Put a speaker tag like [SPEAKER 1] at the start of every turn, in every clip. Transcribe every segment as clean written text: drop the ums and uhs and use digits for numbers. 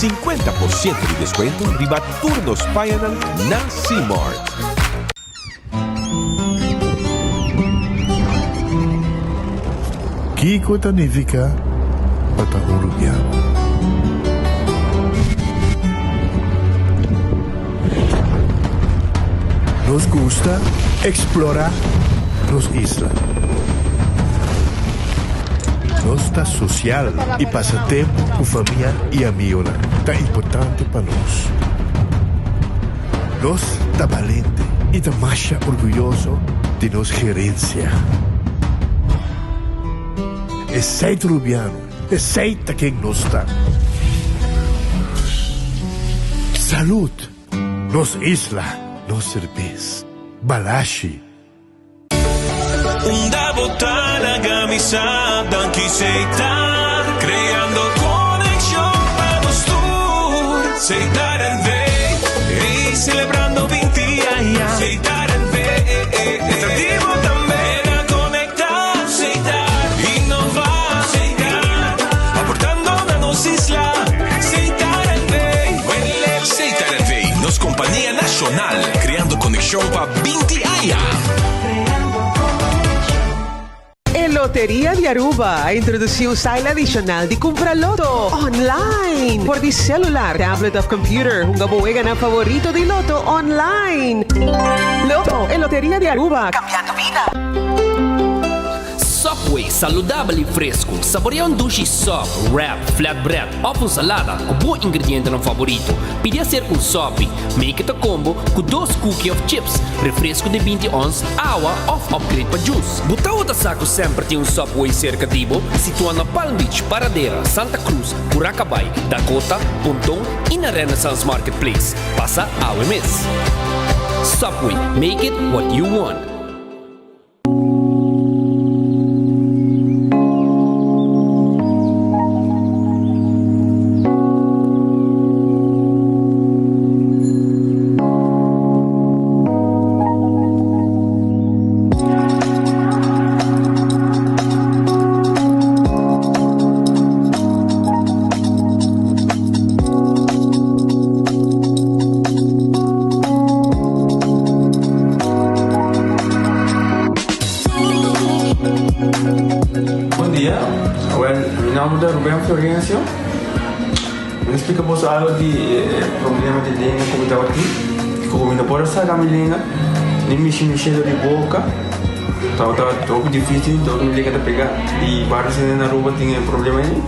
[SPEAKER 1] 50% di deskuento riba tur nos pañanan na Cmart.
[SPEAKER 2] Kiko ta nifiká pa ta un rubiano? Nos gusta eksplorá nos isla. Nos ta sosial i pasa tempu ku famia i amigonan ta importante pa nos. Nos ta balente i ta masha orguyoso di nos gerensia. Esei ta Rubiano, esei ta ken nos ta. Salud! Nos isla, nos serbes. Balashi.
[SPEAKER 3] Unda bo ta laga mi sa danki Setar creando conexion pa nos tur Setar NV ey celebrando 20 aña Setar NV ta di bo tambe na conecta Setar innova Setar aportando na nos isla Setar NV
[SPEAKER 1] Setar NV nos compania nacional creando conexion pa 20 aña.
[SPEAKER 4] E Loteria di Aruba a introduci un style adicional di cumpra loto online por di celular, tablet of computer. Hunga bo weganan favorito di loto online. Loto, e Loteria di Aruba, cambiando bida.
[SPEAKER 5] Subway, saludabel i fresku. Saborea un dushi sub, wrap, flatbread òf un salada ku bo ingredientenan favorito. Pidi aser un sopi, make it a combo, ku dos cookie òf chips, refresku di 20 ons, awa òf upgrade pa juice. Bo tabata sa ku semper tin un Subway serka di bo? Situá na Palm Beach, Paradera, Santa Cruz, Curacabai, Dakota, Ponton i na Renaissance Marketplace. Pasa awe mes. Subway, make it what you want.
[SPEAKER 6] Bon dia, awel mi nomber ta Ruben Florencio. Mi ta splika boso algo di e problema di lenga ku mi tabatin. Ku mi no por a saka mi lenga, ni mishi mi shelo di boka. Tabata hopi dificil, dor mi lenga ta pega. I varios hende na Aruba tin e problema ei.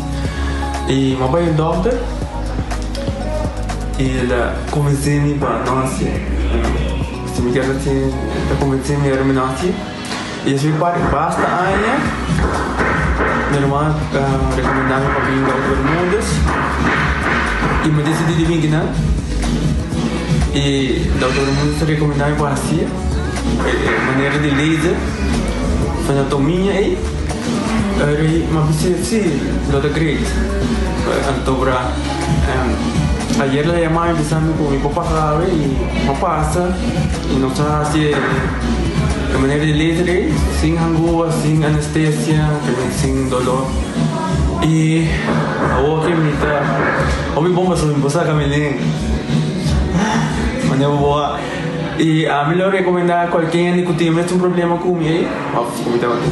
[SPEAKER 6] I mi a bai un dokter i el a konvensé mi pa no hasié. Si mi kier hasié, el ta konvensé mi ora mi no hasié. I despues di basta aña, mi ruman a rekomendá mi pa bin Dokter Bermudez i mi a disidí di bin kinan. I Dokter Bermudez ta rekomendá mi pa hasié e manera di laser fenotomia ei. Eri mi a bisa si, lo ta great. Anto bra ayer el a yama mi bisa mi ku mi por pasa awe i mi a pasa i nos a hasi e manera di laser ei sin hangua, sin anestesia, sin dolor. I awor ke mi ta hopi bon pasobra mi por saka mi lenga. Manera bo a i ami lo rekomendá kualke hende ku tin mesun problema ku mi ei òf ku mi tabatin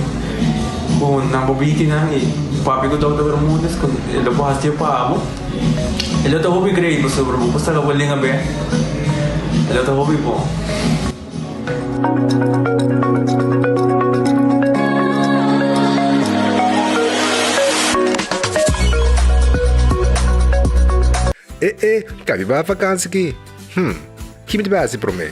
[SPEAKER 6] ku nan por bini kinan i papia ku Dòkter Bermudez ku e lo por hasié pa bo. E lo ta hopi great pasobra bo por saka bo lenga bèk. E lo ta hopi bon.
[SPEAKER 7] E e, kabi bai vakansi ki? Hm, ki mi ta bai hasi promé?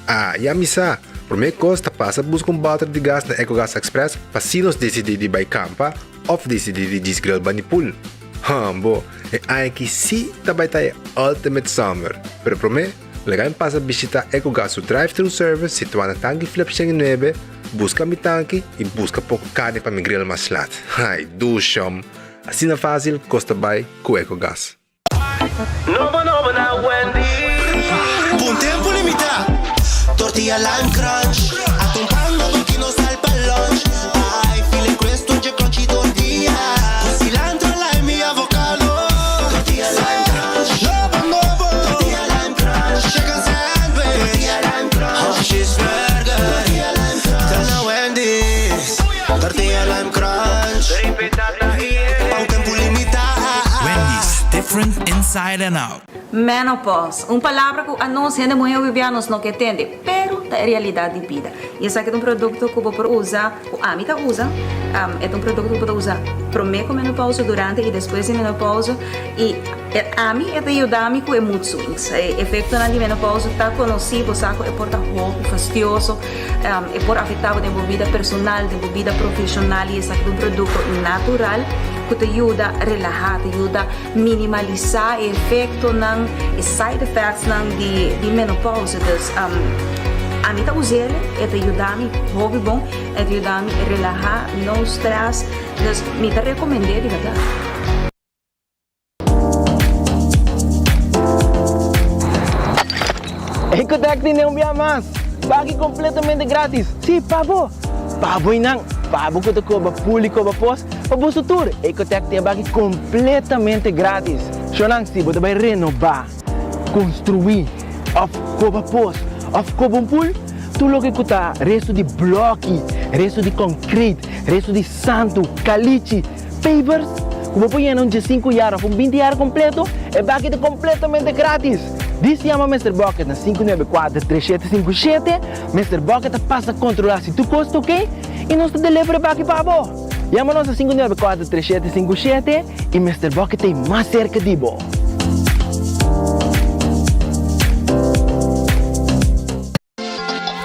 [SPEAKER 7] Ah, ya mi sa! Promé kos ta pasa buska un bòter di gas na Ecogas Express pa si nos disidí di bai kampa òf disidí di djis grill bani pool. Hambo, e aña aki sí ta bai ta e ultimate summer! Pero promé, Laga mi pasa bishita Ecogas su drive-thru service situá na Tanki Flip 109, buska mi tanki i buska poko karni pa mi grill mas lat. Ai, dushom! Asina fásil kos ta bai ku Ecogas.
[SPEAKER 3] Nobo nobo na Wendy's.
[SPEAKER 8] P'un tempu limitá, tortilla lime crunch. Atun pan nobo ki no sal pa lunch. Ai, file crisp tur dje crunchy tortilla. Ku cilantro, lime i avocado. Tortilla lime crunch.
[SPEAKER 9] different inside and out.
[SPEAKER 10] Menopause, un palabra ku anos hende muhé hopi bia nos no ke tende, pero ta e realidat di bida. I esaki ta un produkto ku bo por usa, ku ami ta usa, e ta un produkto ku bo ta usa promé ku menopause, durante i despues di menopause, i ami e ta yuda mi ku e mood swings. E efektonan di menopause ta konosí, bo sa ku e por ta hopi fastioso, e por afektá bo den bo bida personal, den bo bida profeshonal i esaki ta un produkto natural ku ta yuda relahá, ta yuda Minimalisá e efektonan, e side effectsnan di di menopausa. Dus ami ta us'el, e ta yuda mi hopi bon, e ta yuda mi relahá, no stress. Dus mi ta rekomend'é di bèrdat.
[SPEAKER 11] Ecotec tin un bia mas! Baki completamente gratis! Si, pa bo! Pa bo y nan! Pa bo cu ta coba pool y coba pos, pa boso tur! Ecotec tin e baki completamente gratis! Shownan, si bo ta bay renoba, construi, of coba pos, of coba un pool, tur loke cu ta resto di bloki, resto di concrete, resto di santo, calichi, Pavers ku bo por yena un diesinku yar òf un binti yar kompleto, e baki ta kompletamente gratis! Dis yama Mister Bucket na 594 3757, Mister Bucket ta pasa kontrolá si tur kos ta oke i nos ta deliver e baki pa bo! Yama nos na 594 3757 i Mister Bucket ta ei mas serka di bo!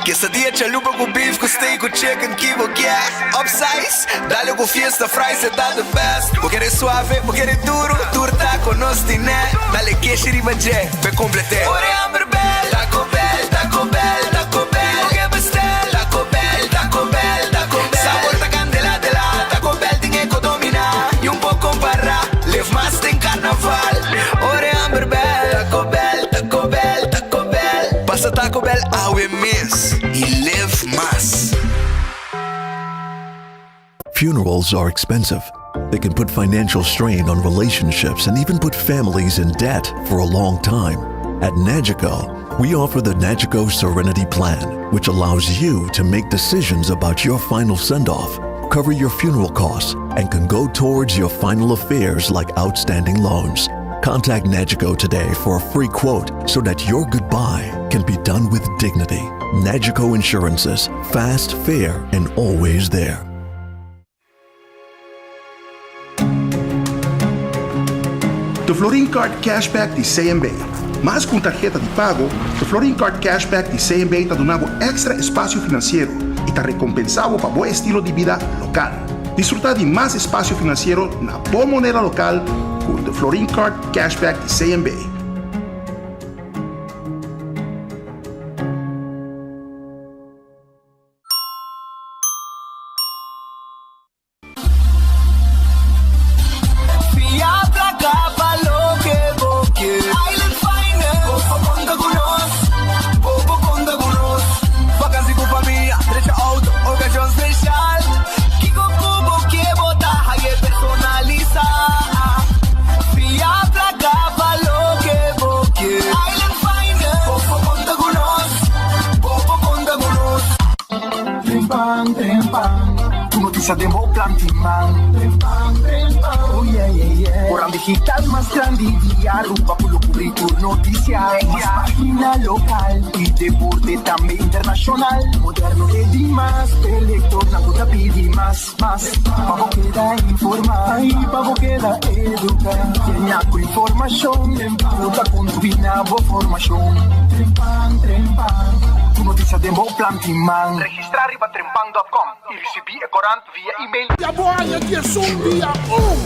[SPEAKER 12] Quesadilla chalupa cu beef cu steak cu chicken ki bo kier Upsize, dale cu fiesta fries e ta the best Bo kere suave, bo kere duro, tur taco nos tine Dale keshi riba dje, p'e complete Ora e hamber bel, Taco Bell, Taco Bell, Taco Bell Bo ke bestel, Taco Bell, Taco Bell, Taco Bell Sabor ta candela de la, Taco Bell tin e co domina Y un por compara, live mas den carnaval Ora e hamber bel, Taco Bell, Taco Bell, Taco Bell Pasa Taco Bell awe mes y live mas.
[SPEAKER 13] Funerals are expensive. They can put financial strain on relationships and even put families in debt for a long time. At Nagico, we offer the Nagico Serenity Plan, which allows you to make decisions about your final send off, cover your funeral costs, and can go towards your final affairs like outstanding loans. Contact Nagico today for a free quote so that your goodbye can be done with dignity. Nagico Insurances, fast, fair, and always there.
[SPEAKER 14] The Florin Card Cashback di CMB. Mas ku un tarheta di pago, The Florin Card Cashback di CMB ta duna bo èkstra espasio finansiero i ta rekompensá bo pa bo estilo di bida lokal. Disfrutá di mas espasio finansiero na bo moneda lokal ku The Florin Card Cashback di CMB.
[SPEAKER 12] Fia placa pa loke bo ke. Island Finance. Bo por conta cu nos. Bo por conta cu nos. Vakantie cu famia, drecha auto, ocasion special. Kico cu bo ke bo ta haye personalisa. Fia placa pa loke bo ke. Island Finance. Bo por conta cu nos. Bo por conta cu nos.
[SPEAKER 15] Trempan, trempan, Tur noticia den bo plan tin man. Trempan, trempan, oh yeah, yeah, yeah. Koran digital mas grandi di Aruba ku lo kubri tur noticia. Mas pagina lokal i deporte tambe internashonal. Moderno e dimas, p'e lektornan ku ta pidi mas, mas. Pa bo keda informá i pa bo keda eduká. Yeña ku informashon ku ta kontribuí na bo formashon. Trempan, trempan, Tur noticia den bo plan tin man.
[SPEAKER 16] Registrá riba trempan dòt kòm i risibí e korant via email.
[SPEAKER 17] Ya bo haña diesun dia un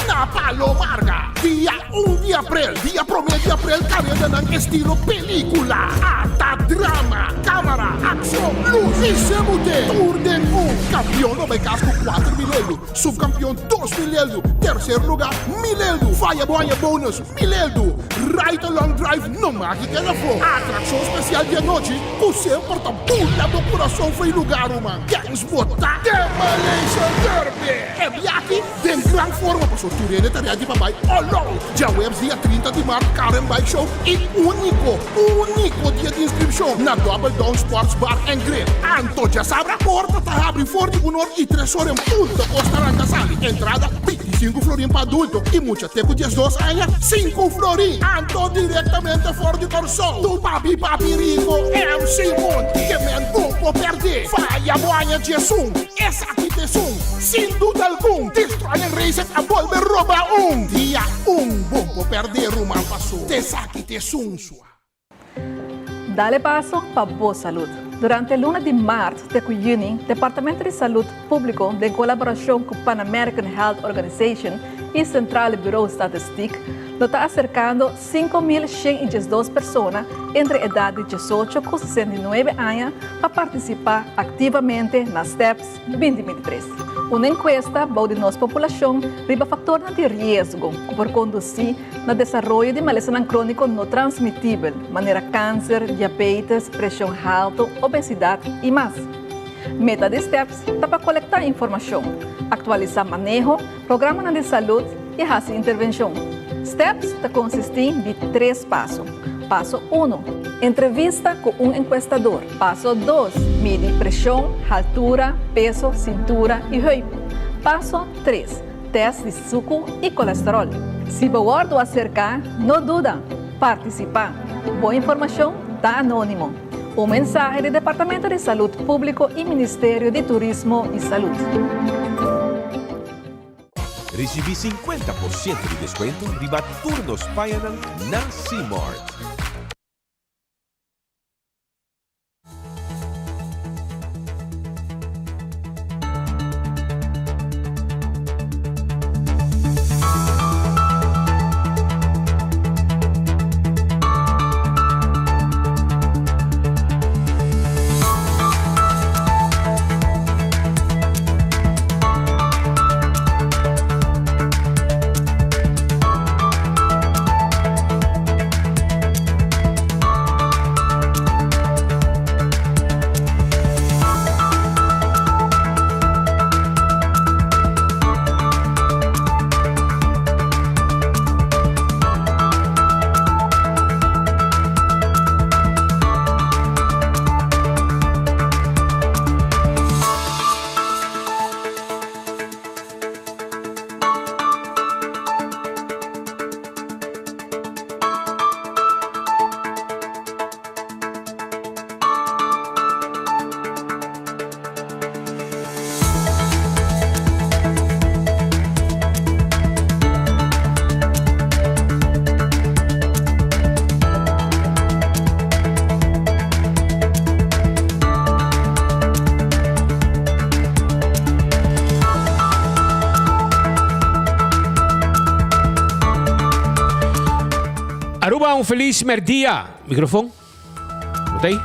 [SPEAKER 17] na Palo Marga. Dia un di aprel, dia promé di aprel karedanan estilo pelíkula, ata drama, kámara, akshon, lus i semute tur den un. Kampion lo bai kas ku 4000 euro, supkampion 2000 euro, terser lugá 1000 euro. Faya bo haña bonus 1000 euro. Ride Along Drive no maki keda afó. Atrakshon spesial di anochi ku semper ta bula bo kurason fo'i lugá ruman. Kens bo ta Demolition Derby! E biaha den gran forma paso tur hende ta ready pa bai all out. Djaweps dia 30 di mart Karen Bike Show i úniko, úniko dia di inskripshon na Double Down Sports Bar and Grill. Anto djasabra porta ta habri for di un or i tres or en punto kos ta ranka sali. Entrada 25. 5 florin pa adulto i mucha te ku 12 aña, 5 florin! Anto direktamente for di Kòrsou, tu papi papi rico MC Monty, ke men bo por pèrdè. Faya bo aña 11, esaki ta esun, sin duda algun, Destroyer Racing a bolbe roba un! Dia un bo por pèrdè ruman paso, t'esaki ta esun sua.
[SPEAKER 9] Dale paso pa bo salud. Durante luna di maart te cu juni, Departamento di Salud Publico den colaboracion cu Pan American Health Organization y Centrale Bureau Statistiek lo ta acercando 5112 persona entre edad di 18 cu 69 aña pa participa activamente na STEPS 2023. Un encuesta bou di nos populacion riba factornan di riesgo cu por conduci na desaroyo di malesanan crónico no transmitibel, manera cáncer, diabetes, presion halto, obesidad y mas. Meta di STEPS ta pa colecta informacion, actualisa maneho, programanan di salud y haci intervencion. STEPS ta consisti di tres paso. Paso uno, Entrevista cu un encuestador. Paso dos, Midi presion, haltura, peso, cintura y heup. Paso tres, Test di suku i kolesterol. Si bo wòrdu aserká, no duda, partisipá. Bo informashon ta anónimo. Un mensahe di Departamento di Salud Públiko i Ministerio di Turismo i Salud.
[SPEAKER 1] Risibí 50% di deskuento riba tur nos pañanan na Simart.
[SPEAKER 18] Aruba un feliz merdia. Microfon. Bota ahí.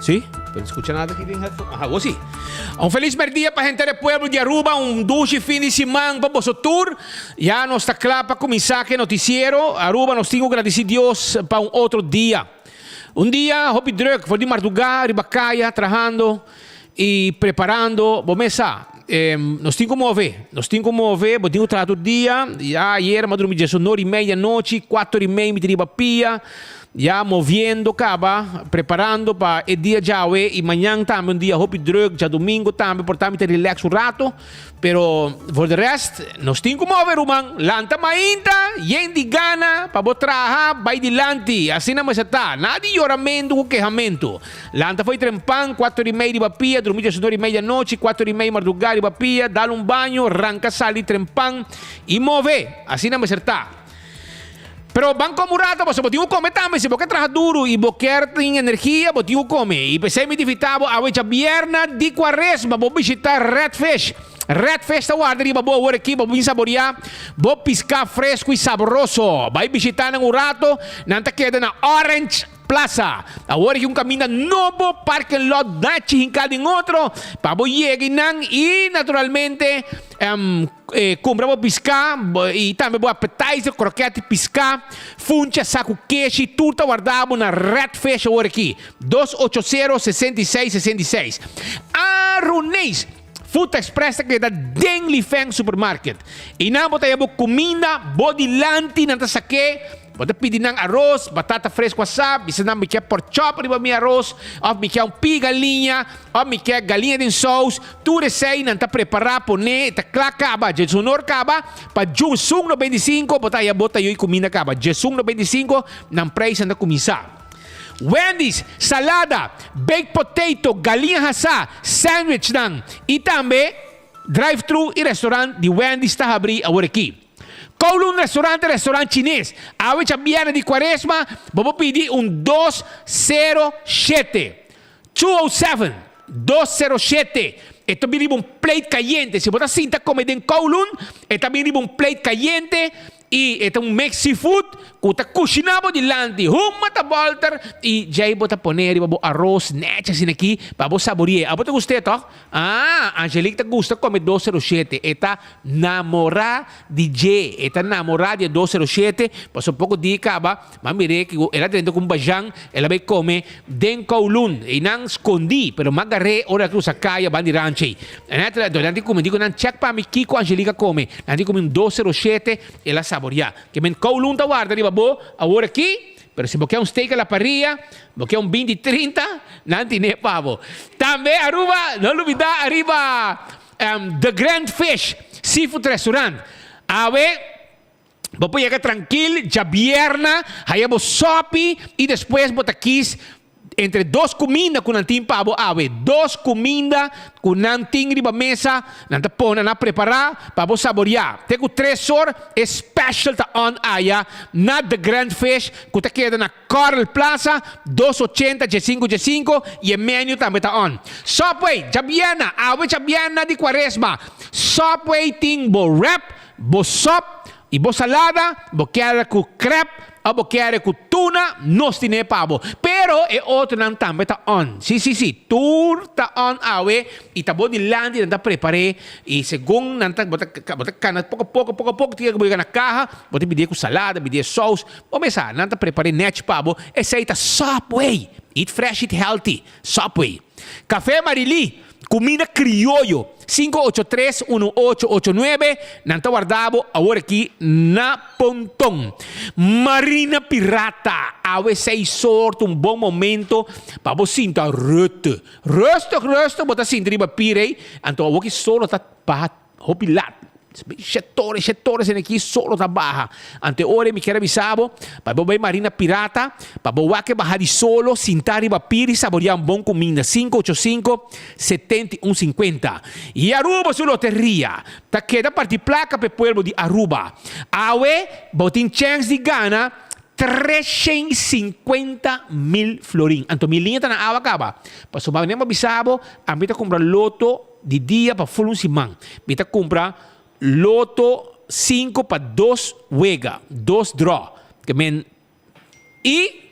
[SPEAKER 18] Sí? Pero no escucha nada aquí den headphone. Ajá, vos sí. Un feliz merdia pa gente de pueblo de Aruba. Un dushi fin di siman pa boso tur. Ya nos ta kla pa kuminsá ku e notisiero. Aruba nos tin ku gradisí Dios pa un otro dia. Un dia hopi druk for di mardugá riba kaya trahando i preparando. Bo mes sa, nos tin ku move. Nos tin ku move, bo tin ku traha tur dia. Ya ayer mi a drumi diesunor i mei di anochi, kuater i mei mi ta riba pia. Ya moviendo kaba, preparando pa e dia djawe i mañan tambe un dia hopi druk, djadumingo tambe por ta mi ta relax un rato. Pero voor de rest, nos tin cu move ruman. Lanta mainta, yen di gana pa bo traha bay dilanti. Asina mester ta. Nada di yoramento cu kehamento. Lanta fo'i trempan, cuater y mei riba pia, drumi diesunor y mei di anochi, cuater y mei marduga riba pia, dal un baño, ranca sali trempan y move. Asina mester ta. Pero ban come un rato pasobra bo tin cu come tambe. Si bo ke traha duro y bo kier tin energia, bo tin cu come. Y p'esey mi ta invita bo awe djabièrna di Cuaresma bo bishita Red Fish. Red Fish ta warda riba bo awor aki pa bo bin saborea bo pisca fresco y sabroso. Bay bishita nan un rato. Nan ta keda na Orange Plaza. Awor aki un caminda nobo, parking lot nachi hinca den otro pa bo yega eynan y naturalmente cumpra bo pisca y tambe bo appetizer, croquet di pisca, funcha, sacu keshi, tur ta warda bo na Red Fish awor aki. Dos ocho sero, 66, 66. Aruneis! Food Express ta keda den Lifeng Supermarket. Eynan bo ta haya bo cuminda bo dilanti, nan ta sake. Bo ta pidi nan aros, batata fresco asá, bisa nan mi ke pork chop riba mi aros, of mi ke un pi galiña, of mi ke galiña den sous. Tur esei nan ta prepará, pone, e ta kla kaba. Djesunor kaba, pa djusun 95 bo ta haya bo tayo i kuminda kaba. Djesun 95 nan preisnan ta kuminsá. Wendy's, salada, baked potato, galiña hasá, sandwichnan i tambe drive-thru i restaurant di Wendy's ta habrí awor aki. Kowloon Restaurant ta restaurant chines. Awe djabièrnè di Kuaresma bo por pidi un 207. 207, 207. E ta bin riba un plate kayente. Si bo ta sinta kome den Kowloon, e ta bin riba un plate kayente i e ta un mix seafood ku ta kushiná bo dilanti. Huma ta bòlter i djei bo ta pone riba bo aros nèchi asina aki pa bo sabori'é. Abo ta gust'é tòg? Ah, Angelique ta gusta come 207. E ta namora di dje. E ta namora di e 207. Pasobra poco dia caba, m'a mir'é cu el a drenta cu un bajan, el a bay come den Kowloon. Eynan scondi, pero m'a gar'é ora el a crusa caya ban di rancho ey. En a tra, nan tin come, dico nan check pa mi kico Angelique a come. Nan tin come un 207, el a saboria. Ke men Kowloon ta warda riba bo awor aki. Pero si bo ke un steak a la parrilla, bo ke un 20 30, nan tine pa bo. Tambe Aruba, no lubida ariba um, The Grand Fish Seafood Restaurant. Awe, bo por yega trankil djabierna, haya bo sopi y despues bo ta kies entre dos kuminda ku nan tin pa bo awe. Dos kuminda ku nan tin riba mesa, nan ta pone, nan a prepará pa bo saboriá. Te ku tres or e special ta on aya na The Grand Fish ku ta keda na Coral Plaza, 280 diesinku diesinku, i e menu tambe ta on. Subway, djabièrna, awe djabièrna di Kuaresma, Subway tin bo wrap, bo sop, I bo salada, bo kere ku krep o bo kere ku tuna, nos tine pa bo. Pero e otronan tambe ta on. Si, si, si, tur ta on awe i ta bo dilanti nan ta prepar'é i segun nan ta, bo ta, bo ta kana poko poko, poko poko te yega bo yega na kaha, bo ta pidié ku salada, pidié sous, bo mes sa, nan ta prepar'é nèchi pa bo. Esei ta Subway! Eat fresh, eat healthy. Subway. Café Marilí, Cuminda crioyo, 583 1889, nan ta warda bo awor aki na Ponton. Marina Pirata, awe seis or ta un bon momento pa bo sinta rute. Rustig, rustig bo ta sinta riba pir ei, anto awor ki solo ta baha Hopi lat. Shetore, shetore sene ki solo ta baha. Ante ora mi kier a bisa bo, pa bo bai Marina Pirata, pa bo wak e baha di solo, sinta riba pir i saboria un bon kuminda. 585 71 50. I Aruba su loteria ta keda parti plaka pa e pueblo di Aruba. Awe bo tin chèns di gana 350 mil florin. Anto mi liña ta na awa kaba. Pasobra mi a bisa bo, ami ta kumpra loto. Di dia pa ful un siman. Mi ta kumpra loto sinku pa dos wega, dos draw. Ke men i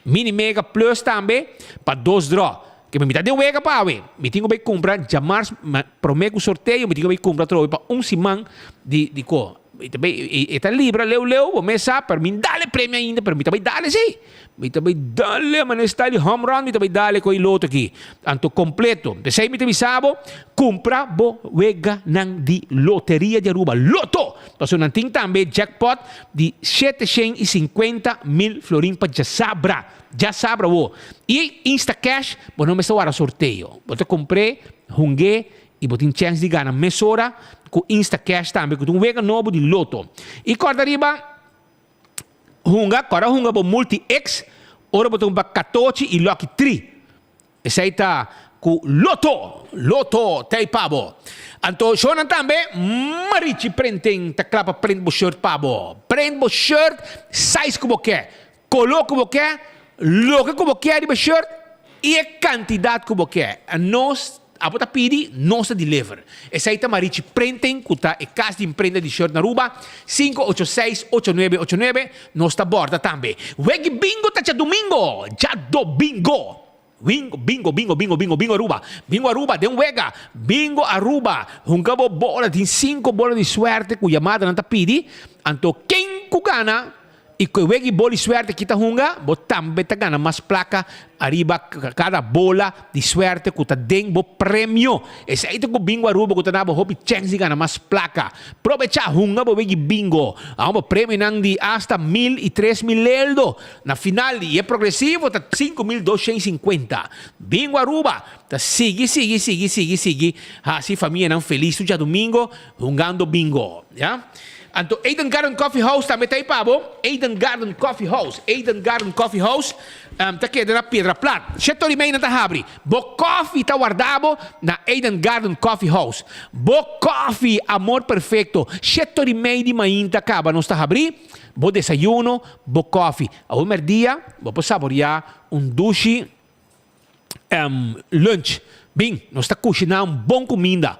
[SPEAKER 18] mini mega plus tambe pa dos draw. Ke men mi ta den wega pa awe. Mi tin ku bai kumpra djamars prome ku sorteo mi tin ku bai kumpra atrobe pa un siman di di ko. Mi ta bai e ta libra leu leu bo mes sa pero mi dale premio ainda pero mi ta bai dale si. Mi ta bai dale manera style di home run mi ta bai dale ku e loto aki. Anto kompleto. P'esei mi ta bisa bo, kumpra bo weganan di loteria di Aruba. Loto! Pasobra nan tin tambe jackpot di 750 mil florin pa djasabra. Djasabra wo. I Instacash bo no mester wara sorteo. Bo ta kumpr'é, hung'é i bo tin chèns di gana mesora ku Instacash tambe ku ta un wega nobo di loto. I kòrda riba. Hunga, kòrda hunga bo Multi X ora bo ta kumpra katochi i Lucky Tri. Esei ta ku Lotto, Lotto ta ei pa bo. Anto shownan tambe, Marichi Printing ta kla pa print bo shirt pa bo. Print bo shirt size ku bo ke, koló ku bo ke, loke ku bo ke riba e shirt i e kantidat ku bo ke. Nos Abo ta pidi, nos ta deliver. Esei ta Marichi Printing ku ta e kas di imprenta di shirt na Aruba, 586 8989. Nos ta borda tambe. Weg'i bingo ta djadumingo! Djadobingo! Wingo, bingo, bingo, bingo, bingo, bingo Aruba! Bingo Aruba den wega! Bingo Aruba! Hunga bo bola, tin sinku bola di suerte ku yamadanan ta pidi. Anto ken ku gana? I ku e wega i bola di suerte ki ta hunga, bo tambe ta gana mas plaka ariba kada bola di suerte ku ta den bo premio. Esei ta ku Bingo Aruba ku ta na bo hopi chèns di gana mas plaka. Probechá, hunga bo wega i bingo. Awor bo premionan di asta mil i 3000 leldo. Na final di e progresivo ta 5250. Bingo Aruba ta sigui sigui sigui sigui sigui hasi famianan felis tur djadumingo hungando bingo. Ya. Anto Eden Garden Coffee House tambe ta ei pa bo. Eden Garden Coffee House, Eden Garden Coffee House ta keda na Piedra Plat. Shete ora i mei nan ta habri. Bo koffie ta warda bo na Eden Garden Coffee House. Bo koffie, amor perfecto. Shete ora i mei di mainta kaba nos ta habri. Bo desayuno, bo koffie. Awor merdia bo por saborea un dushi lunch. Bin, nos ta kushiná un bon kuminda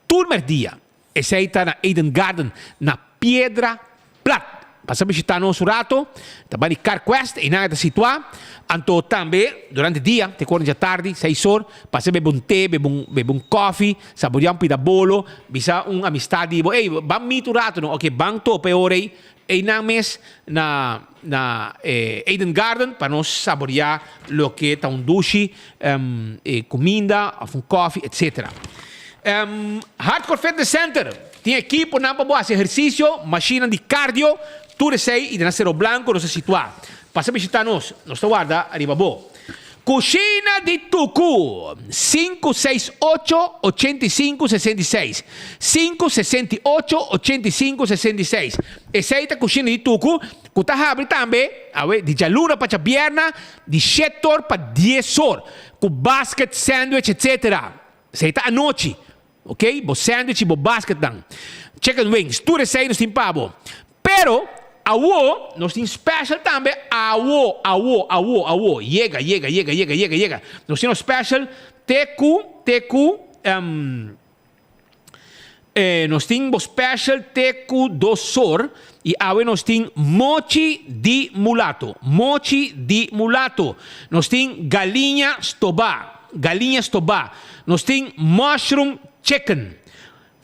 [SPEAKER 18] tur merdia. Esei ta na Eden Garden na Piedra Plat. Pasa bishitá nos un rato. Ta bai di Carquest, einan e ta situá. Anto tambe durante dia, te kor djatardi, seis or, pasa bebe un te, bebe un bebe un kòfi, saboriá un pida bolo, bisa un amistad di bo, ey, ban meet un rato no. Oke, ban topa e ora ei einan mes na na Eden Garden pa nos saboriá loke ta un dushi kuminda òf un kòfi, etcetera. Hardcore Fitness Center tin ekiponan pa bo hasi ehersisio, mashinnan di cardio, tur esei i den Cero Blanco nos ta situá. Pasa bishitá nos, nos ta warda riba bo. Kushina di Tuku, sinku seis ocho, ochenta i sinku, 66. 5 68 85 66. Esei ta Kushina di Tuku, ku ta habri tambe awe di djaluna pa djabièrna di 7 or pa 10 or, ku basket, sandwich, etc. Esei ta anochi. Ok, bo sandwich i bo basketnan. Chicken wings, tur esei nos tin pa bo. Pero, awo, nos tin special tambe, awo, awo, awo, awo. Yega, yega, yega, yega, yega, yega. Nos tin un special te ku, te ku, nos tin bo special te ku 2 or i awe nos tin mochi di mulato. Mochi di mulato. Nos tin galiña stobá. Galiña stobá. Nos tin mushroom chicken.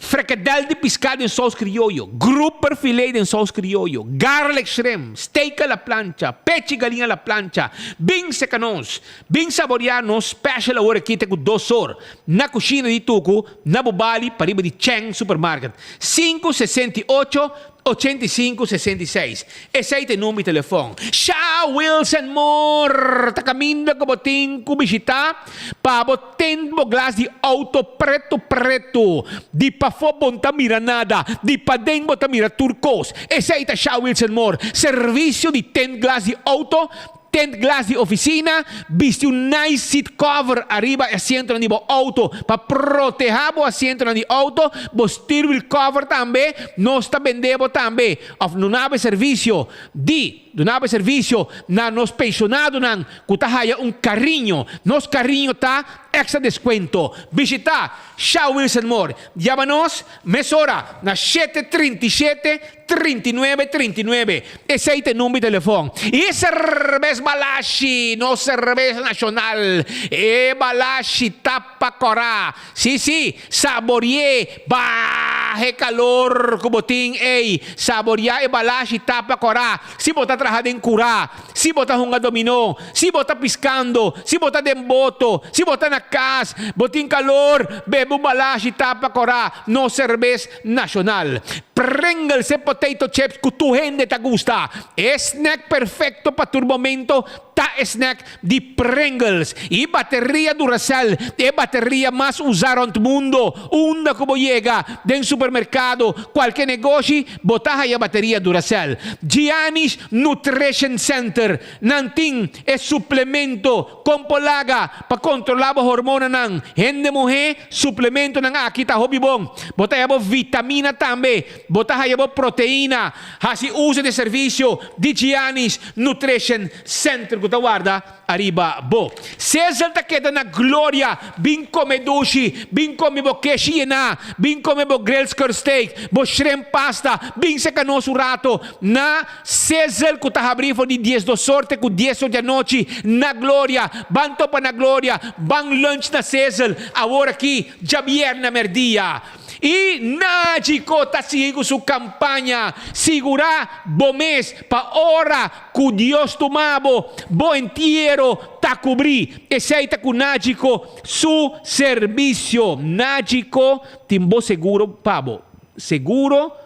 [SPEAKER 18] Frikadel di piská den sous krioyo, grouper filet den sous krioyo, garlic shrimp, steak a la plancha, pechi galiña a la plancha. Bin seka nos. Bin saboreá nos special awor aki te ku 2 or. Na Kushina di Tuku, na Bubali, pariba di Cheng Supermarket. 568 85 66. Esei ta e number di telefòn. Sha Wilson Moore ta kaminda ku bo tin ku bishitá pa bo tint bo glas di outo pretu pretu. Di pafó bo no ta mira nada, di paden bo ta mira tur kos. Esei ta Sha Wilson Moore. Servisio di tint glas di outo, tint glas di ofisina, bisti un nice seat cover ariba e asientonan di bo outo pa protehá bo asientonan di outo, bo steer wheel cover tambe nos ta bende bo tambe òf duna bo e servisio di duna bo e servisio na nos penshonadonan ku ta haya un kariño. Nos kariño ta èkstra deskuento. Bishitá Sha Wilson Moore. Yama nos mesora na 737 39 39. Esei ta e number di telefòn. I serbes Balashi, nos serbes nashonal. E Balashi ta pa kòrá. Sí, sí, sabori'é, baha e kalor ku bo tin ei. Saboriá e Balashi ta pa kòrá. Si bo ta traha den kurá, si bo ta hunga dominó, si bo ta piskando, si bo ta den boto, si bo ta na kas, bo tin kalor, bebe un Balashi ta pa kòrá, nos serbes nashonal. Pringles e potato chips ku tur hende ta gusta. E snack perfekto pa tur momento ta e snack di Pringles. I bateria Duracell, e bateria mas usá rònt mundo. Unda ku bo yega, den supermerkado, kualke negoshi, bo ta haya bateria Duracell. Gianni's Nutrition Center, nan tin e suplemento kon por laga pa kontrolá bo hormonanan. Hende muhé, suplementonan aki ta hopi bon. Bo ta haya bo vitamina tambe, bo ta haya bo proteina. Hasi uso di e servisio di Gianni's Nutrition Center ku ta warda ariba bo. Sizzle ta keda na gloria. Bin kome dushi, bin kome bo keshi yená, bin kome bo grilled skirt steak, bo shrimp pasta, bin seka nos un rato na Sizzle ku ta habrí for di 12 or te ku 10 or di anochi na Gloria. Ban topa na Gloria, ban lunch na Sizzle awor aki djabièrnè merdia. I Nagico ta sigui ku su kampaña, Sigurá bo mes pa ora ku Dios tuma bo, bo entiero ta kubrí. Esei ta ku Nagico su servisio. Nagico tin bo seguro pa bo. Seguro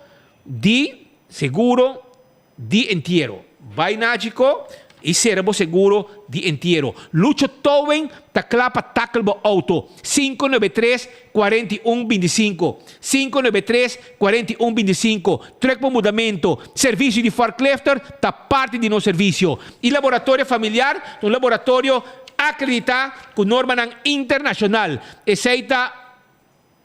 [SPEAKER 18] di seguro di entiero. Bai Nagico y cera bo seguro di entiero. Lucho Towing ta cla pa tackle bo auto. 593 41 25 593 41 25 Truck pa mudamento, servicio di forklifter ta parti di nos servicio. Y laboratorio familiar ta un laboratorio acredita cu normanan internacional. Esey ta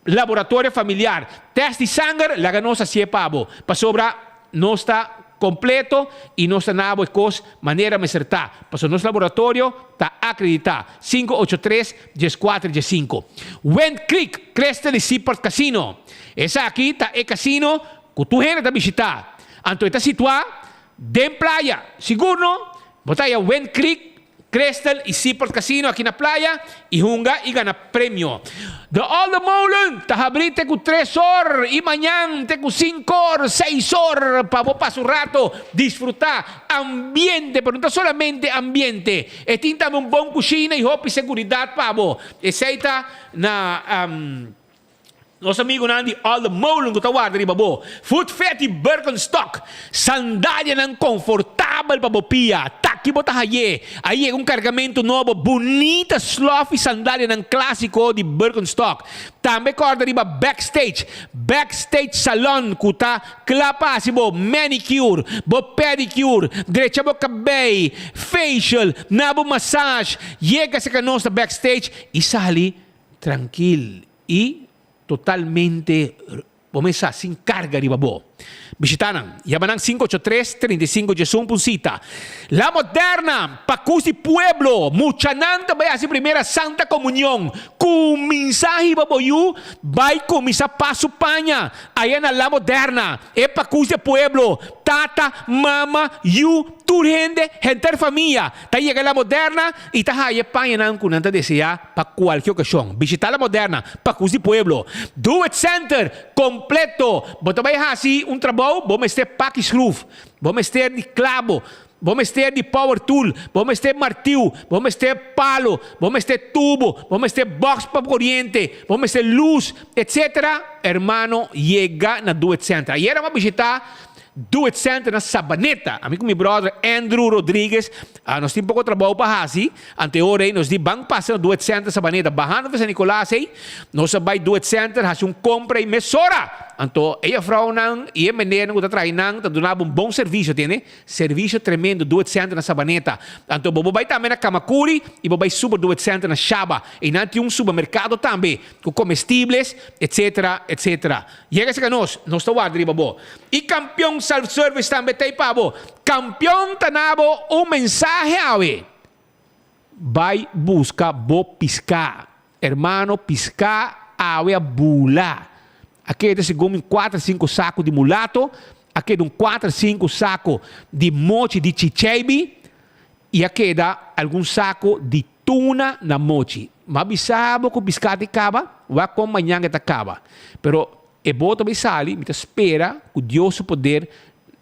[SPEAKER 18] Laboratorio familiar, test di sanger, laga nos hacié pa bo, pasobra nos ta completo y nos ta na bo e cos manera mester ta, pasobra nos laboratorio ta acredita. 583 14 15. Wind Creek Crystal y Seaport Casino. Esaki ta e casino cu tur hende ta bishita. Anto e ta situa den playa. Sigur no? Bo ta haya Wind Creek Crystal y Seaport Casino aki na playa y hunga y gana premio. De Olde Molen ta habri te cu tres or y mañan te cu cinco or, seis or pa bo pasa un rato, disfruta ambiente, pero no ta solamente ambiente, e tin tambe un bon cushina y hopi seguridad pa bo. Esey ta na. Nos amigunan di Olde Molen ku ta warda riba bo. Foot Feti Birkenstock, sandalianan konfortabel pa bo pia. Taki bo ta haye. A yega un kargamentu nobo, bunita slof i sandalianan klasiko di Birkenstock. Tambe kòrda riba Backstage, Backstage Salon ku ta kla pa hasi bo manicure, bo pedicure, drecha bo kabei, facial, na bo massage. Yega serka nos na Backstage i sali Trankil i totalmente bo mes sa sin karga riba bo. Bishita nan. Yama nan 583 35 11 pa un sita. La Moderna, Pakus di Pueblo, Muchanan ta bai hasi primera Santa Komunion. Kuminsá hiba bo yu bai kuminsá pas su paña aya na La Moderna. E Pakus di Pueblo, tata, mama, yu, tur hende, henter famia ta yega La Moderna i ta haya e pañanan ku nan ta deseá pa kualke okashon. Bishitá La Moderna, Pakus di Pueblo. Do It Center, kompleto! Bo ta bai hasi un trabou, bo mester paki skruf, bo mester di klabo, bo mester di power tool, bo mester martiu, bo mester palo, bo mester tubo, bo mester box pa koriente, bo mester lus, etcetera. Hermano, yega na Do It Center. Ayera bo a bishitá Do It Center na Sabaneta. Ami ku mi brother Andrew Rodriguez nos tin poko trabou pa hasi. Ante e ora ei nos di ban pasa na Do It Center Sabaneta. Bahando for San Nicolas ei, nos a bai Do It Center hasi un kompra ei mesora. Anto e jefrounan i e menernan ku ta traha einan ta duna bo un bon servisio, tende? Servisio tremendo Do It Center na Sabaneta. Anto bo por bai tambe na Camacuri i bo bai Super Do It Center na Shaba. Einan tin un supermerkado tambe ku komestibles, etcetera, etcetera. Yega serka nos, nos ta warda riba bo. I Kampion Self Service tambe ta ei pa bo. Kampion ta na bo un mensahe awe. Bai buska bo piská. Hermano, piská awe a bula. A keda segun mi kuater sinku saku di mulato, a keda un kuater sinku saku di mochi di chicheibi i a keda algun saku di Tuna na mochi. M'a bisa bo ku piská ta kaba, wak kon mañan e ta kaba. Pero e boto bai sali, mi ta spera ku Dios su poder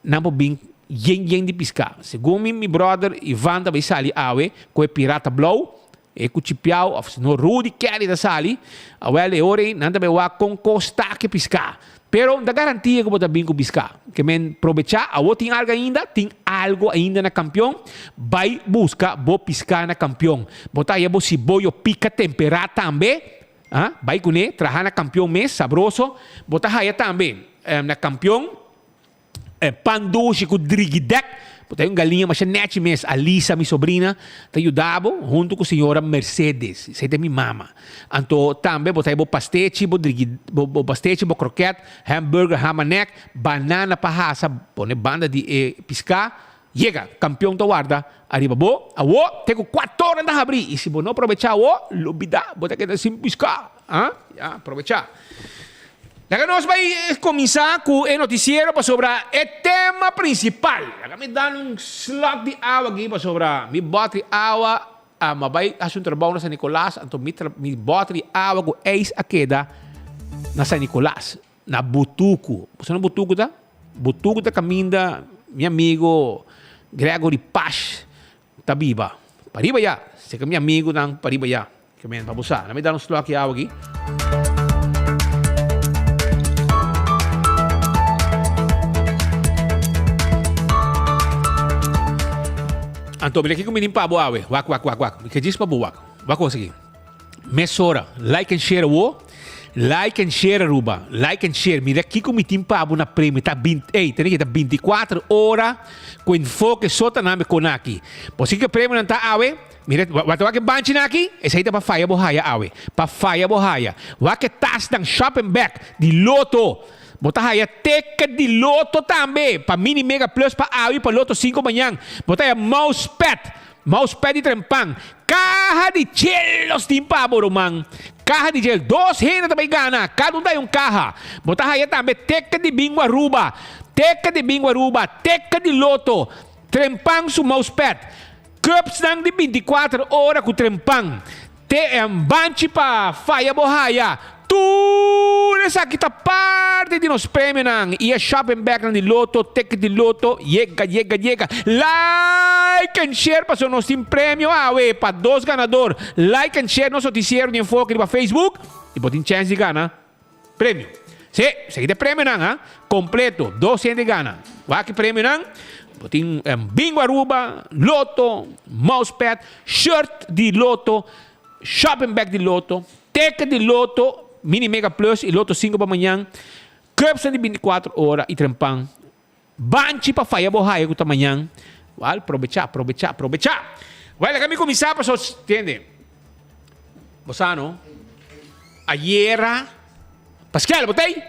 [SPEAKER 18] nan por bin yen yen di piská. Segun mi, mi bròder Ivan ta bai sali awe ku e pirata blou, e ku Chipiao òf si no Rudy Kelly ta sali. Awèl e ora ei nan ta bai wak kon kos ta ku e piská. Pero no ta garantia ku bo ta bin ku biská. Ke men probechá, awor tin algu ainda, tin algu ainda na kampion, bai buska bo piská na kampion. Bo ta haya bo siboyo pika temperá tambe, ah, bai kuné, traha na kampion mes, sabroso. Bo ta haya tambe na kampion pan dushi ku drigidèk. Bo ta haya un galiña masha nèchi mes, Alisa, mi sobrina, ta yuda bo huntu ku señora Mercedes, esei ta mi mama. Anto tambe bo ta bo pastechi, bo drigi, bo, bo pastechi, bo kroket, hamburger, hamanek, banana pa hasa, pone banda di e piská. Yega, kampion ta warda ariba bo. Awo, te ku kuator nan ta habri. I si bo no probechá awo, lubidá, bo ta keda sin piská. Ah, ya, probechá. Laga nos bai kuminsá ku e notisiero pasobra e tema prinsipal. Laga mi dal un slòk di awa aki pasobra mi bòt di awa A Ma bai hasi un trabou na San Nicolas, anto mi tra mi bòter di awa ku eis a keda na San Nicolas, na Butucu. Bo sa na Butucu ta? Butucu ta caminda mi amigo Gregory Pash ta biba. Pariba ya. Seka mi amigonan pariba ya. Ke men pa bo sa. Lami da un slok awa aki. Anto, mira kiko mi tin pa bo awe. Wak, wak, wak, wak. Mi ke djis pa bo wak. Wak kos aki. Mesora, like and share awo. Like and share Aruba. Like and share. Mira kiko mi tin pa bo na premio. Ta bint, ey, tene ke ta 24 ora ku enfoke so ta name kon aki. Bo si ke premio nan ta awe? Mira, wak wak e banchi nan aki? Esei ta pa faya bo haya awe. Pa faya bo haya. Wak e tas nan shopping bag di Lotto. Bo ta haya ticket di Lotto tambe pa Mini Mega Plus pa awe i pa Lotto 5 mañan. Bo ta haya mousepad. Mousepad di trempan. Kaha di chelos tin pa bo, ruman. Kaha di chel. Dos hende ta bai gana. Kada un ta haya un kaha. Bo ta haya tambe ticket di Bingo Aruba. Ticket di Bingo Aruba. Ticket di Lotto. Trempan su mousepad. Cupsnan di 24 ora ku trempan. TM, Banchi pa faya bo haya. Tur esaki ta parti di nos premionan y e shopping bagnan di Lotto, ticket di Lotto. Yega, yega, yega. Like and share pasobra nos tin premio awe pa dos ganador. Like and share nos noticiero di Enfoke riba Facebook y bo tin chance di gana premio. Sí, esaki ta e premionan ha. Completo, dos hende gana. Wak e premionan. Bo tin Bingo Aruba, Lotto, mousepad, shirt di Lotto, shopping bag di Lotto, ticket di Lotto, Mini Mega Plus y Lotto 5 pa mañan, cupsnan di 24 ora y trempan. Banchi pa faya bo haya cu ta mañan. Wal, probecha, probecha, probecha! Wel, laga mi cuminsa paso, tende. Bo sa no? Ayera, Pascal, bo ta ey?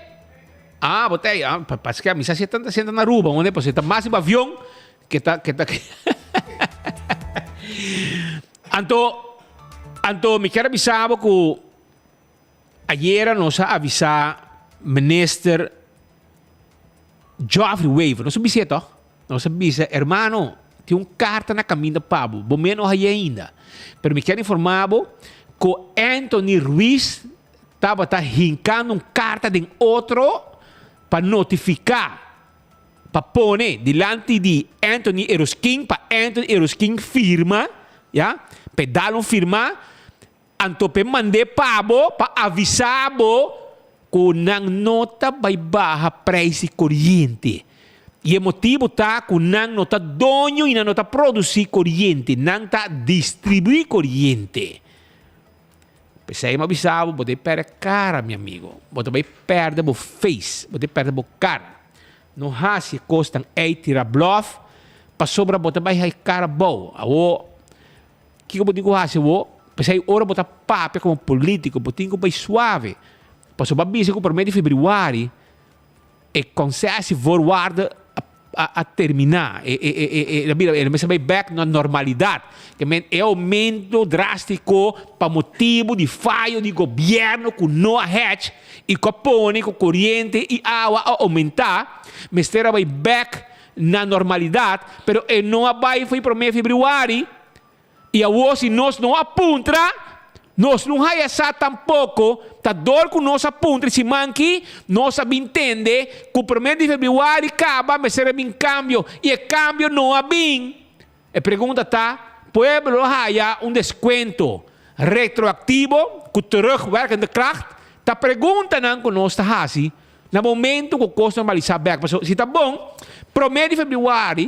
[SPEAKER 18] Ah, bo ta ey. Ah, Pascal, mi sa si e ta senta na Aruba, unda paso e ta mas riba avion ke ta, ke ta, Anto, anto mi kier a bisa bo cu Ayera nos a avisa Minister Geoffrey Wever, nos a bis'é toch? Nos a bisa, hermano, tin un carta na caminda pa bo, bo mes no haye ainda. Pero mi kier informa bo cu Anthony Ruiz tabata hincando un carta den otro pa notifica, pa pone dilanti di Anthony Eroskin, pa Anthony Eroskin firma, ya, p'e dal un firma. Anto p'e mand'é pa bo pa avisá bo ku nan no ta bai baha preis di koriente. I e motibu ta ku nan no ta doño i nan no ta produsí koriente, nan ta distribuí koriente. P'esei mi a bisa bo, bo ta bai pèrdè kara, mi amigo. Bo ta bai pèrdè bo face, bo ta bai pèrdè bo kara. No hasi e kosnan ei tira blòf, pasobra bo ta bai haña kara abou. Awor. Kiko bo tin ku hasi awor? P'esei ora bo ta papia komo polítiko bo tin ku bai suave. Pasobra bo a bisa ku promé di febrüari e konsesievoorwaarden a terminá. E a bira e mester bai bèk na normalidat. Ke men e oumento drástiko pa motibu di fayo di gobièrnu ku no a hèch i ku a pone ku koriente i awa a oumentá mester a bai bèk na normalidat, pero e no a bai fo'i promé febrüari, i awor si nos no a puntra, nos no haya sa tampoko, ta dor ku nos a puntra e siman ki, nos a bin tende ku promé di febrüari kaba mester a bin kambio, i e kambio no a bin. E pregunta ta, pueblo lo haya un deskuento retroaktivo ku terugwerkende kracht? Ta preguntanan ku nos ta hasi Na momento ku kos normalisá bèk, pasobra si ta bon, promé di febrüari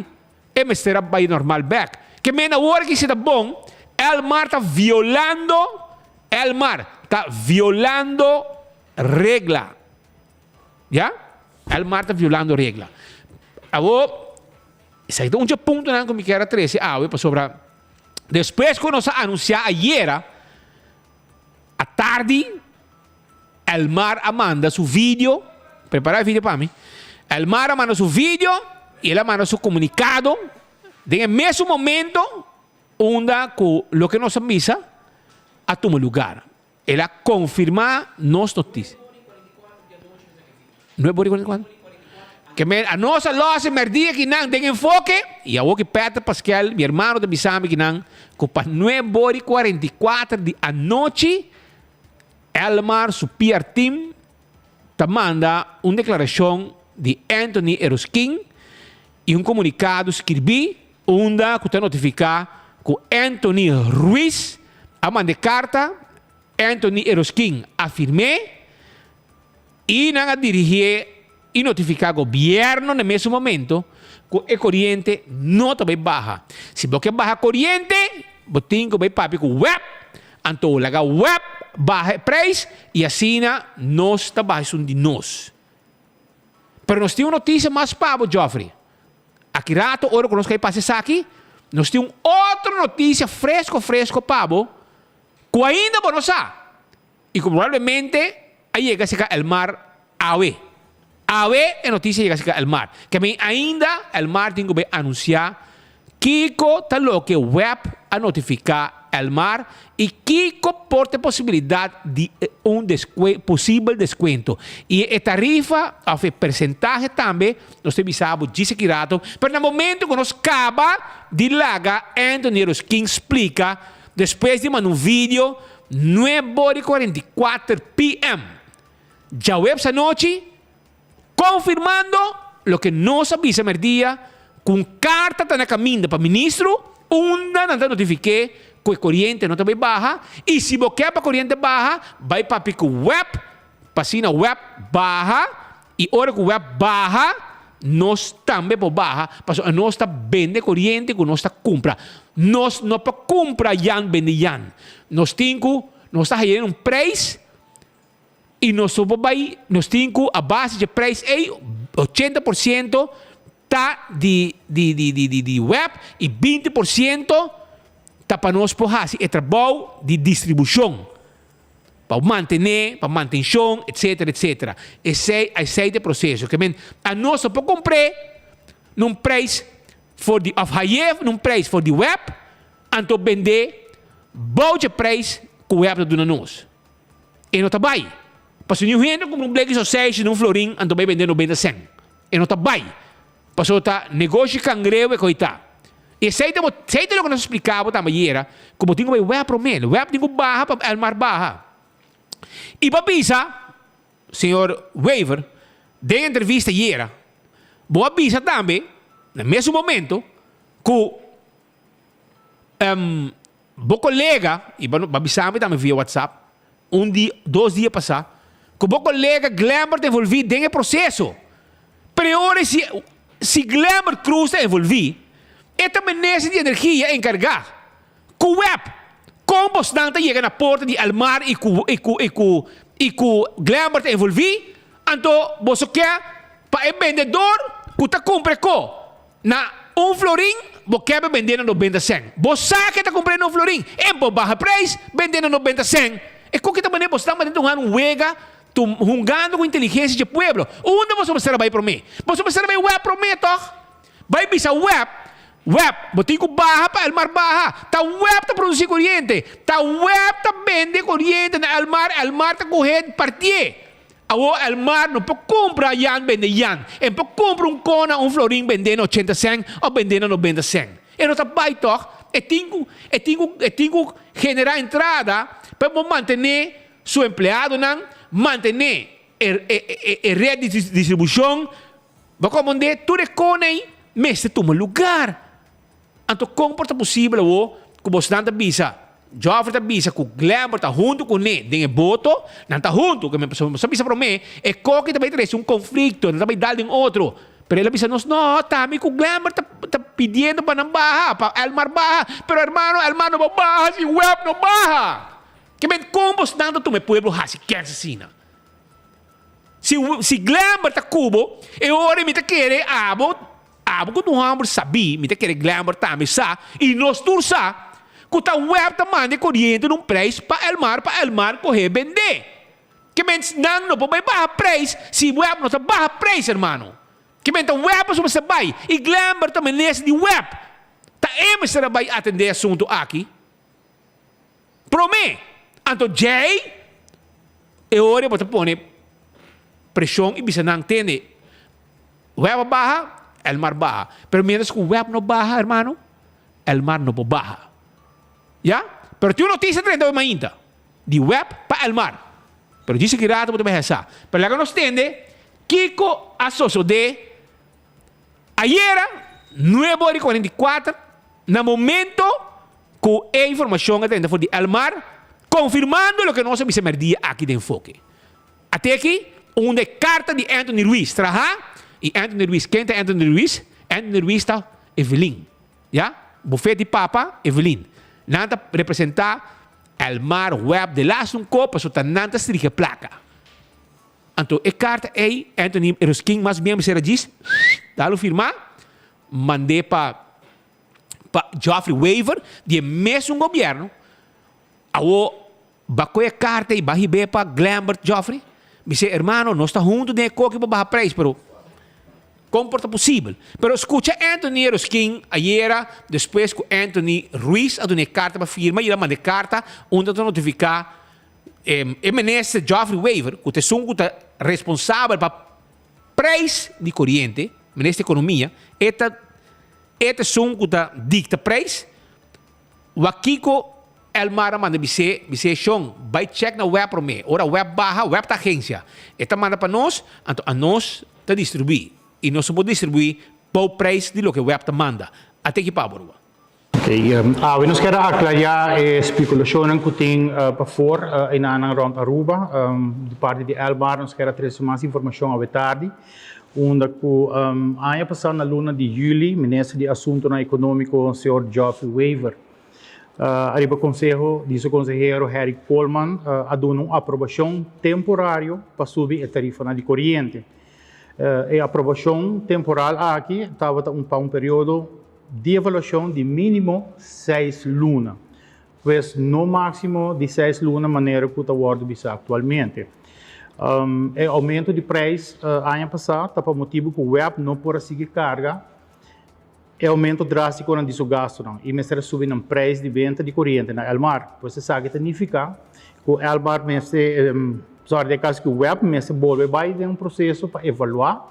[SPEAKER 18] e mester a bai normal bèk. Ke men awor aki si ta bon, Elmar ta violando, Elmar ta violando regla. Ya? Elmar ta violando regla. Awor, esaki ta un dje puntonan ku mi kier a trese awe, pasobra despues ku nos a anunsiá ayera atardi, Elmar a manda su video, prepara e video pa mi. Elmar a manda su video y el a manda su comunicado den e mesun momento unda cu loke nos a misa a tuma lugar. El a confirma nos noticia. Nueve ora y cuarenta y cuatro. Que men, a nos a los e merdia ki nan den enfoke y awor ki Peter Pasquel, mi hermano ta bisami ki nan cu pa nueve ora y cuarenta y cuatro di anochi Elmar su PR team ta manda un deklarashon di Anthony Eroskin i un komunikado skirbí unda ku ta notifiká ku Anthony Ruiz a manda e karta, Anthony Eroskin a firm'é i nan a dirigié i notifiká gobièrnu na e mesun momento ku e koriente no ta bai baha. Si bo ke baha koriente, bo tin ku bai papia ku web, anto laga web baha e preis i asina nos ta baha esun di nos. Pero nos tin un notisia mas pa bo, Geoffrey. Aki rato ora ku nos kai pasa esaki, nos tin un otro notisia fresko fresko pa bo ku ainda bo no sa. I ku probablemente a yega serka Elmar awe. Awe e notisia yega serka Elmar. Ke men ainda Elmar tin ku bai anunsiá kiko ta loke web a notifiká Elmar i kiko por ta e posibilidat di un posibel deskuento. I e tarifa òf e persentahe tambe nos ta bisa bo djis aki rato. Pero na momento ku nos kaba di laga Anthony Ruskin splika despues di manda un video Nuebe ora i 44 PM djaweps anochi, konfirmando loke nos a bisa merdia ku un karta ta na kaminda pa ministro unda nan ta notifiké ku e koriente no ta bai baha i si bo ke pa koriente baha bai papia ku web pa asina web baha i ora ku web baha nos tambe por baha pasobra nos ta bende koriente ku nos ta kumpra. Nos no por kumpra yan bende yan. Nos tin ku nos ta haya un preis i nos no por bai nos tin ku a base dje preis ei 80% ta di di di di di di web i 20% ta pa nos por hasi e trabou di distribushon. Pa mantené, pa mantenshon, etcetera, etcetera. Esei, esei ta e proseso. Ke men, anos no por kumpr'é na un preis for di, òf hay'é na un preis for di web, anto bend'é bou dje preis ku web ta duna nos. E no ta bai. Pasobra niun hende kumpra un bleki soseishi na un florin anto bai bend'é nobenta sèn. E no ta bai. Pasobra ta negoshi kangreu e koi ta. I esei ta bo, esei ta loke nos a splika bo tambe ayera, ku bo tin ku bai web promé. Web tin ku baha pa Elmar baha. I bo a bisa, señor Wever, den entrevista ayera, bo a bisa tambe, na mesun momento, ku bo kolega, i bo a bisa mi tambe via WhatsApp, un dia, dos dia pasá, ku bo kolega Glenbert ta envolví den e proseso. Pero e ora si, si Glenbert Croes ta envolví, e ta minister di energia enkargá. Ku web, kon bosnan ta yega na porta di Elmar i ku, i ku, i ku, i ku Glenbert ta envolví, anto boso ke pa e bendedor ku ta kumpra e ko na un florin, bo ke pa bendé na nobenta sèn. Bo sa ke ta kumpr'é na un florin, en bo baha preis, bendé na nobenta sèn. E ku ki ta manera bo sta manera ta un wega Tu hungando ku inteligensia dje pueblo. Unda boso mester a bai promé? Boso mester a bai web promé, tòg? Bai bisa web, Web, bo tin ku baha pa Elmar baha. Ta web ta produsí koriente. Ta web ta bende koriente na Elmar, Elmar ta kohe partié. Awor Elmar no por kumpra yan bende yan. E por kumpra un kona, un florin bendé na ochenta sèn òf bendé na nobenta sèn. E no ta bai tòg? E tin ku, e tin ku, e tin ku generá entrada pa e por mantené Su empleadonan mantené e red di distribushon, bo komprondé tur e kona ei mester tuma lugar. Anto kon por ta posibel awor ku bosnan ta bisa, Geoffrey ta bisa ku Glenbert ta huntu kuné den e boto, nan ta huntu, ke pasobra nos a bisa promé e koki ta bai trese un konflikto, nan ta bai dal den otro, pero el a bisa nos no, ta mi ku Glenbert ta pidiendo pa nan baha, pa Elmar baha, pero hermano Elmar no por baha si web no baha. Ke men kon bosnan ta tuma e pueblo hasi kens asina? Si si Glenbert ta ku bo, e ora mi ta kere abo, abo ku ta un hòmber sabí, mi ta kere Glenbert tambe sa, i nos tur sa, ku ta web ta manda e koriente na un preis pa Elmar, pa Elmar kohe bendé. Ke men nan no por bai baha preis si web no ta baha preis, hermano. Ke men ta web pasobra mester bai, i Glenbert ta minister di web. Ta e mester a bai atendé e asuntu aki. Promé, anto djei e ora bo ta pone preshon i bisa nan, tende, web a baha, Elmar baha. Pero mientras ku web no baha, hermano, Elmar no por baha. Ya? Pero tin un notisia drenta hoy mainta, di web pa Elmar. Pero djis aki rato bo ta bai sa. Pero laga nos tende kiko a sosodé ayera nuebe ora i 44 na momento ku e informashon a drenta for di Elmar konfirmando loke nos a bisa mèrdia aki den Enfoke. Ate aki unda e karta di Anthony Ruiz traha i Anthony Ruiz ken ta Anthony Ruiz? Anthony Ruiz ta Evelyn. Ya, bufet di papa Evelyn. Nan ta representa Elmar Webb de laatste un kop pasobra ta nan ta strike plaka. Anto e karta ei Anthony Eroskin mas bien mester a djis dalo firma mand'é pa pa Geoffrey Wever di e mesun gobierno. Awo ba koe e karta ei ba hib'é pa Glenbert Geoffrey? Mi se hermano nos ta huntu den e koki pa baha prijs pero Kon por ta posibel? Pero skucha Anthony Eroskin ayera despues ku Anthony Ruiz a duna e karta pa firma i el a manda e karta unda ta notifiká e minister Geoffrey Wever ku ta esun ku ta responsabel pa preis di koriente, minister di ekonomia, e ta e ta esun ku ta dikta preis. Wak kiko Elmar a manda bis'é, bis'é, Shon, bai chèk na web promé. Ora web baha, web ta agensia. E ta manda pa nos, anto anos ta distribuí. I nos no por distribuí bou preis di loke web ta manda. Ate ki pa bo, Ruben.
[SPEAKER 19] Oké, awe nos kier a aclaria e speculacionnan cu tin pafor enanan rond Aruba. Di parti di Elmar nos kier a trece mas informacion awe tardi. Unda cu aña pasa na luna di juli Minister di Asuntonan Economico señor Geoffrey Wever ariba conseho di su consehero Harry Koolman a duna un aprobacion temporario pa subi e tarifanan di coriente. E aprobacion temporal aki tabata un pa un periodo di evaluacion di minimo seis luna, pues no maximo di seis luna manera cu ta wordo bisa actualmente. E aumento di prijs aña pasa ta pa motibo cu web no por a sigui carga e aumento drasticonan di su gastonan y mester a subi nan prijs di benta di coriente na Elmar. Pues esaki ta nifica cu Elmar mester, sorry, den caso cu web mester bolbe bay den un proceso pa evalua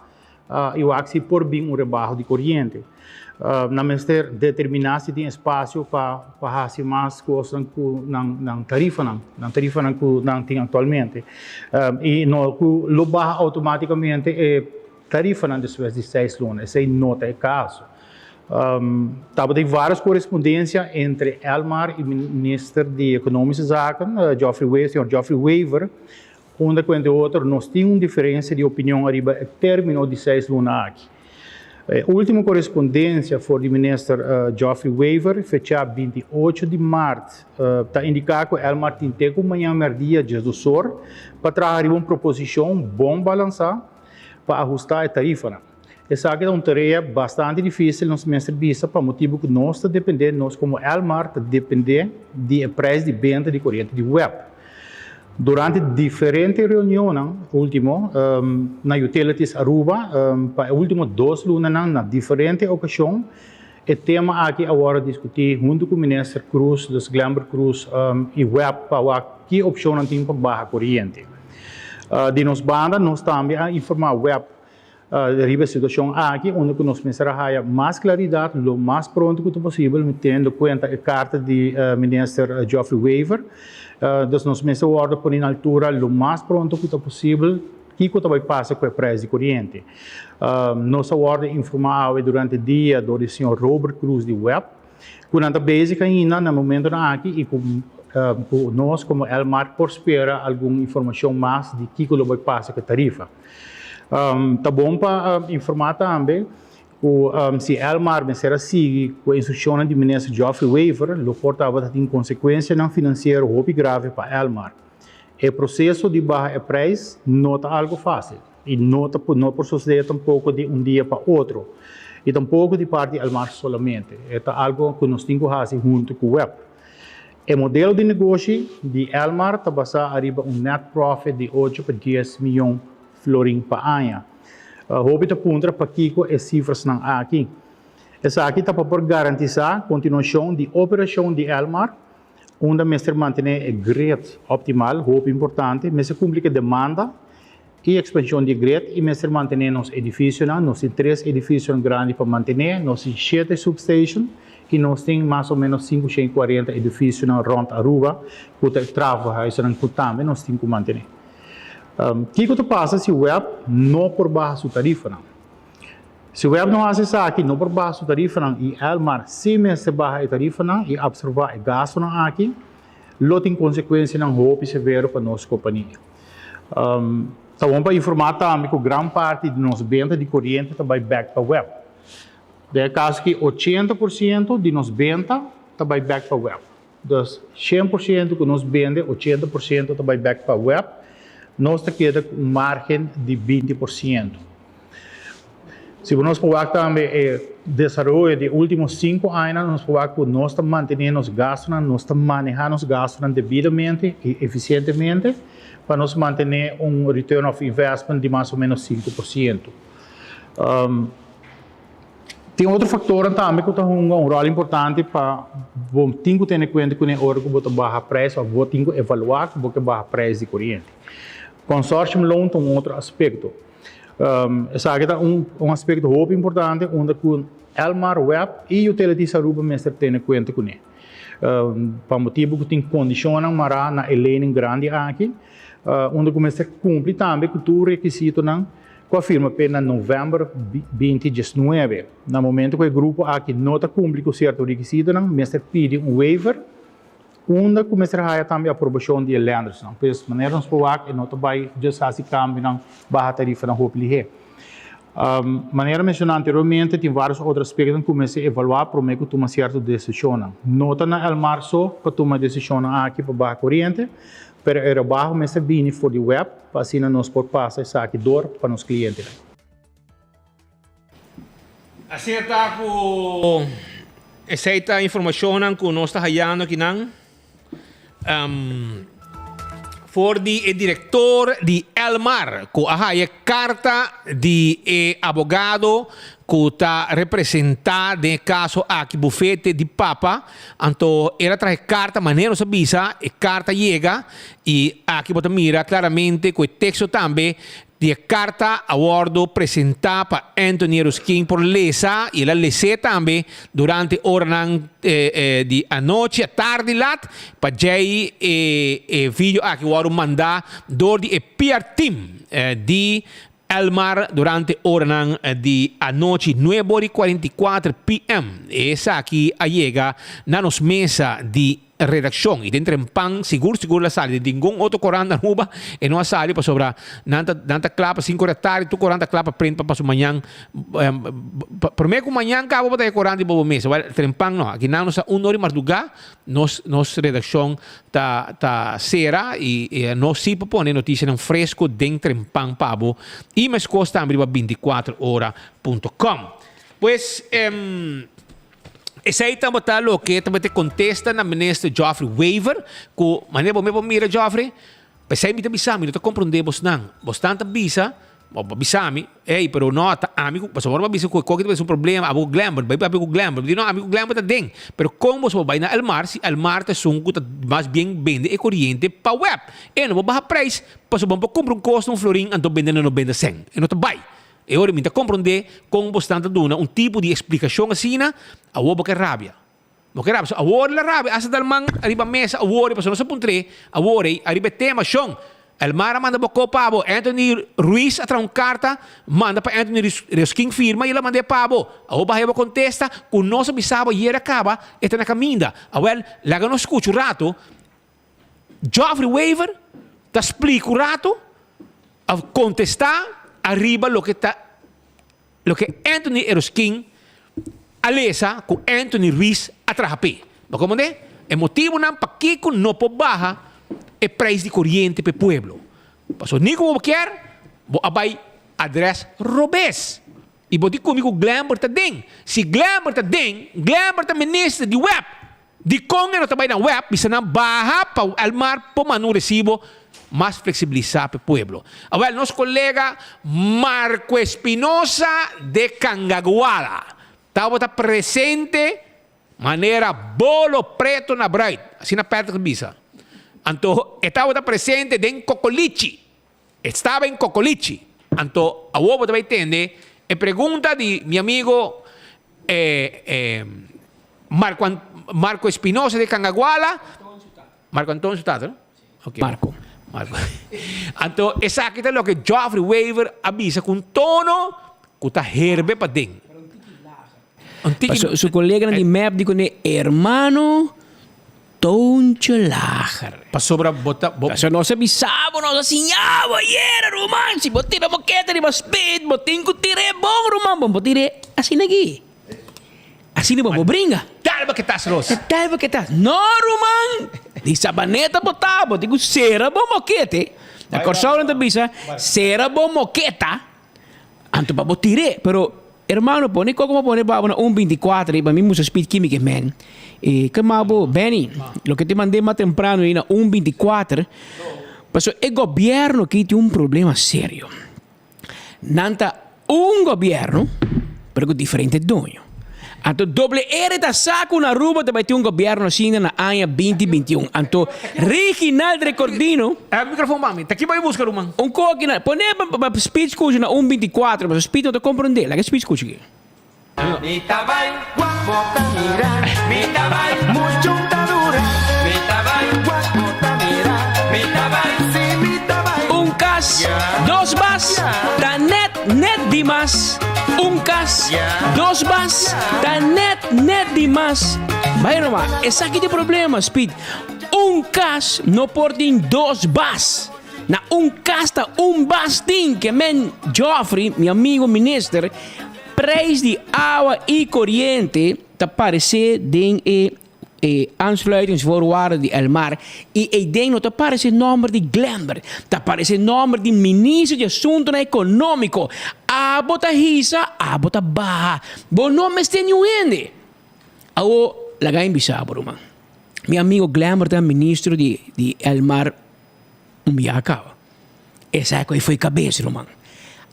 [SPEAKER 19] I wak si por bin un rebaho di koriente. Nan mester determiná si tin espasio pa pa hasi mas kosnan ku nan nan tarifanan, nan tarifanan ku nan tin aktualmente. I no ku lo baha outomátikamente e tarifanan despues di seis luna, esei no ta e kaso. Tabatin vários korespondensia entre Elmar i Minister di Ekonomische Zaken, Geoffrey Wever, señor Geoffrey Wever, Unda ku entre otro nos tin un diferensia di opinion ariba e término di seis luna aki. E último korespondensia for di minister Geoffrey Wever, fechá 28 di mart, ta indiká ku Elmar tin te ku mañan mèrdia diesdosor pa traha riba un proposishon bon balansá pa ahustá e tarifanan. Esaki ta un tarea bastante difísil nos mester bisa pa motibu ku nos ta dependé, nos komo Elmar ta dependé di e preis di benta di koriente di web. Durante diferente reunionnan ultimo na Utilities Aruba pa e ultimo dos lunanan na diferente ocasion e tema aki a wordo discuti hunto cu Minister Croes, dus Glenbert Croes y web pa wak ki opcionnan tin pa baha coriente. Di nos banda nos tambe a informa web Riba e situacion aki, unda cu nos mester a haya mas claridad lo mas pronto cu ta posibel, teniendo cuenta e carta di Minister Geoffrey Wever. Dus nos mester wordo poni na altura lo mas pronto cu ta posibel kico ta bay pasa cu e prijs di coriente. Nos a wordo informa awe durante dia door di señor Robert Croes di web cu nan ta bezig ainda na momentonan aki y cu nos como Elmar por spera algun informacion mas di kico lo bay pasa cu e tarifa. Ta bon pa informá tambe ku si Elmar mester a sigui ku e instrukshonnan di Minister Geoffrey Wever lo por tabata tin konsekuensianan finansiero hopi grave pa Elmar. E proseso di baha e preis no ta algu fásil i no ta no por sosodé tampoko di un dia pa otro i tampoko di parti di Elmar solamente. E ta algu ku nos tin ku hasi huntu ku web. E modelo di negoshi di Elmar ta basá ariba un net profit di ocho pa dies miyon florin pa aña. Hopi ta puntra pakiko e sifrasnan aki. Esaki ta pa por garantisá kontinuashon di operashon di Elmar, unda mester mantené e grid optimal, hopi importante, mester kumpli ku e demanda i ekspanshon di e grid i mester mantené nos edifisionan. Nos tin tres edifisionan grandi pa mantené, nos tin shete substation i nos tin mas o ménos 540 edifisionan rònt Aruba ku ta e trafohuizennan ku tambe nos tin ku mantené. Kiko ta pasa si web no por baha su tarifanan? Si web no hasi esaki, no por baha su tarifanan i Elmar si mester baha e tarifanan i absorbá e gastunan aki, lo tin konsekuensianan hopi severo pa nos kompania. Ta bon pa informá tambe ku gran parti di nos benta di koriente ta bai bèk pa web. Den e kaso aki 80% di nos benta ta bai bèk pa web. Dus 100% ku nos bende, 80% ta bai bèk pa web. Nos ta keda ku un márgen di 20%. Si bo nos por wak tambe e desaroyo di e último sinku añanan, nos por wak ku nos ta mantené nos gastunan, nos ta manehá nos gastunan debidamente i efisientemente pa nos mantené un return of investment di mas o ménos 5%. Tin otro faktornan tambe ku ta hunga un ròl importante pa bo tin ku tene kuenta kuné ora ku bo ta baha preis òf bo tin ku evaluá ku bo ke baha preis di koriente. Consortium loan ta un otro aspekto. Esaki ta un un aspekto hopi importante unda ku Elmar, web i Utilities Aruba mester tene kuenta kuné. Pa motibu ku tin kondishonnan mará na e lening grandi aki, unda ku mester kumpli tambe ku tur rekisitonan ku a firma p'e na novèmber 2019. Na momento ku e grupo aki no ta kumpli ku sierto rekisitonan, mester pidi un waiver Unda ku mester haya tambe aprobashon di e lendersnan. Pues manera nos por wak e no ta bai djis hasi kambionan baha tarifanan hopi lihé. Manera menshoná anteriormente tin vários otro aspektonan ku mester evaluá promé ku tuma sierto desishonnan. No ta na Elmar so pa tuma e desishonnan aki pa baha koriente, pero e rebaho mester bini for di web pa asina nos por pasa esaki dor pa nos klientenan.
[SPEAKER 18] Asina ta ku esei ta informashonnan ku nos ta hayando akinan for di e direktor di Elmar ku a haya karta di e abogado ku ta representá den e kaso aki bufete di Papa. Anto el a traha e karta manera nos a bisa e karta yega i aki bo ta mira klaramente ku e teksto tambe Di e karta a wòrdu presentá pa Anthony Ruskin por lesa i el a les'é tambe durante oranan di anochi, atardi lat, pa djei e e video aki wòrdu mandá dor di e PR team di Elmar durante oranan di anochi nuebe ora i 44 PM. Esaki a yega na nos mesa di redaccion y den trempan sigur sigur la sali den ningun otro corant na Aruba e no a sali pasobra nan ta nan ta cla pa cinco de tardi tur corant ta cla pa print pa paso mañan prome cu mañan cabo bo ta e corant riba bo mesa wel trempan no aki nan nos ta un ora di marduga nos nos redaccion ta ta cera y nos si por pone noticianan fresco den trempan pa bo y mescos tambe riba 24 ora punto com pues. Esei tabata loke tabata e kontesta na Minister Geoffrey Wever ku manera bo mi por mira Geoffrey, p'esei mi ta bisa mi no ta komprondé bosnan. Bosnan ta bisa, bo a bisa mi, ey pero no ta ami ku pasobra bo a bisa ku e koki tabata un problema abo ku Glenbert, bai papia ku Glenbert. Mi di no ami ku Glenbert ta den, pero kon boso por bai na Elmar si Elmar ta esun ku ta mas bien bende e koriente pa web? E no por baha prijs pasobra bo por kumpra un kos na un florin anto bende na nobenta sèn, e no ta bai. E ora mi ta komprondé kon bosnan ta duna un tipo di eksplikashon asina, awor bo ke rabia. Bo ke rabia. So awor la rabia hasta dal man ariba mesa awor pasobra nos a puntr'é awor ei ariba e tema shon. Elmar a manda bo ko pa bo. Anthony Ruiz a traha un karta manda pa Anthony Ruskin firma i el a mand'é pa bo. Awor bo haya bo kontesta ku nos a bisa bo ayer a kaba e ta na kaminda. Awel laga nos skucha un rato Geoffrey Wever ta splika un rato, a kontestá ariba loke ta loke Anthony Eroskin a lesa ku Anthony Ruiz a traha p'e. Bo komprendé? E motibunan pakiko no por baha e preis di koriente p'e pueblo. Pasobra ni ku bo kier, bo a bai adrès robes. I bo di ku mi ku Glenbert ta den. Si Glenbert ta den, Glenbert ta minister di web. Dikon e no ta bai na web bisa nan baha pa Elmar por manda un resibo mas flexibilisa pa e pueblo? Awel nos colega Marco Espinosa de Cangaguala tabata presente manera bolo preto na bruid, asina Patrick ta bisa. Anto e tabata presente den Cocolichi, e staba en Cocolichi. Anto awor bo ta bai tende e pregunta di mi amigo Marco Marco Espinosa de Cangaguala. Marco Antonio su tata, no? Okay.
[SPEAKER 5] Marco.
[SPEAKER 18] Anto esaki ta loke Geoffrey Wever a bisa ku un tono ku ta herbe paden. Un tiki.
[SPEAKER 5] Paso su koleganan di mep di kuné, Hermano, toontje lager.
[SPEAKER 18] Pasobra bo ta, bo.
[SPEAKER 5] Pasobra nos a bisa bo, nos a siña bo ayera, ruman, si bo tira mokete riba spit, bo tin ku tir'é bon, ruman, bo no por tir'é asina aki. Asina bo por bringa.
[SPEAKER 18] Tal bo ke tas ros.
[SPEAKER 5] Tal bo ke tas. No, ruman! Di Sabaneta bo ta, bo tin ku sera bo mokete. Na Kòrsou nan ta bisa, sera bo moketa, anto pa bo tir'é. Pero, hermano, pone koko bo pone pa bo na un bintikuater ei pa mi mustra speed kimi ke men. E kema bo, Benny, loke te mand'é mas temprano ei na un bintikuater, pasobra e gobièrnu aki tin un problema serio. Nan ta un gobierno, pero cu diferente doño. Anto doble R ta sa cu na Aruba ta bay tin un gobierno asina na aña binti binti un. Anto Reginald Recordino.
[SPEAKER 18] E microfoon pa mi. Ta ki bay busca ruman?
[SPEAKER 5] Un koki na, pone pa speech scucha na un binticuatro, pasobra speech no ta comprende. Laga speech scucha aki.
[SPEAKER 20] Mi ta bai wak bo ta mira Mi ta bai mucho ta dura Mi ta bai wak bo ta mira Mi ta bai si mi ta bai.
[SPEAKER 5] Un kas, dos bas, ta nèt nèt di mas Un kas, dos bas, ta nèt nèt di mas Bai roma, esaki ta e problema, Speed Un kas no por tin dos bas Na un kas ta un bas tin Ke men Geoffrey, mi amigo minister, Prijs di awa y coriente ta parece den e e aansluitingsvoorwaarden di Elmar y eyden no ta parece nomber di Glenbert, ta parece nomber di Minister di Asuntonan Economico. Abo ta hisa, abo ta baha. Bo no mester niun hende. Awo laga mi bisa bo ruman. Mi amigo Glenbert ta Ministro di di Elmar un biaha caba. Esaki ku e foi kabes, ruman.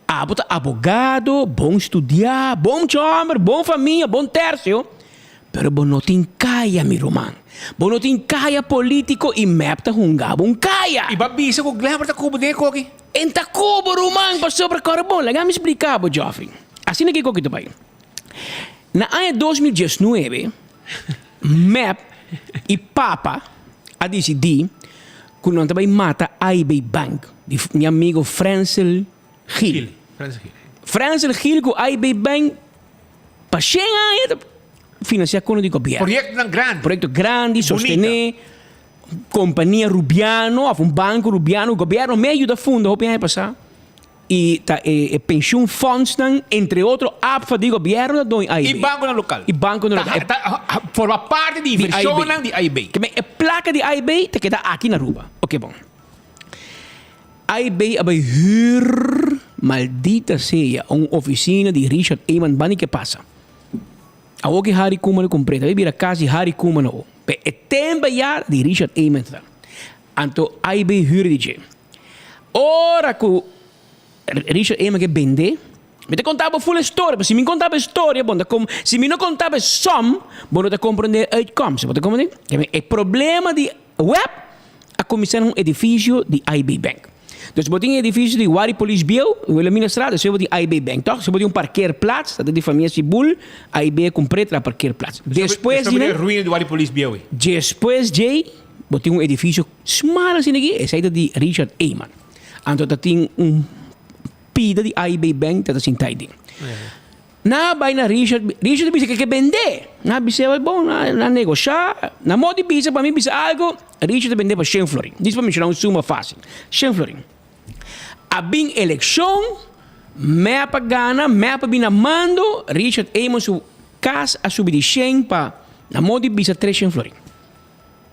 [SPEAKER 5] Abo ta abogado, bon studiá, bon chòmber, bon famia, bon tèrsio, pero bo no tin kaya, mi ruman. Bo no tin kaya polítiko i mep ta hunga bo un kaya.
[SPEAKER 18] I bo a bisa ku Glenver ta kubo den e koki?
[SPEAKER 5] En ta kubo, ruman, pasobra kòrda bon, laga mi splika bo, Geoffrey. Asina ku e koki ta bai. Na aña 2019, mep i papa a disidí ku nan ta bai mata AIB Bank di mi amigo Frensel Gil. Frensel Gil ku AIB Bank pa shen aña ta finansiá kono di gobièrnu.
[SPEAKER 18] Proyektonan grandi.
[SPEAKER 5] Proyekto grandi, sostené kompania rubiano òf un banko rubiano. Gobièrnu mei a yuda funda hopi aña pasá. Y ta e e pensioen fondsnan, entre otro APFA di gobierno ta doño AIB.
[SPEAKER 18] Y banconan local.
[SPEAKER 5] Y banconan local.
[SPEAKER 18] Ta ta forma parti di inversionnan di AIB.
[SPEAKER 5] Ke men e placa di AIB ta keda aki na Aruba. Oke bon. AIB a bay huur, maldita sea, un oficina di Richard Eman bani ke pasa. Awor ki Harry Koeman a cumpre, ta bay bira cas di Harry Koeman awo. Pe e tempo ya di Richard Eman ta. Anto AIB huur di dje. Ora ku Richard Eman ke bende, mi ta konta bo ful e storia, pasobra si mi konta bo e storia, bo no ta kom, si mi no konta bo e som, bo no ta komprende e uitkomst. Bo ta komprende? E problema di web a kuminsá na un edifisio di IB Bank. Dus bo tin e edifisio di Wari Polis Bieu, Wilhelminastraat, despues bo tin IB Bank, tòg? Despues bo tin un parkeerplaats, dat ta di famia Sibul, IB a kumpr'é tra parkeerplaats. Despues di nan.
[SPEAKER 18] Despues bo tin e ruina di Wari Polis Bieu ei.
[SPEAKER 5] Despues djei. Bo tin un edifisio smal asina aki, esei ta di Richard Eman. Anto ta tin un pida di AIB Bank ta ta sinta ei den. Nan a bai na Richard, Richard a bisa ke ke bende. Nan a bis'é, bon, nan a negoshá. Na modo di bisa, pa mi bisa algo, Richard a bende pa shen florin. Dis pa menshoná un suma fásil, shen florin. A bin elekshon, mep a gana, mep a bin na mando, Richard Eman su kas a subi di shen pa, na modo di bisa, tres shen florin.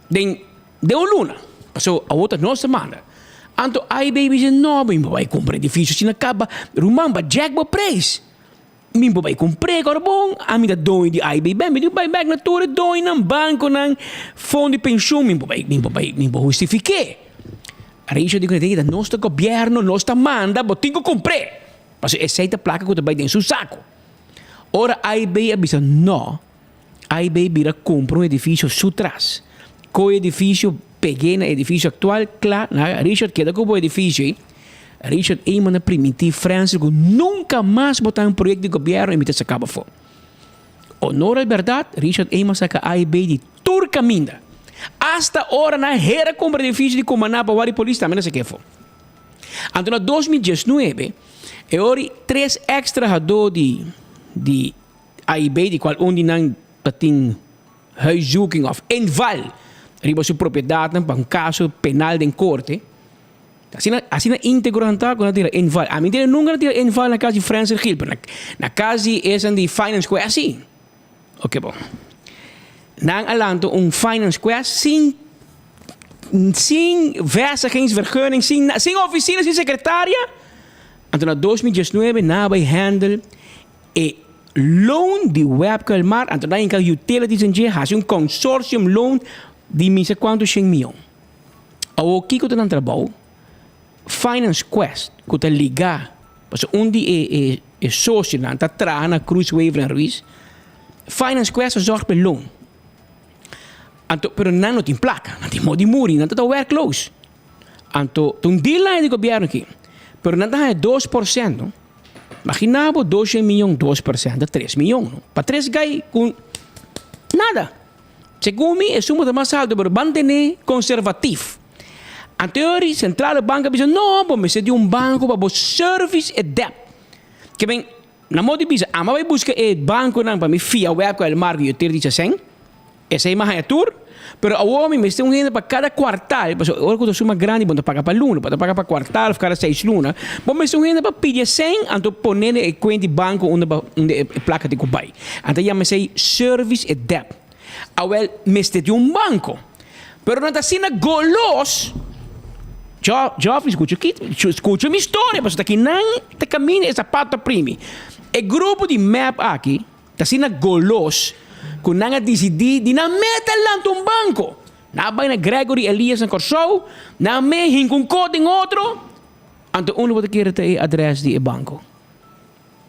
[SPEAKER 5] Den den un luna. Paso awor ta nos ta manda. Anto ai baby dice no mi por bai cumpra edificio asina caba. Ruman ba jack bo prijs. Mi por bai cumpr'e ora bon. Ami ta doño di ai baby. Mi tin bai bek na tur e doñonan, banconan, fondo di pensioen. Mi por bai mi por bai mi por hustifique. Richard di cu ta nos ta gobierno, nos ta manda, bo tin cu cumpr'e. Paso esey ta placa cu ta bai den su saco. Ora ai bay a bisa no. AIB bira kumpra un edifisio su tras. Koe edifisio peg'é na edifisio aktual kla na Richard keda ku bo edifisio ei. Richard Eman a primintí Frensel ku nunka mas bo ta un proyekto di gobièrnu i mi ta saka bo afó. Honor al bèrdat Richard Eman saka AIB di tur kaminda.
[SPEAKER 18] Asta ora nan hera kumpra edifisio di Kumaná pa wari polis tambe nan saka afó. Anto na 2019 e ori tres eks trahadó di di AIB di kual un di nan ta tin huiszoeking òf inval riba su propiedatnan pa un kaso penal den korte. Asina asina íntegro nan ta ku nan tira inval. Ami tene nunka nan tira inval na kas di Frenser Gil, pero na na kas di esan di Finance Quest sí. Oke bon. Nan a lanta un Finance Quest sin sin vestigingsvergunning, sin sin ofisina, sin sekretaria. Anto na 2019 nan a bai handle e loan di Webke Elmar, anto nan hinka utilities en dje, hasi un consortium loan di misa kuantu shen mion. Awor kiko ta nan trabou? Finance Quest ku ta ligá, pasobra un di e e e sosionan ta traha na Cruz Wever en Ruiz. Finance Quest a zòrg pa e loan. Anto, pero nan no tin plaka, nan tin modo di muri, nan ta ta werkloos. Anto, ta un deal nan di gobièrnu aki, pero nan ta haña 2%, no? Imagina bo 200 miyon, 2% ta 3 miyon, no? Pa tres gai ku nada. Segun mi e suma ta mas alto pero ban tene conservatief. Anteori centrale bank a bisa no bo mester di un banco pa bo service e debt. Ke men na modo di bisa ama bai busca e banconan pa mi fia web cu el marco yo ter dicha cen esey mi a haya tur pero awor mi mester un hende pa cada cuartal pasobra ora cu ta suma grandi bo no ta paga pa luna bo ta paga pa cuartal of cada seis luna bo mester un hende pa pidi e cen anto pone den e cuenta di banco unda unda e placa tin cu bai. Anto yama esei service e debt. Awel mester di un banco. Pero nan ta asina golos. Jo, Geoffrey, scucha aki, scucha mi storia, pasobra ta kinan ta camina e zapato ta primi. E grupo di mep aki ta asina golos cu nan a dicidi di nan meta lanta un banco. Nan a bay na Gregory Elias na Corsou, nan me hinca un cot den otro, anto unda bo ta kere ta e adres di e banco?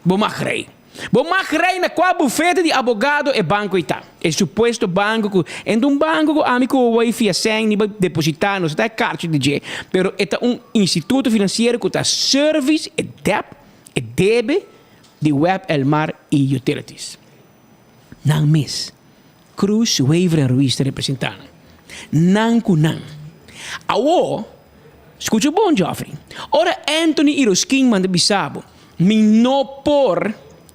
[SPEAKER 18] Bo mag rei. Bo mag rei na kua bufete di abogado e banko ei ta. E supuesto banko ku en ta un banko ku ami ku bo bai fia sèn ni bai depositá, no sa ta e karchi di dje, pero e ta un instituto finansiero ku ta service e dèp, e debe di web Elmar i Utilities. Nan mes, Cruz, Wever en Ruiz ta representá nan. Nan ku nan. Awor, skucha bon, Geoffrey. Ora Anthony Iroskin manda bisa bo, Mi no por,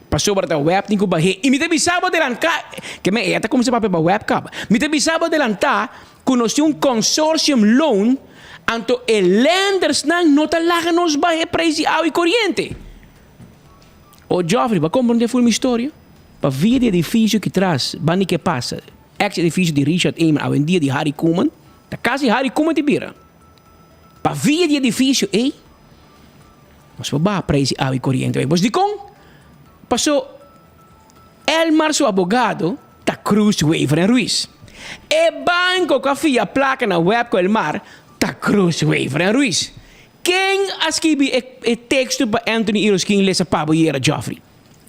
[SPEAKER 18] pasobra ta web tin ku bah'é. I mi ta bisa bo adelantá, ke men e ta kuminsá papia pa web kaba. Mi ta bisa bo adelantá ku nos tin un consortium loan, anto e lendersnan no ta laga nos bah'é preis di awa i koriente. O Geoffrey, bo a komprondé ful mi storia? Pa via di edifisio ki tras banda ke pasa, ex edifisio di Richard Eman, awendia di Harry Koeman, ta kasi Harry Koeman ti bira. Pa via di edifisio ei, nos por baha preis di awa i koriente bai. Bos dikon? Paso Elmar su abogado ta Cruz Wever en Ruiz. E banko ku a fia plaka na Webco Elmar ta Cruz Wever en Ruiz. Ken a skibi e teksto pa Anthony Iroskin lesa pa bo yera, Geoffrey?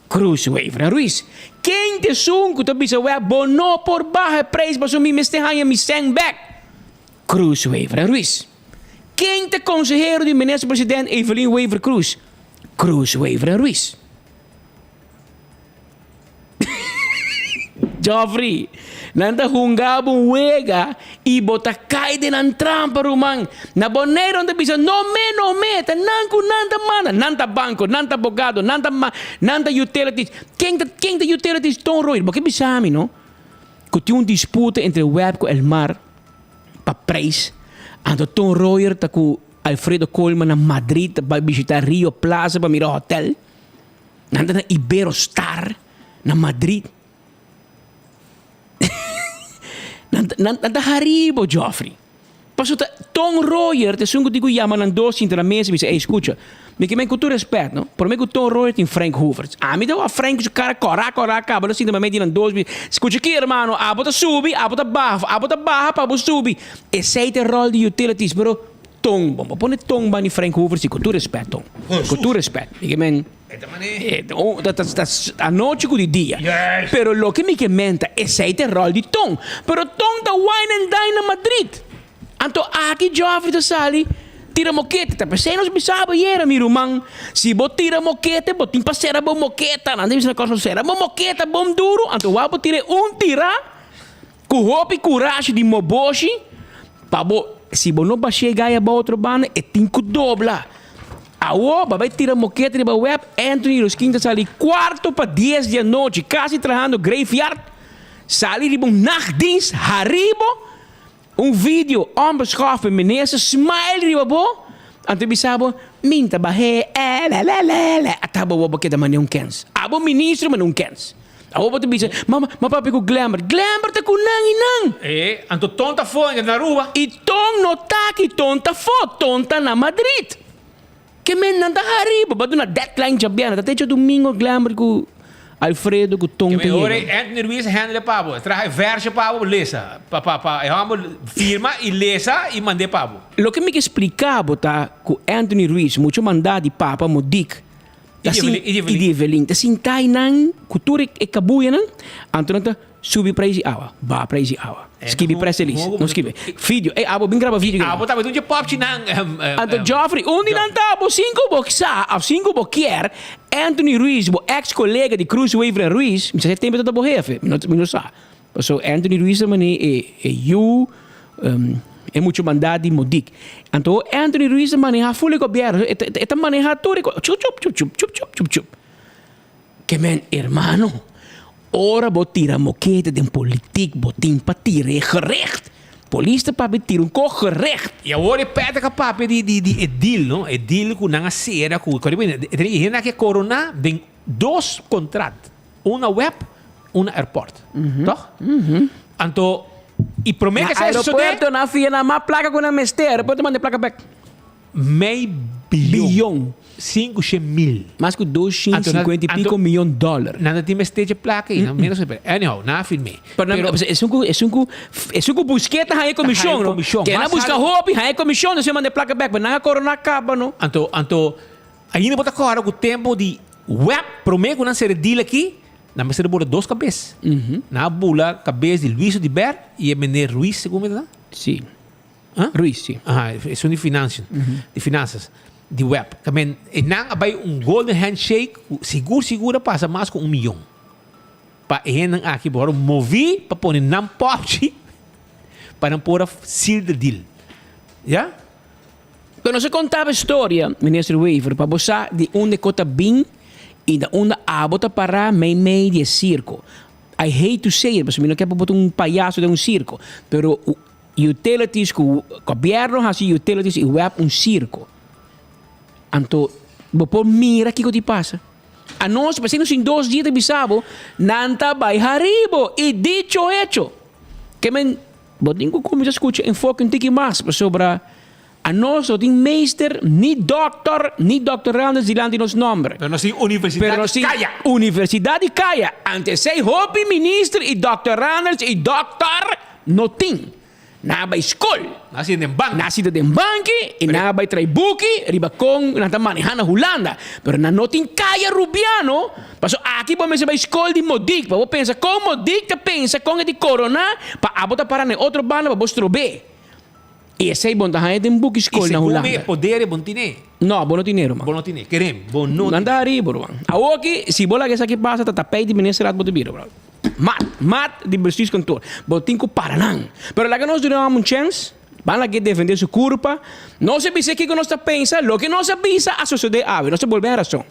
[SPEAKER 18] Cruz Wever en Ruiz. Ken ta esun ku ta bisa web bo no por baha e preis pasobra mi mester haña mi sèn bèk? Cruz Wever en Ruiz. Ken ta konsehero di minister president Evelyn Wever Croes? Cruz Wever en Ruiz. Geoffrey, nan ta hunga bo un wega i bo ta kai den nan trampa, ruman. Na Boneiru nan ta bisa, no me, no me, ta nan ku nan ta manda. Nan ta banko, nan ta abogado, nan ta nan ta utilities. Ken ta ken ta utilities? Ton Royer, bo ke bisa mi no ku tin un disputa entre web ku Elmar pa prijs. Anto Ton Royer ta ku Alfredo Koolman na Madrid ta bai bishita Rio Plaza pa mira hotel. Nan ta na Iberostar na Madrid. Nan nan ta haribo Geoffrey. Pasobra ta Ton Royer ta esun ku tin ku yama nan dos sinta na mesa i bisa, ey skucha, mi ke men ku tur respèt no, promé ku Ton Royer tin Frank Hoevertsz. Ami ta wak Frank ku su kara kòrá kòrá kaba lo sinta mamé di nan dos bisa, skucha aki hermano, abo ta subi, abo ta baha, abo ta baha pa abo subi. Esei ta e ròl di utilities, pero Ton, bo pone Ton banda di Frank Hoevertsz ku tur respèt Ton, ku tur respèt. Mi ke men. Anochi ku di dia. Pero loke mi ke menta, esei ta e ròl di Ton. Pero Ton ta wine and dine na Madrid. Anto aki Geoffrey ta sali tira mokete. Ta p'esei nos bisa bo ayera, mi ruman, si bo tira mokete, bo tin pa sera bo moketa. Nan ta bisa na Kòrsou, sera bo moketa bon duru, anto wak bo tira e un tira.
[SPEAKER 5] Ku hopi kurashi di moboshi pa bo si bo no bash'é gaya ba otro banda e tin ku dobla. Awo bo a bai tira mokete riba web Anthony Ruskin ta sali kuarto pa dies di anochi kasi trahando graveyard sali riba un nachtdienst haribo un video onbeschoft minister smile riba bo anto bisa bo min ta bah'é elelelele ata bo bo keda mane un kens abo ministro mane un kens. Awor bo ta bisa, ma ma papia ku Glenbert. Glenbert ta ku nan i nan.
[SPEAKER 18] E, anto Ton ta afó en na Aruba.
[SPEAKER 5] I Ton no ta aki, Ton ta afó, Ton ta na Madrid. Ke men nan ta hariba, bo a duna deadline djabièrnè, ta te djadumingo Glenbert ku Alfredo ku Ton ta
[SPEAKER 18] Ke men ora
[SPEAKER 5] yega.
[SPEAKER 18] Anthony Ruiz a handle pa bo, e traha e vershon pa bo, lesa. Pa pa pa e hòmber firma i lesa i mand'é pa bo.
[SPEAKER 5] Loke mi ke splika bo ta ku Anthony Ruiz mucho mandá di papa Modik Ta sin, i di Evelyn. Ta sinta einan ku tur e kabuyanan, anto nan ta subi prijs di awa, baha prijs di awa. Skibi press release, no skibi. Video, ey abo bin graba video.
[SPEAKER 18] Abo tabata un dje popchinan.
[SPEAKER 5] Anto Geoffrey, un di nan ta abo sin ku bo sa of sin ku bo kier, Anthony Ruiz, bo ex kolega di Cruz Wever en Ruiz, mi sa si e tempu e tabata bo hefe, mi no mi no sa. Paso Anthony Ruiz ta mane e e yu e mucho manda di Modik. Anto Anthony Ruiz ta maneha ful e gobierno. E ta e ta maneha tur e chup chup chup chup chup chup chup chup. Ke men hermano, ora bo tira mokete den politik bo tin pa tira e gerecht. Polis ta papia tira un ko gerecht.
[SPEAKER 18] I awor e Patrick a papia di di di e deal no, e deal ku nan a sera ku e hende aki a korona den dos kontrat. Un na web, un na airport. Toch? Anto, i prome
[SPEAKER 5] Na
[SPEAKER 18] ke esei sosode.
[SPEAKER 5] aeropuerto nan fia nan mas plaka ku nan mester, aeropuerto manda e plaka bek.
[SPEAKER 18] Mei biyon.
[SPEAKER 5] Biyon.
[SPEAKER 18] 500 mil.
[SPEAKER 5] Mas ku 250 i piko miyon dòler.
[SPEAKER 18] Nan ta tin mester dje plaka ei, nan menos pero anyhow, nan a firm'é.
[SPEAKER 5] Pero nan, esun ku, esun ku, esun ku busk'é ta haña e komishon, no? Ke nan buska hopi, haña e komishon, despues manda e plaka bek, pero nan a korona kaba, no?
[SPEAKER 18] Anto, anto, ainda bo ta kòrda ku tempu di Web, promé ku nan sera e deal aki, nan mester a bula dos kabes. Nan a bula kabes di Luis Oduber i e meneer Ruiz, segun mi ta sa?
[SPEAKER 5] Sí. Ruiz, sí.
[SPEAKER 18] Aha, esun di financiën, di finansas, di web. Ta men, e nan a bai un golden handshake ku sigur sigur a pasa mas ku un miyon. Pa e hendenan aki por a moví pa pone nan pòpchi pa nan por a seal the deal. Ya?
[SPEAKER 5] Pero nos a contaba e storia, Minister Wever, pa bo sa di unda e co ta bin y na unda abo ta para mei mei di e circo. I hate to say it, pasobra mi no kier pa bo ta un payaso den un circo, pero utilities cu gobierno haci utilities y web un circo. Anto bo por mira kico di pasa. Anos, pasobra nos tin dos dia ta bisa bo, nan ta bay haribo y dicho hecho. Ke men. Bo tin ku kuminsá skucha enfoke un tiki mas pasobra anos no tin meester ni dòkter ni dòktorandes dilanti nos nòmber.
[SPEAKER 18] Pero nos tin Universidat di Kaya.
[SPEAKER 5] Universidat di Kaya. Ante esei hopi minister i dòktorandes i dòkter no tin. Nan a bai skol.
[SPEAKER 18] Nan a sinta den banki.
[SPEAKER 5] Nan a sinta den banki i nan a bai trae buki riba kon nan ta manehá na Hulanda. Pero nan no tin Kaya Rubiano. Paso aki bo mester bai skol di Modik pa bo pensa kon Modik ta pensa kon e di korona pa abo ta para na e otro banda pa bo strob'é. I esei bo no ta haña den buki skol na
[SPEAKER 18] I segun
[SPEAKER 5] Hulanda.
[SPEAKER 18] mi e poder e bo no tine.
[SPEAKER 5] No, bo no tine ruman.
[SPEAKER 18] Bo no tine, kerem, bo no
[SPEAKER 5] Nan ta hari bo ruman. Awoki si bo laga esaki pasa ta tapei di ministerat bo ta bira bro. Mat, mat di bestuurskantoor. Bo tin ku para nan. Pero laga nos duna un chèns. Ban lag'é defendé su kurpa. Nos a bisa kiko nos ta pensa, loke nos a bisa a sosodé awe. Nos ta bolbe a rason.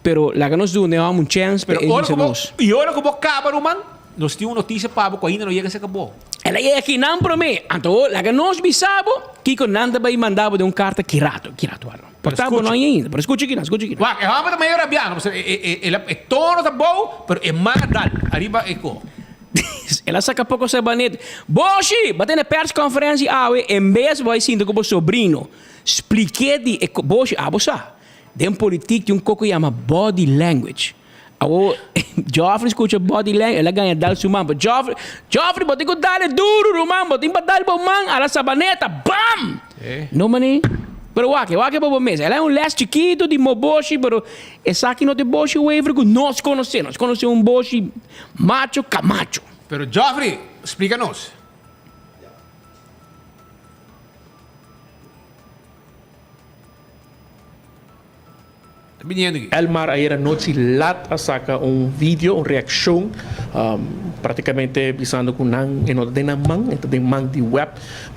[SPEAKER 5] Pero laga nos duna e hòmber un chèns pa
[SPEAKER 18] Pero
[SPEAKER 5] e
[SPEAKER 18] ora
[SPEAKER 5] bisa
[SPEAKER 18] ku bo,
[SPEAKER 5] nos.
[SPEAKER 18] i ora ku bo kaba, ruman, nos tin un notisia pa bo ku ainda no yega serka bo.
[SPEAKER 5] El a yega akinan promé. Anto laga nos bisa bo kiko nan ta bai manda bo den un karta ki rato, ki rato wak.
[SPEAKER 18] Pero
[SPEAKER 5] Por ta bo no
[SPEAKER 18] skucha.
[SPEAKER 5] haña ainda. Pero skucha kinan, skucha kinan.
[SPEAKER 18] Wak, e hòmber ta medio rabiá, no? Pasobra e, e, e, e tono ta bou, pero e man a dal ariba e ko.
[SPEAKER 5] El a saka poko sabanet. Boshi, bo a tene persconferentie awe, en bes bo a sinta ku bo sobrino. Splik'é di e ko. Boshi, abo sa. Den politiek tin un koko yama body language. Awo Geoffrey skucha body language, el a gaña dal su man. Pero Geoffrey, Geoffrey bo tin ku dal e duru ruman, bo tin pa dal bo man a la sabaneta, bam! No mane. Pero wak, wak pa bo mes. El a un les chikitu di mo boshi, pero esaki no ta e boshi Wever ku nos konosé. Nos konosé un boshi macho kamacho.
[SPEAKER 18] Pero Geoffrey, splika nos.
[SPEAKER 21] Elmar ayera nochi lat a saca un video, un reaccion, practicamente bisando cu nan e no ta den nan man, e ta den man di web.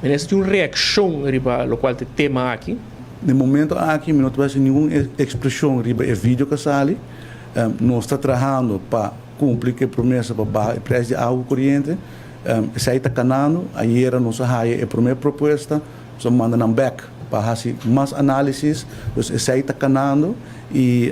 [SPEAKER 21] Minister tin un reaccion riba locual ta e tema aki?
[SPEAKER 22] Na e momento aki mi no ta haci ningun expresion riba e video cu a sali. Nos ta trahando pa cumpli cu e promesa pa baha e prijs di awa cu coriente. Esey ta canando. Ayera nos a haya e prome propuesta. Nos a manda nan bek pa hasi mas análisis. Dus esei ta kanando i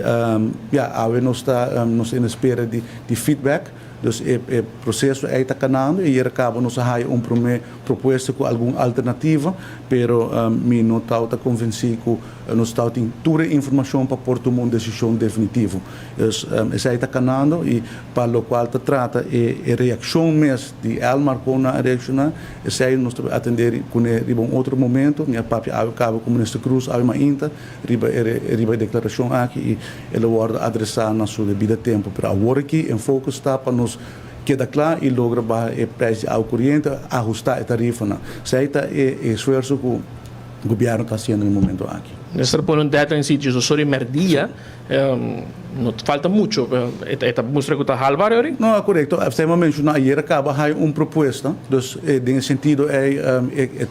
[SPEAKER 22] ya, awe nos ta nos ta in espera di di feedback. Dus e e proseso ei ta kanando i ayer kaba nos a haya un promé propuesta ku algun alternativa, pero mi no tawata konvensí ku nos tawatin tur e informashon pa por tuma un desishon definitivo. Dus esei ta kanando i pa lokual ta trata e e reakshon mes di Elmar kon nan a reakshoná, esei nos ta atendé kuné riba un otro momento. Mi a papia awe kaba ku Minister Croes awe mainta riba e riba e deklarashon aki i e lo wòrdu adresá na su debida tempu. Pero awor aki enfoke sta pa nos keda kla i logra baha e preis di awa koriente, ahustá e tarifanan. Esei ta e esfuerso ku gobièrnu ta hasiendo na e momento aki.
[SPEAKER 21] Minister a pone un deadline si diesocho mèrdia. No ta falta mucho. E ta mustra cu ta hal bario ori?
[SPEAKER 22] No, corecto. Esei mi a menciona ayer a caba hay un propuesta. Dus den e sentido ey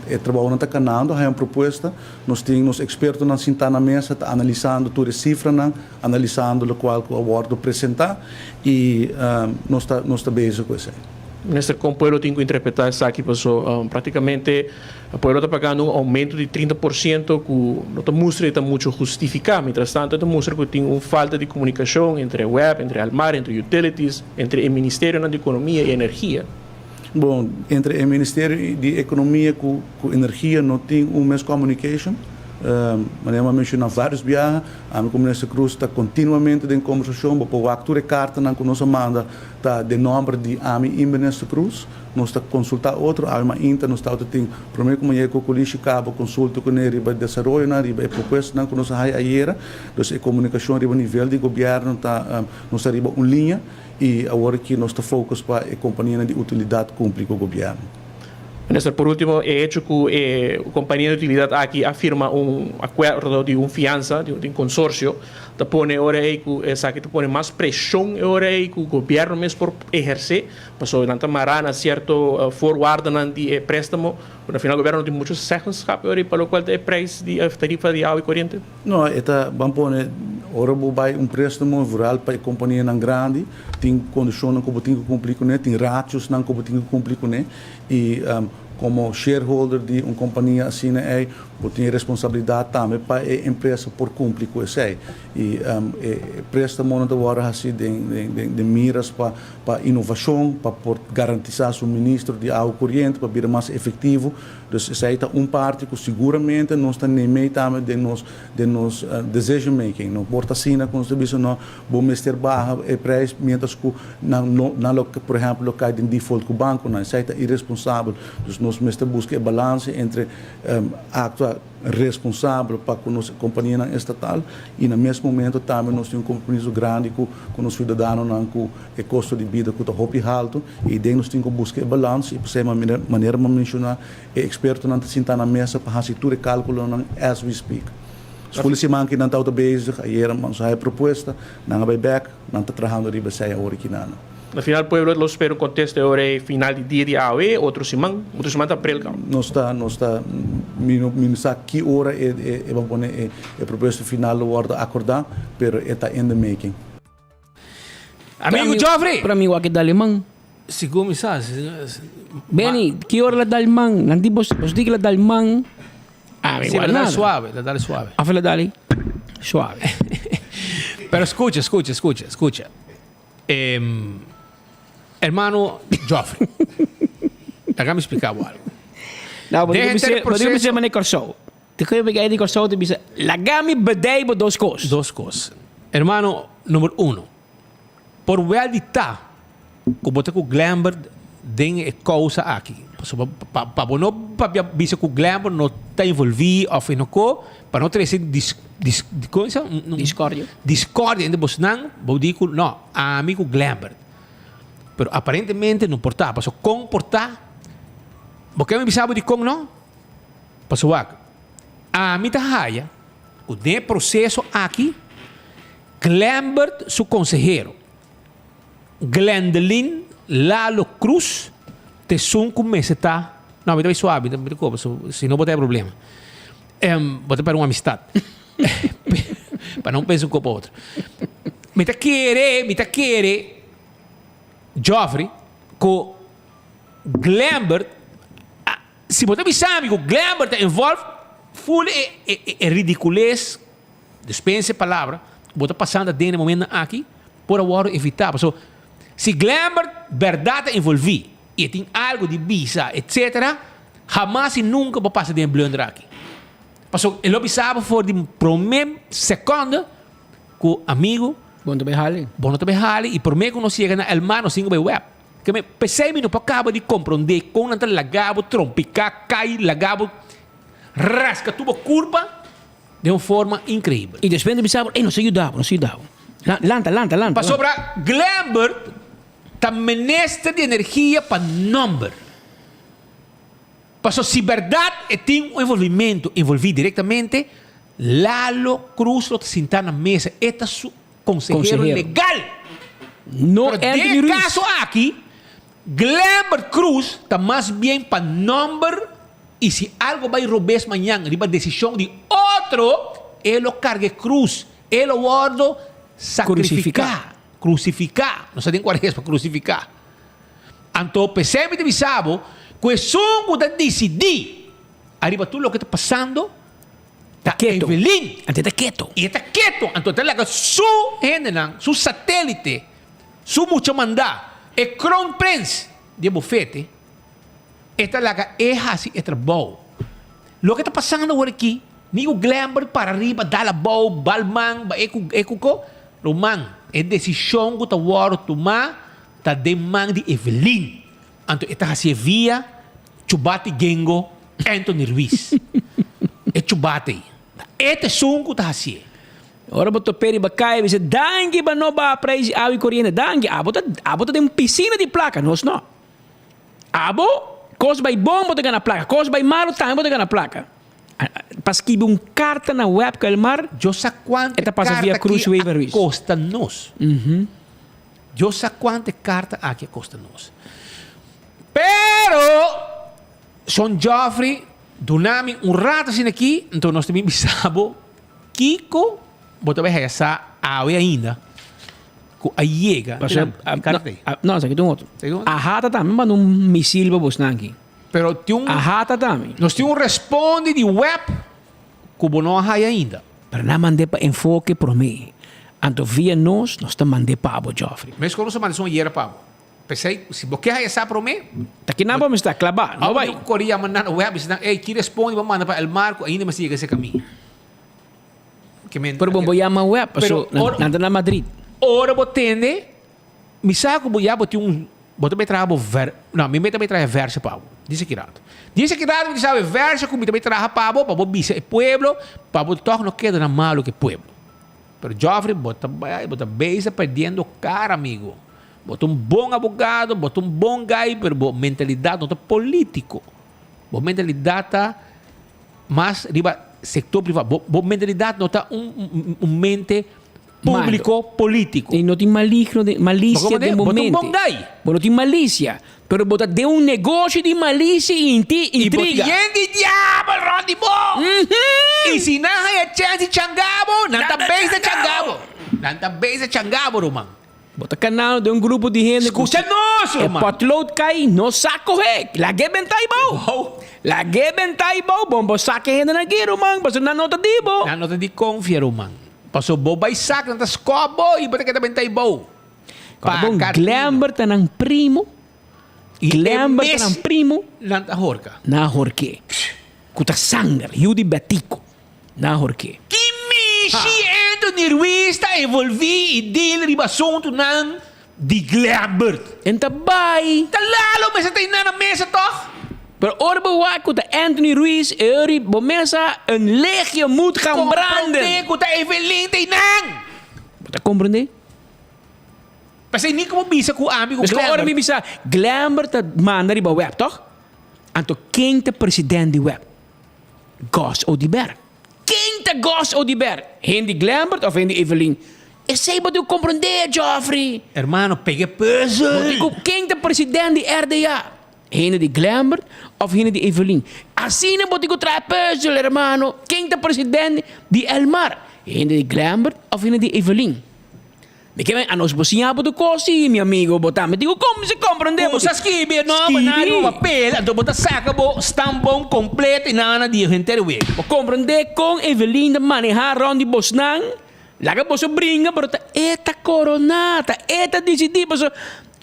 [SPEAKER 22] e trabounan ta canando, hay un propuesta. Nos tin nos expertonan sinta na mesa ta analisando tur e cifranan, analisando locual cu a wordo presenta y nos ta nos ta bezig cu esey.
[SPEAKER 21] Minister, con pueblo tin cu interpreta esaki? Paso practicamente pueblo ta pagando un aumento di 30% cu no ta mustra di ta mucho hustifica. Mientras tanto e ta mustra cu tin un falta di comunicacion entre web, entre Almar, entre utilities, entre e ministerionan di economia y energia.
[SPEAKER 22] Bon, entre e ministerio di economia cu energia no tin un mes communication. Manera mi a menciona varios biaha, ami cu Minister Croes ta continuamente den conversacion. Bo por wak tur e cartanan cu nos a manda Ta den nomber di ami y Minister Croes, nos ta consulta otro, awe mainta nos tawata tin prome cu mañana cu Colishi caba consulta cune riba e desaroyonan, riba e propuestanan cu nos a haya ayera. Dus e comunicacion riba nivel di gobierno ta, nos ta riba un liña y awor aki nos ta focus pa e companianan di utilidad cumpli cu gobierno.
[SPEAKER 21] Minister, por ultimo, e hecho cu e compania di utilidad aki a firma un acuerdo di un fiansa, di un consorcio, Ta pone ora ei ku esaki ta pone mas preshon e ora ei ku gobièrnu mes por ehersé, pasobra nan ta mará na sierto voorwaardenan di e préstamo, ku na final gobièrnu no tin mucho zeggenschap e ora ei pa lokual ta e prijs di e tarifa di awa i koriente.
[SPEAKER 22] No, e ta, ban pone, ora bo bai un préstamo vooral pa e kompanianan grandi, tin kondishonnan ku bo tin ku kumpli kuné, tin ratiosnan ku bo tin ku kumpli kuné i komo shareholder di un kompania asina ei, Bo tin e responsabilidat tambe pa e empresa por kumpli ku esei. I e préstamonan ta wòrdu hasi den miras pa pa inovashon, pa por garantisá suministro di awa koriente, pa bira mas efektivo. Dus esei ta un parti ku siguramente nos ta neem'ei tambe den nos den nos decision making. No por ta asina ku nos ta bisa no, bo mester baha e preis mientras ku nan no nan lo por ehèmpel lo kai den default ku bankonan. Esei ta iresponsabel. Dus nos mester buska e balanse entre Actua responsabel pa cu nos companianan estatal y na mes momento tambe nos tin un compromiso grandi cu nos ciudadanonan cu e costo di bida cu ta hopi halto y den nos tin cu busca e balans y p'esey manera mi a menciona e expertonan ta sinta na mesa pa haci tur e calculonan as we speak. Sfuli siman ki nan tawata bezig, ayer nos a haya propuesta, nan a bay bek, nan ta trahando riba esey awor aki nan.
[SPEAKER 21] Na final pueblo lo spera un contesta e ora e final di dia di awe, otro siman, otro siman ta april caba.
[SPEAKER 22] Nos ta, nos ta, mi no, mi no sa ki ora e, e, e ban pone e, e propuesta final lo wordo acorda, pero e ta in the making.
[SPEAKER 18] Amigo Geoffrey!
[SPEAKER 5] Pero amigo aki dal man.
[SPEAKER 18] Sigur mi sa.
[SPEAKER 5] Benny, ki ora la dal man? Nan di bos, bos di ki la dal man. Ah,
[SPEAKER 18] mi igual nada. Suave, la dal suave.
[SPEAKER 5] Of la dal suave.
[SPEAKER 18] Pero escucha, escucha, escucha, escucha. Hermano Geoffrey, laga mi splika bo algo.
[SPEAKER 5] Nou, bo dico bisa, bo dico bisa mane Kòrsou. Te koe bigay di Kòrsou te bisa, laga mi bedei bo dos kos.
[SPEAKER 18] Dos kos. Hermano, number uno, por wel di ta ku bo ta ku Glenbert den e kousa aki. Pasobra pa pa bo no papia bisa ku Glenbert no ta envolví òf e no ko, pa no trese dis dis kon sa?
[SPEAKER 5] Discordia.
[SPEAKER 18] Discordia entre bosnan, bo di ku no, ami ku Glenbert. Pero aparentemente no por ta. Pasobra kon por ta? Bo ke mi bisa bo dikon no? Pasobra wak, ami ta haya ku den e proseso aki. Glenbert su konsehero, Glendelyn Lalo Cruz, ta esun ku mester ta, no, mi ta bai suabi, mi ta koba, si no bo ta e problema. Bo ta pèrdè un amistat. Pa no pensa un kopa otro. Mi ta kere, mi ta kere, Geoffrey, ku Glenbert, si bo ta bisa mi ku Glenbert ta involved, ful e e ridicules, dispensa e palabra, ku bo ta pasando aden e momentonan aki, por a wòrdu evitá. Pasobra si Glenbert bèrdat ta involví i e tin algu di bisa, etcetera, hamas i nunka bo pasa den e blunder aki. Pasobra e lo bisa bo for di promé sekònde ku amigu,
[SPEAKER 2] Bo no ta bai hali.
[SPEAKER 18] Bo no ta bai hali i promé ku nos yega na el mar nos tin ku bai wèp. Ke me p'esei mi no por kaba di komprondé kon nan ta laga bo trompiká, kai, laga bo raska tur bo kurpa den un forma inkreibel.
[SPEAKER 2] I despues nan ta bisa bo, ey nos a yuda bo, nos a yuda bo. Lanta, lanta, lanta.
[SPEAKER 18] Pasobra Glenbert ta minister di energia pa nòmber. Pasobra si bèrdat e tin un envolvimentu, envolví direktamente, Lalo Cruz lo ta sintá na mesa. E ta su konsehero legal.
[SPEAKER 2] No
[SPEAKER 18] Pero
[SPEAKER 2] Anthony
[SPEAKER 18] den
[SPEAKER 2] Ruiz.
[SPEAKER 18] kaso aki, Glenbert Cruz ta mas bien pa nòmber i si algo bai robes mañan riba desishon di otro, e lo karga e krus, e lo wòrdu sakrifiká, krusifiká, no sa den kuaresma, krusifiká. Anto p'esei mi ta bisa bo ku esun ku ta disidí ariba tur loke ta pasando ta
[SPEAKER 2] Keto.
[SPEAKER 18] Evelyn.
[SPEAKER 2] Anto e ta keto.
[SPEAKER 18] I e ta keto. Anto e ta laga su hendenan, su satélite, su mucha mandá, e kroonprins di e bofete, e ta laga e hasi e trabou. Loke ta pasando awor aki, ni ku Glenbert para riba, dal abou, bal man, ba e ku e ku ko, ruman, e desishon ku ta wòrdu tumá ta den man di Evelyn. Anto e ta hasié via Chubati Gengo Anthony Ruiz. E chubati ei. Ta e ta esun ku ta hasié.
[SPEAKER 2] Ora bo top'é riba kaya bisa, Danki pa no baha prijs di awa i koriente. Danki. Abo ta abo ta den un pisina di plaka, nos no. Abo, kos bai bon bo ta gana plaka, kos bai malu tambe bo ta gana plaka. Pa skibi un karta na web ku Elmar,
[SPEAKER 18] Yo sa kuantu
[SPEAKER 2] e ta pasa via
[SPEAKER 18] karta
[SPEAKER 2] Cruz
[SPEAKER 18] ki
[SPEAKER 2] Wever
[SPEAKER 18] a
[SPEAKER 2] Ruiz.
[SPEAKER 18] kosta nos. Dios sa cuanto e carta aki a costa nos. Pero, Son Geoffrey, duna mi un rato asina aki, enton nos ta bin bisa bo kico bo ta bay haya sa awe ainda cu a yega.
[SPEAKER 2] Pasobra,
[SPEAKER 18] Mira, e carta ei.
[SPEAKER 2] no, esaki ta un otro.
[SPEAKER 18] Esaki ta un otro?
[SPEAKER 2] Ahata tambe manda un misil pa bosnan aki.
[SPEAKER 18] Pero tin un.
[SPEAKER 2] Ahata tambe.
[SPEAKER 18] Nos tin un responde di web Ku bo no a haya ainda.
[SPEAKER 2] Pero nan mand'é pa Enfoke promé. Anto via nos, nos ta mand'é pa bo, Geoffrey.
[SPEAKER 18] Meskos nos a manda esun ayera pa bo. P'esei, si bo ke haya sa promé.
[SPEAKER 2] Ta kinan bo mester klabá, no bai.
[SPEAKER 18] Abo tin ku kore yama nan web, bisa nan, ey, ki responde bo manda pa Elmar ku ainda mester yega esei kaminda. Ke men.
[SPEAKER 2] Pero bon bo yama web, paso
[SPEAKER 18] Pero
[SPEAKER 2] nan ta na Madrid.
[SPEAKER 18] Ora bo tende, Mi sa ku bo ya bo tin un, bo ta bay traha bo ver, no, mi ta bay traha e verse pa bo. Dice ki rato. Dice ki rato mi ta sabi e verse ku mi ta bay traha pa bo, pa bo bisa e pueblo, pa bo tòg no keda na malu ku e pueblo. Pero Geoffrey, bo ta bay, bo ta bezig perdiendo kara, amigo. Bo ta un bon abogado, bo ta un bon guy, pero bo mentalidat no ta politico. Bo mentalidat ta mas riba sector priva. Bo, bo mentalidat no ta un, un mente Público político.
[SPEAKER 2] I no tin maligno den, malicia den bo mente.
[SPEAKER 18] Bo ta un bon guy.
[SPEAKER 2] Bo no tin malicia, pero bo ta den un negoshi di malicia i intriga.
[SPEAKER 18] I bo tin yen di diabel rond di bo. I si nan haya chens di changa bo, nan ta bezig changa bo. Nan ta bezig changa bo, ruman.
[SPEAKER 2] Bo ta kanando den un grupo di hende ku
[SPEAKER 18] Skucha nos,
[SPEAKER 2] e
[SPEAKER 18] ruman.
[SPEAKER 2] potlood kai, no sa kohe. Lag'é benta ei bou. Lag'é benta ei bou. Bon bo saka e hendenan aki, ruman, pasobra nan no ta di bo.
[SPEAKER 18] Nan no ta di konfia, ruman. Paso bo bai sak nan ta skòp bo i bo ta keda benta ei bou.
[SPEAKER 2] Kòrda bon, Glenber ta nan primo. Glenber ta nan primo.
[SPEAKER 18] Nan ta horka.
[SPEAKER 2] Nan a hork'é. Ku ta sanger, yu di Betico. Nan a hork'é.
[SPEAKER 18] Ki mishi Anthony Ruiz ta envolví i deal riba asuntunan di Glenbert?
[SPEAKER 2] En ta bai.
[SPEAKER 18] Ta Lalo mester ta einan na mesa tòg?
[SPEAKER 2] Pero ora bo wak ku ta Anthony Ruiz e ori bo mesa un legio moet gaan branden.
[SPEAKER 18] Komprondé ku ta Evelyn ta einan.
[SPEAKER 2] Bo ta komprondé?
[SPEAKER 18] P'esei ni ku bo bisa ku ami ku
[SPEAKER 2] Paske
[SPEAKER 18] Glenbert.
[SPEAKER 2] ora mi bisa Glenbert ta manda riba web tòg? Anto ken ta president di web? Gos Oduber. Ken ta Gos Oduber? Hendy Glenbert of Hendy Evelyn? Esei bo tin ku komprondé, Geoffrey.
[SPEAKER 18] Hermano, pega e puzzel.
[SPEAKER 2] Bo tin ku ken ta president di RDA? Hende di Glembert of hende di Evelyn? Asina bo tin ku traha e puzzel, hermano. Ken ta president di Elmar? Hende di Glembert of hende di Evelyn? Mi ke men anos bo siña bo tur kos si, mi amigo, bo tambe tin ku kumsa komprondé bo.
[SPEAKER 18] Kumsa skibi e nomber na riba papel, anto bo ta saka bo stamboom kompleto i nan a di henter wek.
[SPEAKER 2] Bo komprondé kon Evelyn ta manehá rònt di bosnan? Laga boso bringa, pero ta e ta koroná, ta e ta disidí. Pasobra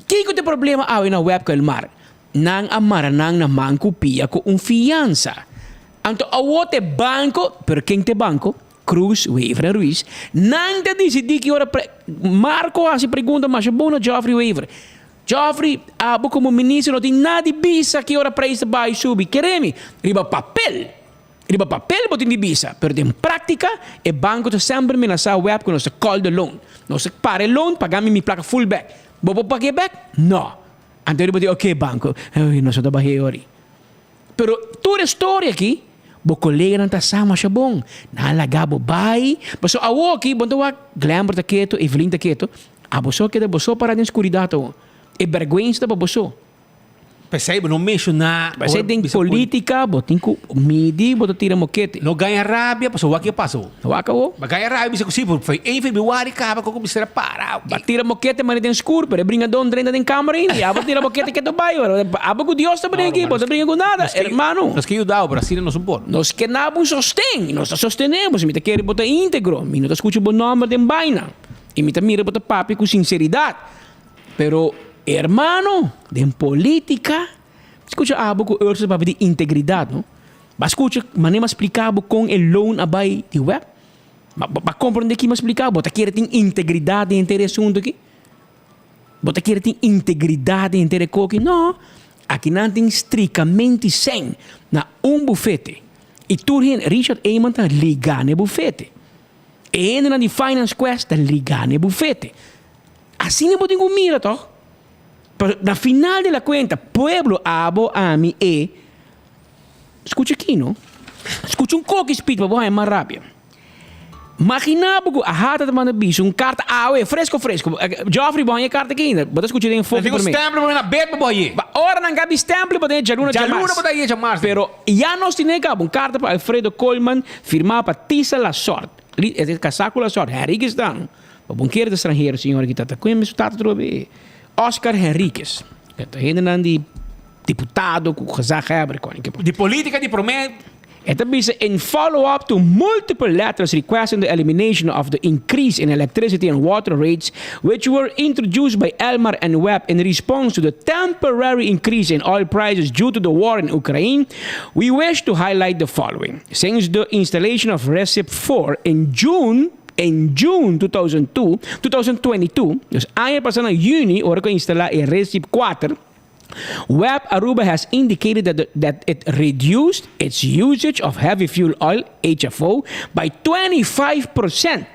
[SPEAKER 2] kiko ta e problema awe na web ku Elmar? Nan a mara nan na man ku pia ku un fiansa. Anto awor ta e banko, pero ken ta e banko? Cruz, Wever en Ruiz, nan ta disidí ki ora pre Marco hasi pregunta masha bon na Geoffrey Wever. Geoffrey, abo komo minister no tin nada di bisa ki ora prijs ta bai subi. Kere mi, riba papel, riba papel bo tin di bisa, pero den práktika e banko ta semper menasá web ku nos ta call the loan. Nos ta para e loan, paga mi mi plaka full bek. Bo por pag'é bek? No. Anto riba di oke banko, nos no ta bah'é ori. Pero tur e storia aki, bo koleganan ta sa masha bon. Nan a laga bo bai. Pasobra awor aki bo no ta wak Glenbert ta keto, Evelyn ta keto. Abo so a keda bo so para den skuridat awor. E bèrgwensa ta pa bo so.
[SPEAKER 18] P'esei bo no menshoná.
[SPEAKER 2] P'esei den polítika bo tin ku midi bo ta tira mokete.
[SPEAKER 18] No gaña rabia pasobra wak ke pasa awor.
[SPEAKER 2] Wak awor.
[SPEAKER 18] Ba gaña rabia bisa ku si, por fei ein februari kaba ku mester a para.
[SPEAKER 2] Ba tira mokete mane den skur, pero e bringadon drenta den kamera ainda. I abo tira mokete ketu bai. Abo ku Dios ta bringa aki, bo ta bringa ku nada, hermano.
[SPEAKER 18] Nos ke yuda bo, pero asina nos no por.
[SPEAKER 2] Nos ke na bo un sosten, nos ta sostené bo. Si mi ta kere bo ta íntegro, mi no ta skucha bo nòmber den baina. I mi ta mira bo ta papia ku sinseridat. Pero, hermano, den polítika, skucha abo ku Ursula papia di integridat, no? Ba skucha manera mi a splika bo kon e loan a bai di web? Ba ba komprondé ki mi a splika bo? Bo ta kere tin integridat den henter e asuntu aki? Bo ta kere tin integridat den henter e koki? No! Akinan tin strikamenti sèn na un bufete. I tur hende, Richard Eman ta ligá na e bufete. E hendenan di Finance Quest ta ligá na e bufete. Asina bo tin ku mira tòg? Pero na final di la kuenta, pueblo, abo, ami, e. Skucha aki no. Skucha un koki speech pa bo haña mas rabia. Magina bo ku Ahata ta manda bisa un karta awe, fresko fresko. Geoffrey bo haña e karta aki ainda. Bo ta skucha den foki promé.
[SPEAKER 18] Nan tin ku stempel pa na bed pa bo hañ'é.
[SPEAKER 2] Ba ora nan gabi stempel bo ta haña djaluna djamas.
[SPEAKER 18] Djaluna bo ta hañ'é djamas.
[SPEAKER 2] Pero ya nos tene kaba un karta pa Alfredo Koolman firmá pa Tisa Lasort. E ta kasá ku Lasort. Henriquez ta no. Pa bon kere ta stranhero señor aki ta ta kuen su tata trobe. Oscar Henriquez. E ta hendenan di. Diputado ku gezaghebber kon ke.
[SPEAKER 18] Di politika di promé.
[SPEAKER 2] E ta bisa in follow up to multiple letters requesting the elimination of the increase in electricity and water rates which were introduced by Elmar and Web in response to the temporary increase in oil prices due to the war in Ukraine, we wish to highlight the following. Since the installation of Recip 4 in June in June 2002, 2022, dus aña pasá na yüni ora ku a instalá e Recip 4, Web Aruba has indicated that, that it reduced its usage of heavy fuel oil, HFO, by 25%,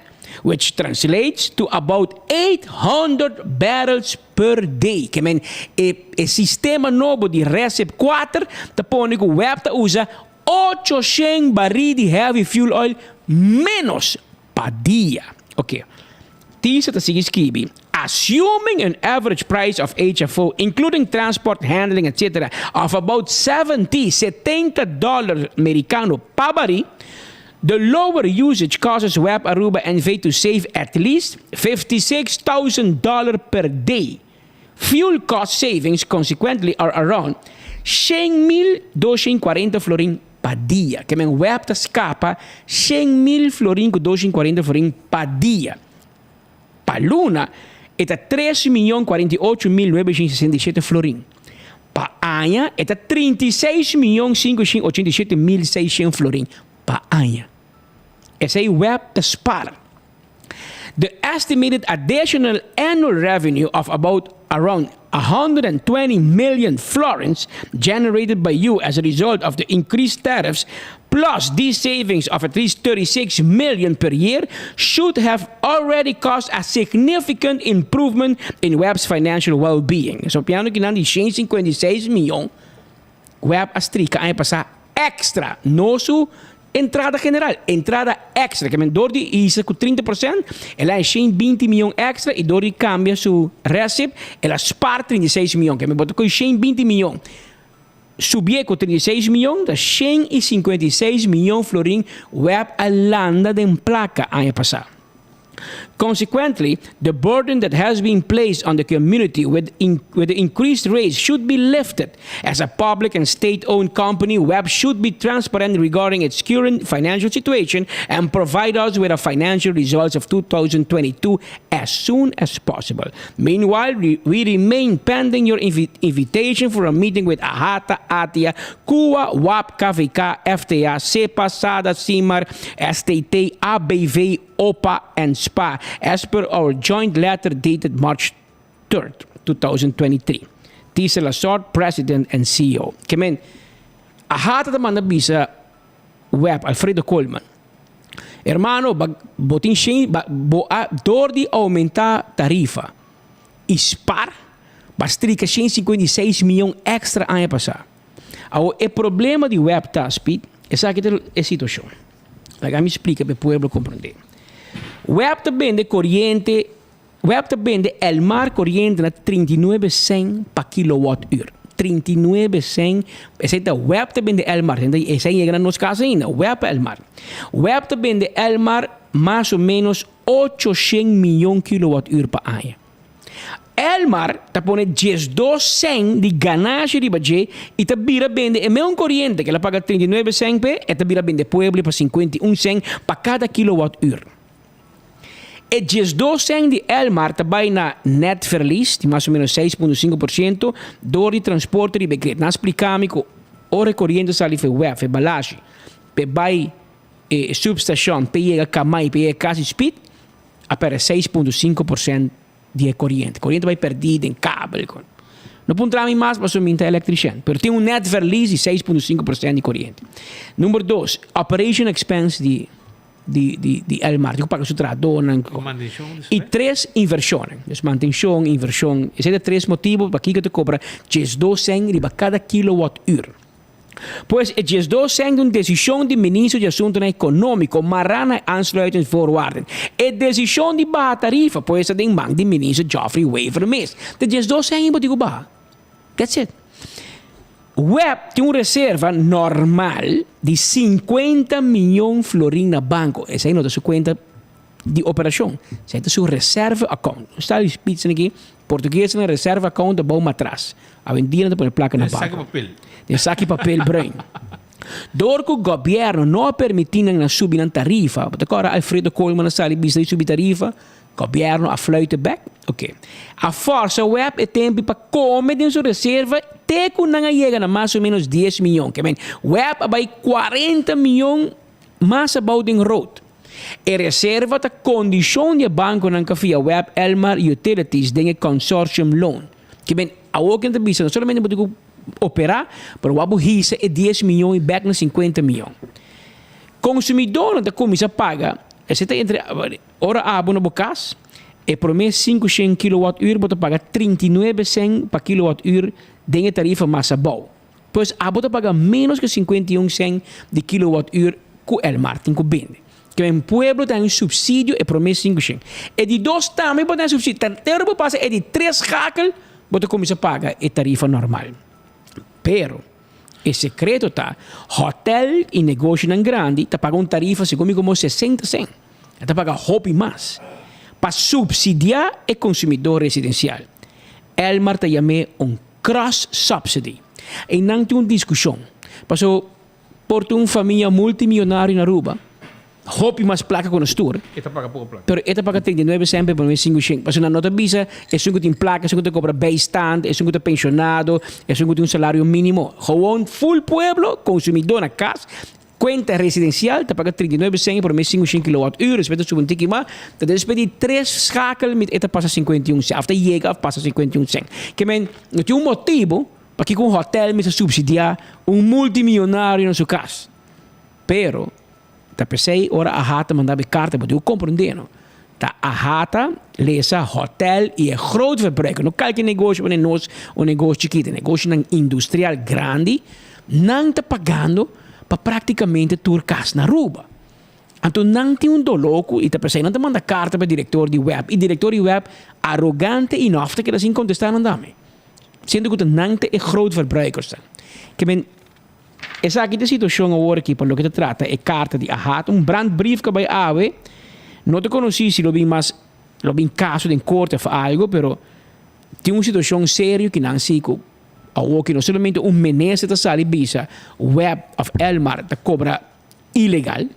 [SPEAKER 2] which translates to about 800 barrels per day. Ke men, e, e sistema nobo di Recip 4 ta pone ku Web ta usa 800 barí di heavy fuel oil menos pa dia. Ok. Tisa ta sigui skibi, Assuming an average price of HFO, including transport, handling, etc., of about 70, 70 dollar Mericano pa barí, the lower usage causes Web Aruba NV to save at least 56,000 dollar per day. Fuel cost savings consequently are around 100,240 florin pa dia. Ke men web ta skapa 100,000 florin ku 240 florin pa dia. Pa luna e ta 3.048.967 florin. Pa aña e ta 36.587.600 florin pa aña. Esei web ta spar. The estimated additional annual revenue of about around 120 million florins generated by you as a result of the increased tariffs plus these savings of at least 36 million per year should have already caused a significant improvement in Webb's financial well-being. So piano ki nan di 156 miljoen Webb a strika aña pasá extra no su. Entrada general, entrada extra, ke men dor di hisa ku 30%, el a 120 mion extra i dor di kambia su recip, el a spar 36 mion. Ke men bo ta kohe 120 mion, subié ku 36 mion, ta 156 mion florin web a landa den plaka aña pasá. Consequently, the burden that has been placed on the community with, in, with the increased rates should be lifted. As a public and state-owned company, WEB should be transparent regarding its current financial situation and provide us with the financial results of 2022 as soon as possible. Meanwhile, we, we remain pending your invi invitation for a meeting with AHATA, ATIA, CUA, WAP, KVK, FTA, SEPA, SADA, SIMAR, STT, ABV, OPA and SPA, as per our joint letter dated March 3rd, 2023. Tisa Lasort, President and CEO. Ke men, AHATA ta manda bisa web Alfredo Koolman. Hermano, ba, bo tin shen, ba, bo a, door di aumenta tarifa y spar, ba strika 156 miljoen extra aña pasa. Awo, e problema di web ta, Speed, esaki ta e situacion. Laga mi splica pa e pueblo comprende. Web ta bende coriente, web ta bende Elmar coriente na 39 cent pa kilowatt uur. 39 cent, esey ta web ta bende Elmar, esey yega na nos cas ainda, web pa Elmar. Web ta bende Elmar mas o menos 800 miljoen kilowatt uur pa aña. Elmar ta pone 12 cent di ganashi riba dje y ta bira bende e meun coriente cu el a paga 39 cent p'e, e ta bira bende pueblo pa 51 cent pa cada kilowatt uur. E 12 cent di Elmar ta bay na net verlies di mas o menos 6.5% door di transporte riba e grid. Nan a splica mi cu ora e coriente sali f'e web, f'e balashi, p'e bay e substation, p'e yega Kamay, p'e yega Kasi Speed, a perde 6.5% di e coriente. Coriente bay perdi den kabel. No puntra mi mas pasobra mi ta electrician. Pero tin un net verlies di 6.5% di coriente. Number dos, operation expense di di di di Elmar. Tin cu paga su trahadornan. Y tres, inversionnan. Dus mantencion, inversion. Esey ta tres motibo pakico ta cobra 12 cent riba cada kilowatt uur. Pues e 12 sèn ta un desishon di Ministro di Asuntunan Ekonómiko mará na e aansluitingsvoorwaarden. E desishon di baha tarifa pues ta den man di Minister Geoffrey Wever mes. Ta 12 sèn bo tin ku baha. That's it. Web tin un reserva normal di 50 miyon florin na banko. Esei no ta su kuenta di operashon. Esei ta su reserve account. Nos ta spitsen aki, Portuguesnan reserve account ta bou matras. Awendia nan ta pone plaka na
[SPEAKER 18] Den saki
[SPEAKER 2] banko.
[SPEAKER 18] papel.
[SPEAKER 2] Den saki papel bruin. Dor ku gobièrnu no a permití nan na subi nan tarifa, bo ta kòrda Alfredo Koolman a sali bisa di subi tarifa, gobièrnu a fluit bèk. Oké. A fòrsa web e tempu pa kome den su reserva te ku nan a yega na mas o ménos dies miyon. Ke men, web a bai 40 miyon mas abou den rood. E reserva ta kondishon di e bankonan ka fia web Elmar Utilities den e consortium loan. Ke men, awor ke nan ta bisa no solamente bo tin ku operá, pero wak bo hisa e dies miyon i bèk na sinkuenta miyon. Konsumidónan ta kuminsá paga, esei ta entre, ora abo na bo kas, e promé sinku shen kilowatt ur bo ta paga 39 sèn pa kilowatt ur den e tarifa mas abou. Pues abo ta paga ménos ku 51 sèn di kilowatt ur ku Elmar tin ku bende. Ke men pueblo ta haña un supsidio e promé sinku shen. E di dos tambe bo ta haña supsidio. Ta te ora bo pasa e di tres schakel bo ta kuminsá paga e tarifa normal. Pero e sekreto ta hòtèl i negoshonan grandi ta paga un tarifa segun mi komo 60 sèn. E ta paga hopi mas pa supsidiá e konsumidó residensial. Elmar ta yam'é un Cross subsidy. Einan tin un diskushon. Paso por tin un famia multimillonario na Aruba, hopi mas plaka ku nos tur.
[SPEAKER 18] E ta paga poko plaka.
[SPEAKER 2] Pero e ta paga 39 cent pa prome sinku shen. Paso nan no ta bisa esun ku tin plaka, esun ku ta kobra bijstand, esun ku ta penshonado, esun ku tin un salario minimo. Gewoon full pueblo, konsumidó na kas, Cuenta residencial ta paga 39 cent por mes 5 kilowatt uur, despues ta subi un tiki mas, ta despues di tres schakel mit e ta pasa 51 cent, of ta yega of pasa 51 cent. Ke men, no tin un motibo pakiko un hotel mester subsidia un multimillonario na su cas. Pero, ta pesey ora AHA ta manda bo e carta, bo tin cu comprende no. Ta AHA ta lesa hotel y e groot verbruiker, no kalke negoshi pone nos un negoshi chikito, negoshinan industrial grandi, nan ta pagando. pa práktikamente tur kas na Aruba. Anto nan tin un doló ku i ta p'esei nan ta manda karta pa e direktor di web i direktor di web arogante enough ta keda sin kontestá nan tambe. Siendo ku ta nan ta e grootverbruikersnan. Ke men esaki ta e situashon awor aki pa loke ta trata e karta di AHATA. Un brandbrief ku a bai awe no ta konosí si lo bin mas lo bin kaso den korte òf algu pero tin un situashon serio ki nan si ku awor ki no solamente un minister ta sali bisa web òf Elmar ta kobra ilegal,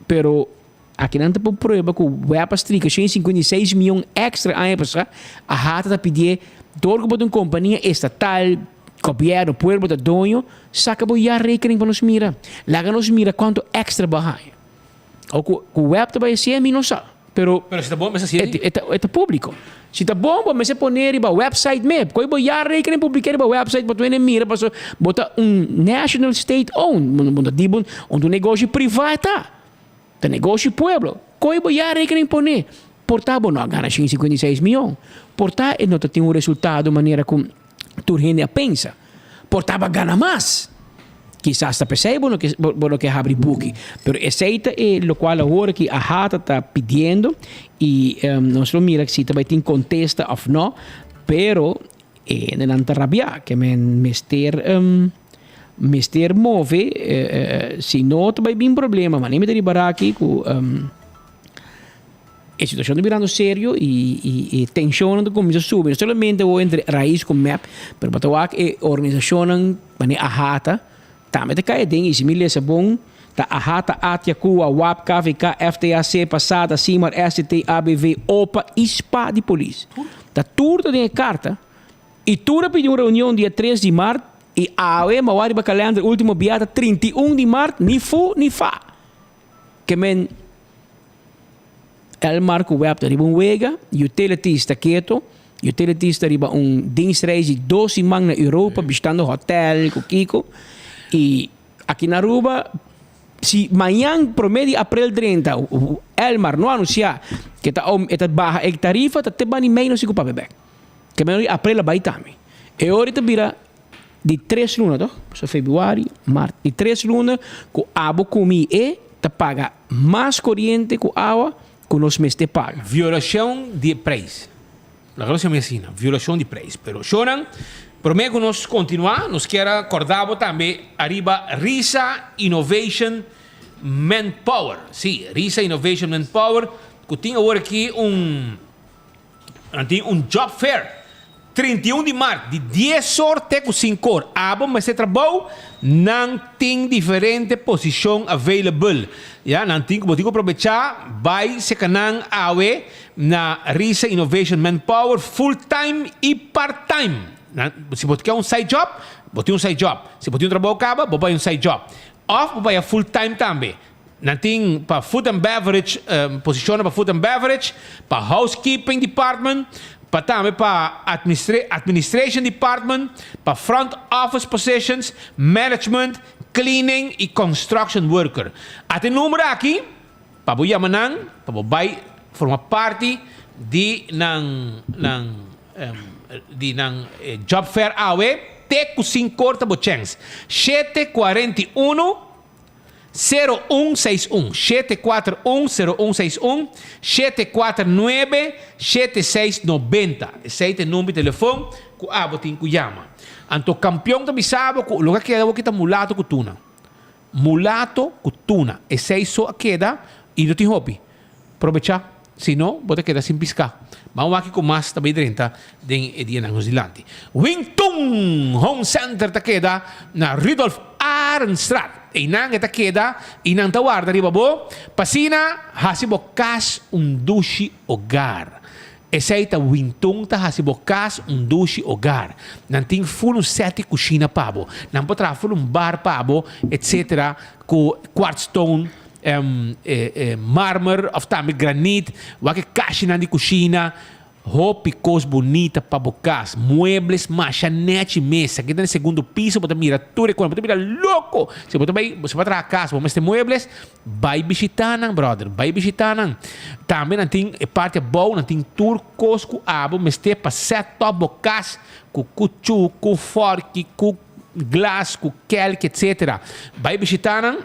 [SPEAKER 2] pero aki nan ta por prueba ku web a strika 156 mion extra aña pasá, AHATA ta pidié dor ku bo ta un kompania estatal, gobièrnu, pueblo ta doño, saka bo jaarrekening pa nos mira. Laga nos mira kuantu extra bo a haña. O ku ku web ta bai hasié mi no sa, pero
[SPEAKER 18] Pero si ta bon mester hasié
[SPEAKER 2] e ta e ta públiko. Si ta bon bo mester pone riba website me. Koe bo jaarrekening publiká riba website pa tur hende mira pasobra bo ta un national state owned. Bo ta di bo un negoshi privá e ta. Ta negoshi pueblo. Koe bo jaarrekening pone. Por ta bo no a gana 156 mion. Por ta e no ta tin un resultado manera ku tur hende a pensa. Por ta bo a gana mas. Kisas ta p'esei bo no ke bo no ke habri buki. Pero esei ta e lokual awor ki AHATA ta pidiendo i nos lo mira si ta bai tin kontesta òf no. Pero e hendenan ta rabiá ke men mester mester move si no ta bai bin problema. Manera mi ta riba aki ku E situacion ta birando serio y e tensionnan ta cuminsa subi, no solamente awor entre Raiz cu mep, pero bo ta wak e organisacionnan manera AHATA tambe ta cay aden y si mi lesa bon ta AHATA, ATIA, CUA, wap, KVK, FTAC, Pasada, Simar, STT, ABV, opa y spa di polis. Ta tur ta den e carta y tur a pidi un reunion dia tres di mart y awe mi a wak riba calender ultimo bia ta 31 di mart ni fu ni fa. Ke men Elmar ku web ta riba un wega, utilities ta keto, utilities ta riba un dienstreis di dos siman na Europa bishitando hotel ku kiko i aki na Aruba si mañan prome di aprel drenta Elmar no anunsia ke ta e ta baha e tarifa ta te bani mei nos tin ku papia bek. Ke men aprel a bai tambe. E ora ta bira Di tres luna toch? So februari, mart. Di tres luna ku abo ku mi e ta paga mas koriente ku awa ku nos mester paga.
[SPEAKER 18] Violashon di e preis. Laga nos yama e asina, violashon di preis. Pero shownan, prome ku nos kontinuá, nos kier a kòrda bo tambe ariba Risa Innovation Manpower. Sí, Risa Innovation Manpower ku tin awor aki un. Nan tin un job fair 31 di mart di dies or te ku sinku or. Abo mester trabou, nan tin diferente posishon available. Ya, nan tin ku bo tin ku probechá bai seka nan awe na Risa Innovation Manpower full time i part time. Nan, si bo ke un side job, bo tin un side job. Si bo tin un trabou kaba, bo bai un side job. Òf bo bai a full time tambe. Nan tin pa food and beverage, posishonnan pa food and beverage, pa housekeeping department, pa tambe pa administration department, pa front office positions, management, cleaning y construction worker. Ata e number aki pa bo yama nan pa bo bai forma parti di nan nan di nan job fair awe te cu sinkor ta bo chens. Shete 41. 0161 741 0161 749 7690 Esei ta e number di telefon ku abo tin ku yama. Anto kampion ta bisa bo ku loke a keda awor ta mulato ku tuna. Mulato ku tuna. Esei so a keda i no tin hopi. Probechá, si no bo ta keda sin piská. Ban wak ku mas ta bai drenta den e dianan nos dilanti. Wing Tun Home Center ta keda na Rudolf Arendstraat. Einan e ta keda i nan ta warda riba bo pa asina hasi bo kas un dushi hogar. Esei ta Wing Tun ta hasi bo kas un dushi hogar. Nan tin ful un set di kushina pa bo. Nan por traha ful un bar pa bo, etcetera, ku quartz stone. Marmer of tambe granit, wak e kashinan di kushina, hopi kos bunita pa bo kas, muebles masha nechi mes, aki ta na e segundo piso bo ta mira tur e kos, bo ta bira loko, si bo ta bai, si bo a traha kas bo mester muebles, bai bishita nan brother, bai bishita nan, tambe nan tin e parti abou nan tin tur kos ku abo mester pa set up bo kas, ku kuchu, ku forki, ku. glas, ku kelk etc. Bai bishita nan.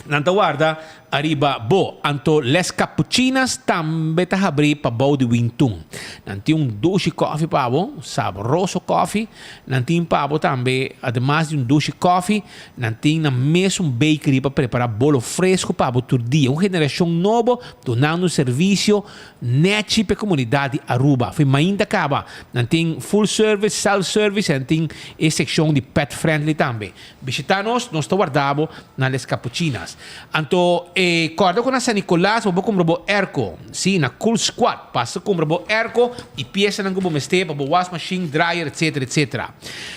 [SPEAKER 18] Nan ta warda ariba bo. Anto Les Capuchinas tambe ta habri pa bou di Wintun. Nan tin un dushi kofi pa bo, un sabroso kofi. Nan tin pa bo tambe, ademas di un dushi kofi, nan tin nan mesun bakery pa prepara bolo fresco pa bo tur dia. Un generashon nobo dunando un servisio nechi pa e komunidat di Aruba. Fin mainta kaba. Nan tin full service, self service i nan tin e sekshon di pet friendly tambe. Bishita nos, nos ta warda bo na Les Capuchinas. Anto e corda cu na San Nicolas bo por cumpra bo airco. Si, na Cool Squad. Pasa cumpra bo airco y piesanan cu bo mester pa bo was machine, dryer, etc. Etc.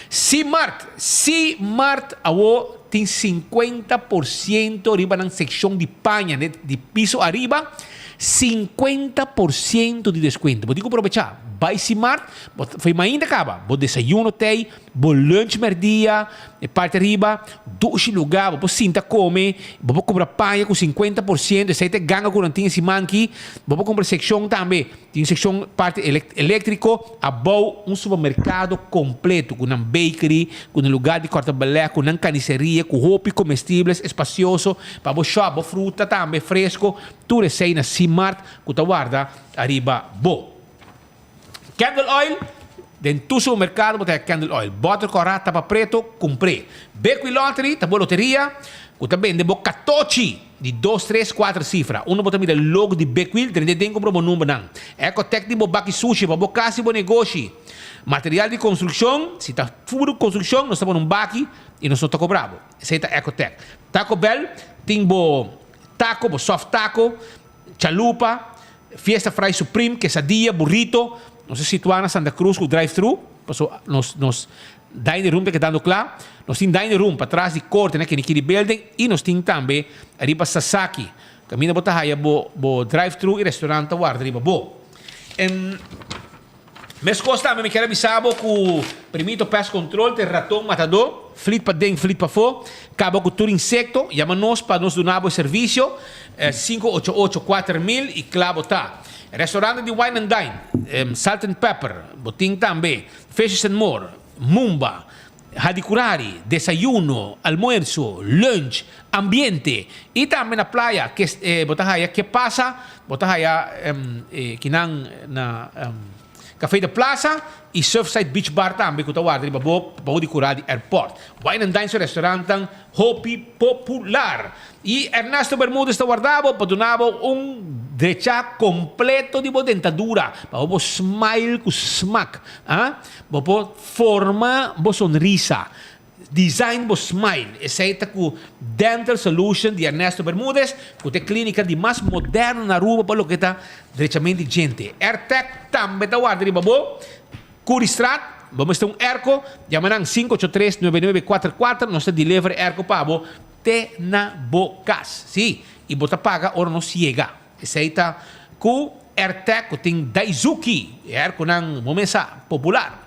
[SPEAKER 18] Simart, Simart awo tin 50% riba nan seccion di paña, di piso ariba, 50% di descuento. Bo tin cu probecha. Bay Simart, bo ta, mainta caba, bo desayuno tey, Bo lunch merdia, e parti ariba, dushi luga, bo por sinta come, bo por cumpra paña cu 50%, esey ta e ganga cu nan tin e siman aki, bo por cumpra seccion tambe, tin seccion parti electrico, abou un supermercado completo cu nan bakery, cu nan lugar di corta balek, cu nan carniceria, cu hopi comestibles, espacioso, pa bo shop, bo fruta tambe fresco, tur esey na Simart cu ta warda ariba bo. Candle oil, Den tur supermercado bo ta haya candle oil. Boter cora tapa preto, cumpr'é. Bequi Lottery ta bo loteria cu ta bende bo catochi di dos, tres, cuater cifra. Unda bo ta mira logo di Bequil, drenta den cumpra bo numbernan. Ecotec tin bo baki sushi pa bo cas y bo negoshi. Material di construccion, si ta furu construccion nos ta pone un baki y nos no ta cobra bo. Esey ta Ecotec. Taco Bell tin bo taco, bo soft taco. Chalupa, Fiesta Fry Supreme, Quesadilla, Burrito, nos ta situa na Santa Cruz cu drive thru, paso nos nos dining room ta kedando cla, nos tin dining room patras di corte na Kinikini Building y nos tin tambe ariba Sasaki, caminda bo ta haya bo bo drive thru y restaurant ta warda riba bo. En Meskos tambe mi kier a bisa bo ku Primito Pest Control ta e raton matadó, flit paden, flit pafó, kaba ku tur insekto. Yama nos pa nos duna bo e servisio, 588 4000 i kla bo ta. Restaurante di Wine and Dine, Salt and Pepper, bo tin tambe Fishes and More, Mumba, Hadicurari, desayuno, almuerzo, lunch, ambiente i tambe na playa ke bo ta haya ke pasa, bo ta haya kinan na Café de Plaza i Surfside Beach Bar tambe ku ta warda riba bo bou di kura di airport. Wine and Dine su restaurantnan hopi popular. I Ernesto Bermudez ta warda bo pa duna bo un drecha kompleto di bo dentadura pa bo por smile ku smak. Bo por forma bo sonrisa, design bo smile. Esei ta ku Dental Solution di Ernesto Bermudez, ku ta e klinika di mas moderno na Aruba pa loke ta drechament di djente. Airtec tambe ta warda riba bo. Curiestraat, bo mester un airco, yama nan 583 9944, nos ta deliver e airco pa bo te na bo kas. Sí, i bo ta paga ora nos yega. Esei ta ku Airtec ku tin Daizuki, e airconan bo mes sa, popular.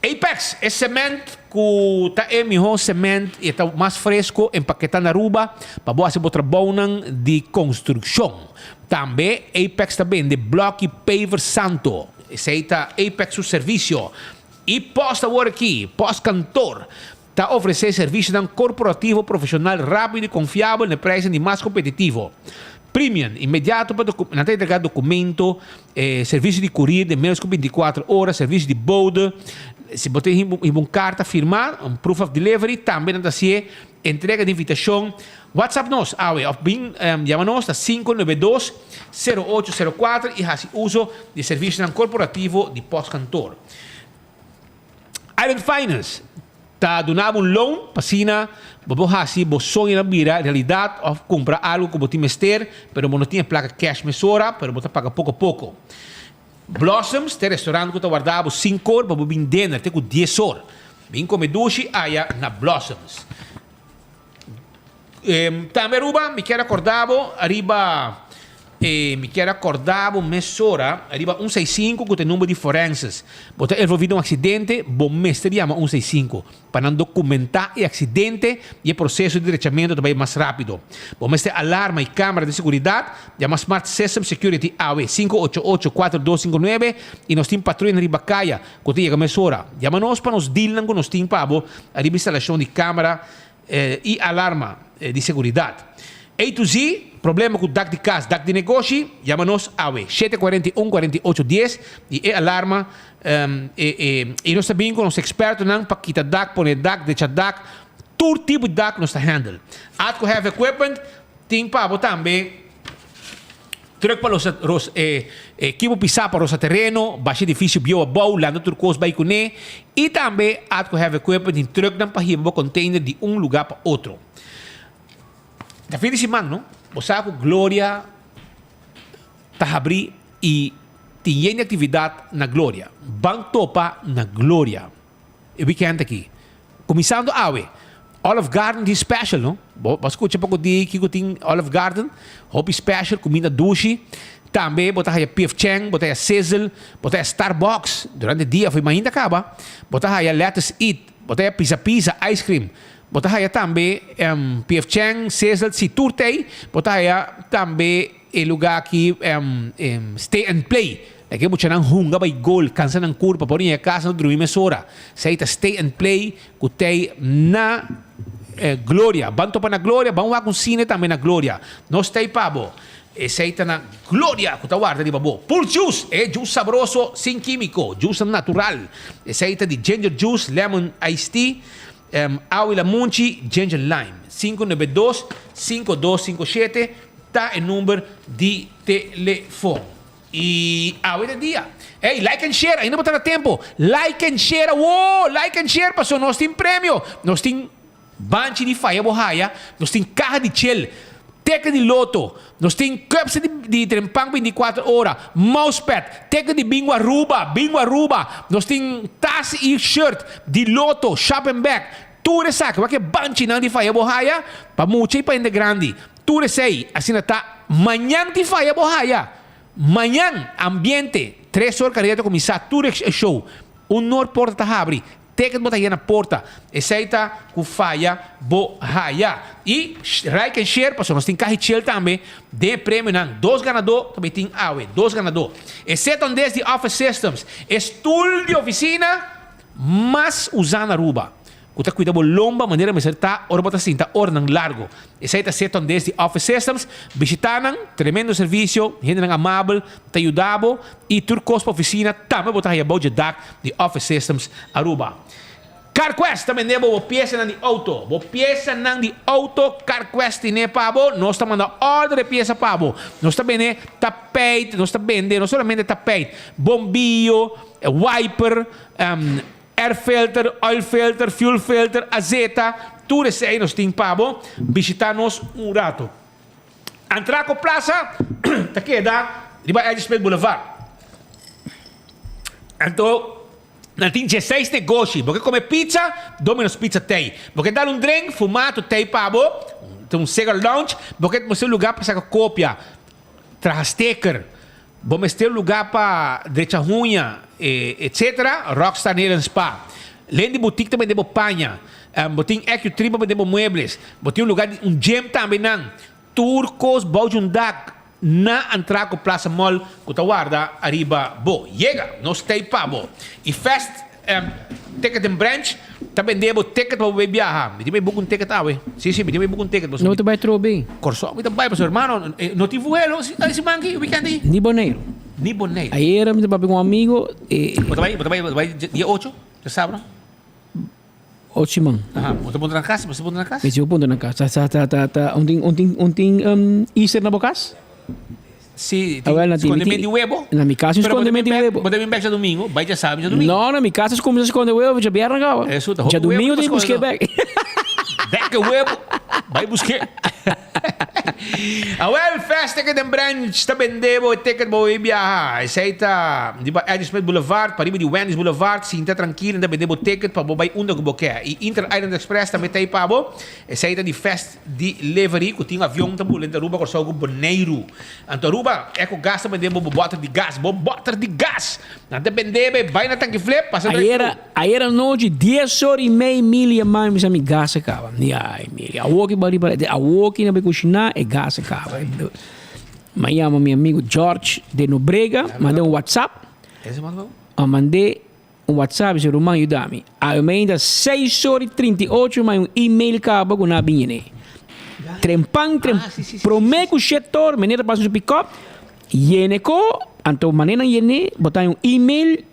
[SPEAKER 18] Apex, e cement ku ta e mihó cement i e ta mas fresco empaketá na Aruba pa bo hasi bo trabounan di konstrukshon. Tambe Apex ta bende blòki paver santo. Esei ta Apex su servisio. I Post awor aki, Post Kantoor, ta ofresé servisionan korporativo profeshonal rápido i konfiabel na e prijsnan di mas kompetitivo. Premium, inmediato pa nan ta entregá dokumento, servisio di kurir den ménos ku bintikuater ora, servisio di bode, si bo tin hiba un karta firmá, un proof of delivery, tambe nan ta hasié entrega di invitashon. WhatsApp nos awe òf bin yama nos na 592 0804 i hasi uso di e servisionan korporativo di Postkantoor. Island Finance ta duna bo un loan pa asina bo por hasi bo soñonan bira realidad of cumpra algo cu bo tin mester pero bo no tin e placa cash mesora pero bo ta paga poco poco. Blossoms ta e restaurant cu ta warda bo cinco or pa bo bin dinner te cu dies or. Bin come dushi aya na Blossoms. Tambe Aruba mi kier acorda bo ariba. E mi kier a corda bo mesora riba un sei sinku cu ta e number di forenses. Bo ta envolvi den un accidente, bo mester yama un sei sinku pa nan documenta e accidente y e proceso di drechamento ta bay mas rapido. Bo mester alarma y camera di seguridad, yama Smart System Security awe 588 4259 y nos tin patruyanan riba caya cu ta yega mesora. Yama nos pa nos dealnan cu nos tin pa bo riba instalacion di camera y alarma di seguridad. A to Z, problema cu dak di cas, dak di negoshi, yama nos awe, 741 48 10 y e alarma y nos ta bin cu nos expertonan pa kita dak, pone dak, drecha dak, tur tipo di dak nos ta handle. Atco Heavy Equipment tin pa bo tambe. Truck pa losa ros e ekipo pisá pa rosa tereno, basha edifisio bieu abou, lanta tur kos bai kuné i tambe Atco Heavy Equipment tin trucknan pa hiba bo container di un lugá pa otro. Ta fin di siman no? Bo sa ku Gloria ta habrí i tin yen di aktividat na Gloria. Ban topa na Gloria. E weekend aki. Kuminsando awe. Olive Garden tin special no. Bo bo a skucha poko di kiko tin Olive Garden. Hopi special, kuminda dushi. Tambe bo ta haya P.F. Chang, bo ta haya Sizzle, bo ta haya Starbucks. Durante dia for mainta kaba. Bo ta haya Lettuce Eat, bo ta haya Pizza Pizza, ice cream. Bo ta haya tambe P.F. Chang, Sizzle, si tur t'ei. Bo ta haya tambe e lugar aki Stay and Play. Ta ke muchanan hunga bai gol, kansa nan kurpa, por yega kas nan drumi mesora. Esei ta stay and play ku tei na Gloria. Ban topa na Gloria, ban wak un sine tambe na Gloria. Nos tei pa bo. Esei ta na Gloria ku ta warda riba bo. Pulse Juice, e juice sabroso sin kimiko, juice natural. Esei ta di ginger juice, lemon iced tea, awa i lamunchi, ginger lime. 592 5257 ta e number di telefon. Y awe ta dia. Ey, like and share, ainda bo ta na tempo. Like and share awo, like and share paso nos tin premio. Nos tin banchi di faya bo haya, nos tin caha di chel, teken di loto, nos tin cups di di Trempan 24 ora, mousepad, teken di Bingo Aruba, Bingo Aruba, nos tin tas y shirt di loto, shopping bag. Tur esaki, wak e banchinan di faya bo haya pa mucha y pa hende grandi. Tur esei asina ta mañan tin faya bo haya mañan ambiente tres or careda ta cuminsa tur e show un nor porta ta habri ticket bo ta haya na porta esei ta cu faya bo haya y like and share pasobra nos tin cahi chel tambe den e premionan dos ganador ta bay tin awe dos ganador e set on des di office systems e stoel di oficina mas usa na Aruba. Ku ta kuida bo lomba manera mester ta ora bo ta sinta oranan largo. Esei ta Seton Des di Office Systems. Bishita nan, tremendo servisio, hendenan amabel ta yuda bo i tur kos pa ofisina tambe bo ta haya bou dje dak di Office Systems Aruba. CarQuest ta bende bo bo piesanan di outo. Bo piesanan di outo CarQuest tine pa bo. Nos ta manda order e piesa pa bo. Nos ta bende tapijt, nos ta bende no solamente tapijt, bombiyo, wiper, Air filter, oil filter, fuel filter, azeta, tur esei nos tin pa bo. Bishita nos un rato. Antraco Plaza ta keda riba Eddie Smith Boulevard. Anto nan tin dieseis negoshi. Bo ke kome pizza? Domino's Pizza t'ei. Bo ke dal un drink? Fumato t'ei pa bo. Ta un cigar lounge. Bo ke mester un lugar pa saka kopia, traha sticker. Bo mester lugá pa drecha huña, etc. Rockstar Nail and Spa. Len di boutique ta bende bo paña. Bo tin Ecu-Tree pa bende bo muebles. Bo tin un lugá di un gym tambe nan. Tur kos bou di un dak na Antraco Plaza Mall ku ta warda ariba bo. Yega! Nos ta ei pa bo. I Fast Ticket and Branch ta bende bo ticket pa bo bay biaha. Mi tin bay book un ticket awe. Si, si, mi tin bay book un ticket.
[SPEAKER 2] No ta bay trobe.
[SPEAKER 18] Kòrsou mi ta bay pasobra hermano no tin vuelo siman aki weekend aki.
[SPEAKER 2] Ni Boneiru.
[SPEAKER 18] Ni Boneiru.
[SPEAKER 2] Ayera mi ta papia ku un amigo
[SPEAKER 18] e. Bo ta bay bo ta bay bo ta bay dia ocho djasabra?
[SPEAKER 2] Ocho siman.
[SPEAKER 18] Aha, bo ta puntra na kas? Bo ta puntra na kas?
[SPEAKER 2] Mi si bo puntra na kas. Ta ta ta ta ta un tin un tin un tin Easter na bo kas?
[SPEAKER 18] Si, tin skondement di webo.
[SPEAKER 2] Na mi kas
[SPEAKER 18] skondement di webo. Bo ta bin bek djadumingu, bai djasabi djadumingu.
[SPEAKER 2] No, na mi kas ta kuminsa skonde webo djabièrnè kaba.
[SPEAKER 18] Eso ta hopi
[SPEAKER 2] webo. Djadumingu tin busk'é bek.
[SPEAKER 18] Bek e webo, bai busk'é. Awel, Fast Ticket and Branch ta bende bo e ticket bo e biaha. Esei ta riba Eddie Smith Boulevard, pariba di Wendy's Boulevard. Sinta trankil, nan ta bende bo ticket pa bo bai unda ku bo ke. I Inter Island Express tambe ta ei pa bo. Esei ta di Fast Delivery ku tin avion ta bula entre Aruba, Kòrsou ku Boneiru. Anto Aruba, Eco Gas ta bende bo bo bòter di gas. Bo bòter di gas! Nan ta bende bo e bai na tanki flip, pasa drive
[SPEAKER 2] Ayera,
[SPEAKER 18] thru.
[SPEAKER 2] ayera anochi, dies ora i mei, Mili a manda mi sa mi gas a kaba. Mi ai, Mili, awoki bo riba, awoki na bai kushiná, e gas a kaba. Mi a yama mi amigu George de Nobrega, mand'é un WhatsApp. A mand'é un WhatsApp, mi si, Ruman yuda mi. Awe mainta seis ora i 38 mi a un email kaba ku nan a bin yene. Trempan, trem, promé ku shete ora, meneer ta pasa su pick-up, Yene ko, anto manera nan yene, bo ta un email,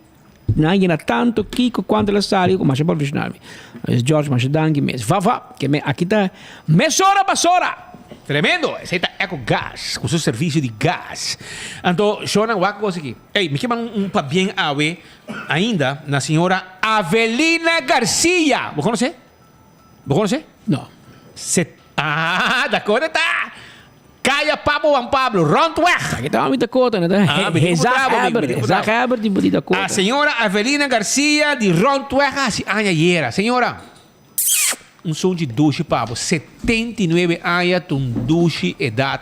[SPEAKER 2] nan yena tanto kiko kuanto la sali, ku masha profesional mi. Pues George masha danki mes. Va va, ke me aki ta mesora basora!
[SPEAKER 18] Tremendo! Esei ta Eco Gas ku su servisio di gas. Anto shownan wak kos aki. Ey, mi ke manda un pabien awe ainda na señora Avelina Garcia. Bo konosé? Bo konosé?
[SPEAKER 2] No.
[SPEAKER 18] Se, ah, Dakota ta! Caya Pabo Juan Pablo, rondweg.
[SPEAKER 2] Aki ta mi Dakota, no ta
[SPEAKER 18] Ah, mi tin
[SPEAKER 2] Gezag
[SPEAKER 18] putrabo, mi
[SPEAKER 2] Heber,
[SPEAKER 18] tin
[SPEAKER 2] Gezag
[SPEAKER 18] putrabo.
[SPEAKER 2] Heber di di Dakota.
[SPEAKER 18] A señora Avelina Garcia di rondweg a hasi aña ayera. Señora, un sunchi dushi pa bo. 79 aña ta un dushi edad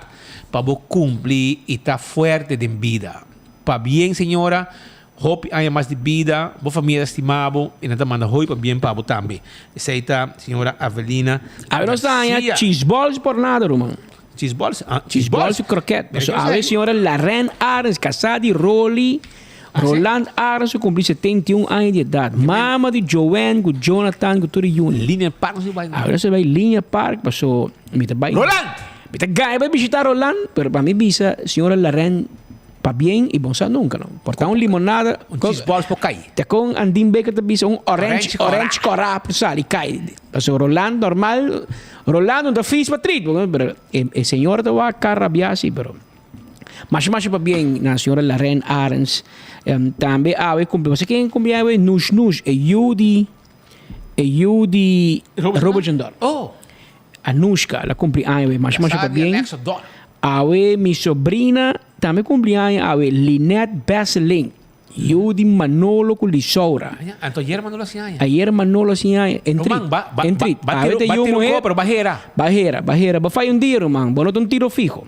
[SPEAKER 18] pa bo cumpli y ta fuerte den bida. Pabien señora, Hopi aña mas di bida, bo famia ta stima bo i nan ta manda hopi pabien pa bo tambe. Esei ta señora Avelina
[SPEAKER 2] Awe nos ta haña
[SPEAKER 18] Garcia.
[SPEAKER 2] cheese balls por nada, ruman.
[SPEAKER 18] Cheese balls? Ah,
[SPEAKER 2] Cheese
[SPEAKER 18] cheese
[SPEAKER 2] balls
[SPEAKER 18] balls.
[SPEAKER 2] i kroket.
[SPEAKER 18] Mira
[SPEAKER 2] Paso
[SPEAKER 18] ke
[SPEAKER 2] awe
[SPEAKER 18] esei?
[SPEAKER 2] señora Laren Arends, kasá di Rolly, Roland Arends ku kumpli 71 aña di edat. Mama di Joanne ku Jonathan ku tur e yunan.
[SPEAKER 18] Linear Park nos a bai.
[SPEAKER 2] Awe nos a bai Linear Park paso mi ta bai.
[SPEAKER 18] Roland!
[SPEAKER 2] Mi ta gana bai bishita Roland, pero pa mi bisa señora Laren Pabien y bon sa nunca no. Por ta un limonada.
[SPEAKER 18] Un cheese balls por cay.
[SPEAKER 2] Te con Andin Baker ta bisa un orange, orange cora por sali cay. Pasobra Rolando normal, Rolando no ta fris pa trit, pero e, e señora ta wak cara rabia si, pero masha masha pabien na señora Laren Arends. Um, tambe awe cumple, bo sa ken cumple awe? Nush Nush, e yu di, e yu di Robert Jandor.
[SPEAKER 18] Oh.
[SPEAKER 2] Anushka, la cumpli aña awe, masha masha
[SPEAKER 18] Casá di
[SPEAKER 2] pabien.
[SPEAKER 18] Alexa Dor.
[SPEAKER 2] Awe mi sobrina tambe cumpli aña awe, Lynette Besseling, yu di Manolo cu Lisaura.
[SPEAKER 18] Anto ayer Manolo hasi aña.
[SPEAKER 2] Ayer Manolo hasi aña. En trit,
[SPEAKER 18] Ruman, ba, ba,
[SPEAKER 2] en trit.
[SPEAKER 18] ba, ba
[SPEAKER 2] Awe
[SPEAKER 18] tiro,
[SPEAKER 2] ta
[SPEAKER 18] ba
[SPEAKER 2] yu
[SPEAKER 18] tiro
[SPEAKER 2] muher.
[SPEAKER 18] ko, pero ba hera.
[SPEAKER 2] Ba hera, ba hera. Ba faya un dia, ruman. Bo no ta un tiro fiho.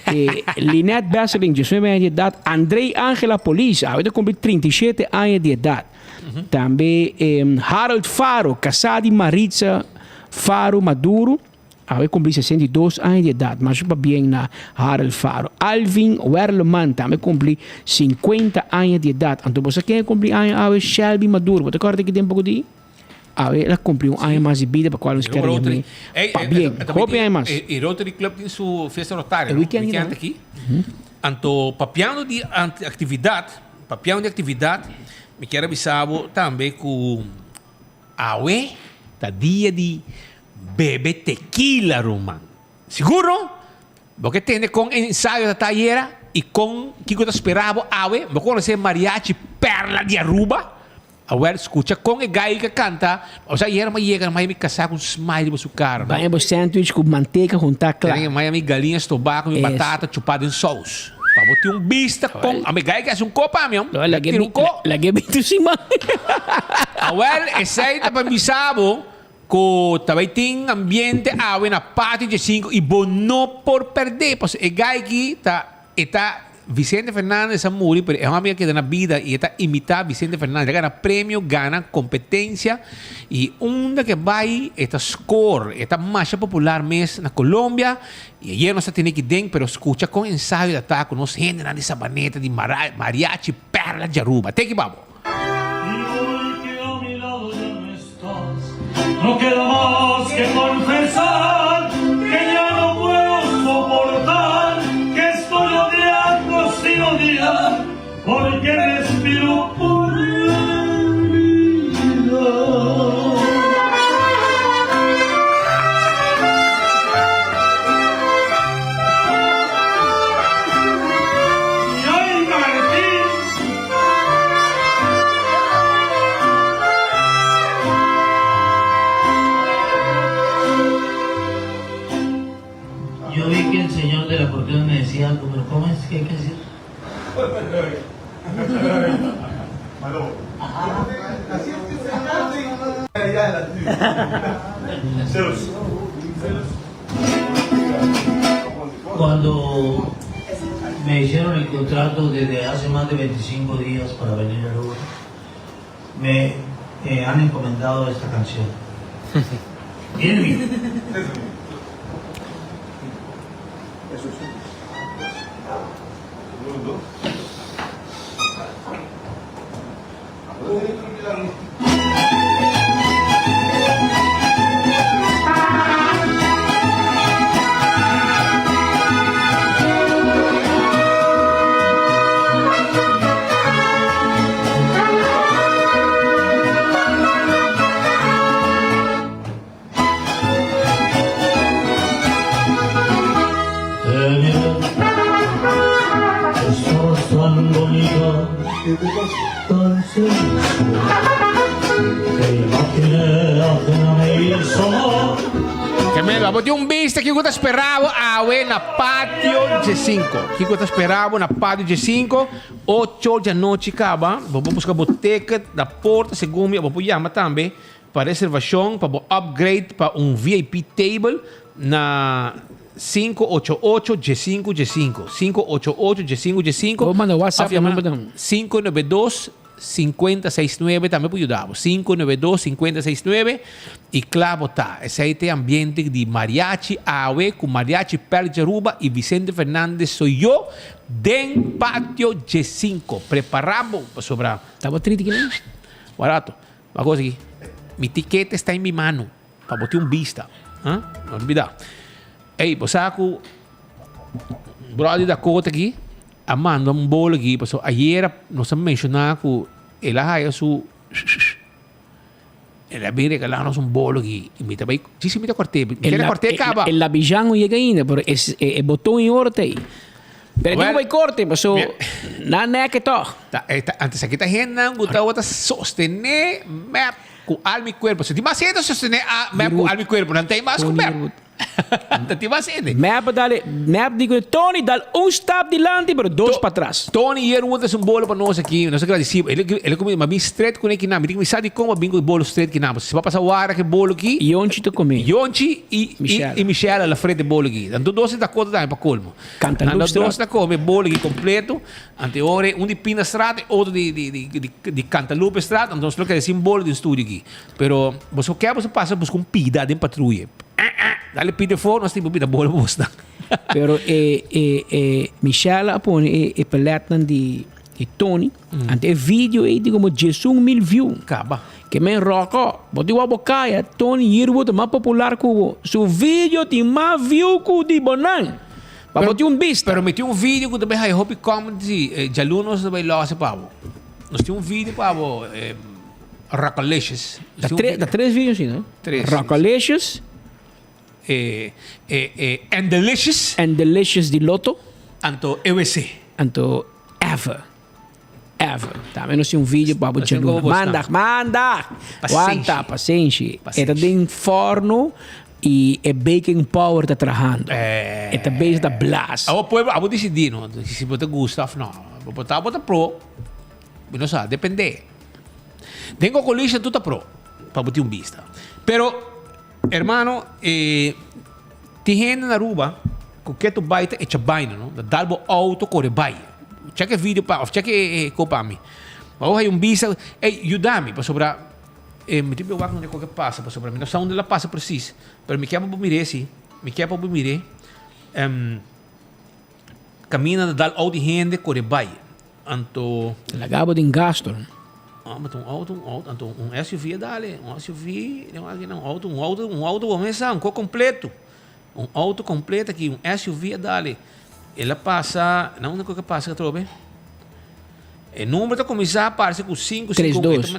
[SPEAKER 2] Eh, Lynette Besseling, 19 aña di edad. Andrei Angela Polis, awe ta cumpli 37 aña di edad. Tambe eh, Harold Faro, casá di Maritza Faro Maduro. Awe cumpli 62 aña di edad, masha pabien na Harold Faro. Alvin Werleman tambe cumpli 50 aña di edad. Anto bo sa ken a cumpli aña awe? Shelby Maduro. Bo ta corda ki tempo cu di? Awe el a cumpli un aña mas di bida pa cual nos kier yam'e pabien. Hopi aña mas.
[SPEAKER 18] E Rotary Club tin su fiesta rotaria,
[SPEAKER 2] E
[SPEAKER 18] no?
[SPEAKER 2] weekend
[SPEAKER 18] Weekend
[SPEAKER 2] no?
[SPEAKER 18] aki. Anto papiando di actividad, papiando di actividad, mi kier a bisa bo tambe cu Awe ta dia di bebe tequila, ruman. Sigur no? Bo ke tende kon e ensayo ta ta ayera i kon kiko ta spera bo awe? Bo konosé Mariachi Perla di Aruba? Awel, skucha kon e gai ka kanta. Osea, ayera mi a yega na Miami kasá ku un smile riba su kara, no?
[SPEAKER 2] Baña bo sandwich ku manteka huntá kla.
[SPEAKER 18] Tene Miami galiña stobá ku mi batata chupá den sous. Pa bo tin un bista kon. Ami gai ke hasi un ko pa mi, hom. Tira un ko.
[SPEAKER 2] Lag'é bin tu siman.
[SPEAKER 18] Awel, esei ta pa bisa bo ku ta bai tin ambiente awe na patio dje sinku i bo no por pèrdè. Pasobra e gai aki ta, e ta Vicente Fernandez a muri pero e homi a keda na bida y e ta imita Vicente Fernandez. El a gana premio, gana competencia y unda ke bay e ta score. E ta masha popular mes na Colombia y ayer nos a tene ki den pero scucha con ensayo ta ta cu nos hendenan di Sabaneta di Mariachi Perla di Aruba. Teki babo.
[SPEAKER 4] No queda mas que confesar que ya no puedo soportar que estoy odiando sin odiar porque respiro por la vida. Y ay Martín.
[SPEAKER 6] ¿Qué hay que decir? Cuando me hicieron el contrato desde hace más de 25 días para venir a Aruba, me eh, han encomendado esta canción. Bien. Estabas tan bonita, tan sensual, te imaginé ajena me hizo mal.
[SPEAKER 18] Kemelo, abo tin un bista kiko ta spera bo awe na Patio Djesinko. Kiko ta spera bo na Patio Djesinko, ocho djanochi kaba. Bo por buska bo ticket na porta segun mi, abo por yama tambe pa reservashon pa bo upgrade pa un VIP table na 588 djesinku djesinku, 588 djesinku djesinku.
[SPEAKER 2] Bo manda WhatsApp
[SPEAKER 18] Of yama
[SPEAKER 2] number dan.
[SPEAKER 18] 592 5069 tambe por yuda bo. 592 5069 y kla bo ta. Esei ta e ambiente di mariachi awe ku Mariachi Perla di Aruba y Vicente Fernandez Soy Yo den Patio Djesinku. Prepara bo pasobra.
[SPEAKER 2] Taba triti kinan?
[SPEAKER 18] Barato. Wak cosa aki. Mi tikete sta en mi mano. Pa bo tin un bista. Ha? No olbida. Ey, bo sa ku brother di Dakota aki a manda un bolo aki paso ayera nos a menshoná ku el a haya su el a bin regalá nos un bolo aki i mi ta bai djis mi ta kòrt'é mi kere kòrt'é kaba.
[SPEAKER 2] El labijan no yega ainda pero es e boton i oro ta ei. Pero e tin ku bai korte paso nan nèk e tòg.
[SPEAKER 18] Ta antes aki ta hendenan ku tabata sostené mep Ku alma i kuerpo. Si tin mas hende sostené a mep ku alma i kuerpo, nan ta e mas ku mep. Ta tin mas hende.
[SPEAKER 2] Mep a dal e, mep di ku Tony dal un stap dilanti pero dos patras.
[SPEAKER 18] Tony Yearwood es un bolo pa nos aki. Nos ta gradisí. El el a kuminsá, mi a bin stret kuné kinan. Mi tin kuminsá di kon mi a bin ku e bolo stret kinan. Pasobra si bo a pasa wara ku e bolo aki.
[SPEAKER 2] Yonchi ta kumé.
[SPEAKER 18] Yonchi i
[SPEAKER 2] Michelle.
[SPEAKER 18] i Michelle a la frente e bolo aki. Nan tur dos ta kota tambe pa kolmo.
[SPEAKER 2] Cantaloupe
[SPEAKER 18] Nan dos
[SPEAKER 2] straat.
[SPEAKER 18] ta kome e bolo aki kompleto. Ante ora un di Pinastraat e otro di di di di di Cantaloupestraat, anto nos lo keda sin bolo den studio aki. Pero boso ke boso pasa busca un pida den patruye. Dale pida for nos tin por pida bolo pa bosnan.
[SPEAKER 2] Pero e e e Michelle a pone e e paletnan di di Tony, ante e video ei tin como 11,000 view.
[SPEAKER 18] Caba.
[SPEAKER 2] Ke men roko, bo tin wak bo kaya, Tony Yearwood ta mas popular ku bo. Su video tin mas view ku di bonan. Pa bo tin un bista.
[SPEAKER 18] Pero mi tin un video ku ta bai haya hopi comment si. Djaluna nos ta bai losa pa bo. Nos tin un video pa bo Rockalicious.
[SPEAKER 2] Ta tres, ta tres video si no?
[SPEAKER 18] Tres.
[SPEAKER 2] Rockalicious.
[SPEAKER 18] And Delicious.
[SPEAKER 2] And Delicious di Lotto.
[SPEAKER 18] Anto EWC.
[SPEAKER 2] Anto Ever. Ever. Tambe nos tin un video pa bo djaluna. Manda, manda! Wanta, pasenshi. E ta den forno y e baking power ta trahando. E ta bezig ta blaas.
[SPEAKER 18] Abo pueblo, abo disidí no, si bo ta gusta of no. Bo ta, bo ta pro, mi no sa, depende. Den Cocolisha tur ta pro, pa bo tin un bista. Pero, hermano, eh, tin hende na Aruba ku ke tu bai ta echa baina, no? Ta dal bo auto kore bai. Check e video pa, of check e, e ko pa mi. Bo hay un bista, ey, yuda mi, pasobra eh, mi tin wak no koke pasa, pasobra mi no sa unda la pasa precies. Pero mi ke pa bo mire si, mi ke pa bo mire. Um, camina ta dal auto di hende kore bai. Anto.
[SPEAKER 2] Laga bo den gasto.
[SPEAKER 18] Ah, ma ta un auto, un auto, anto un SUV a dale, un SUV, den aki un auto, un auto, un auto bo mesa, un ko completo. Un auto completo aki, un SUV a dale. El a pasa, na unda ku a pasa atrobe? E number ta kuminsá parse ku 5, 5,
[SPEAKER 2] 3, 2.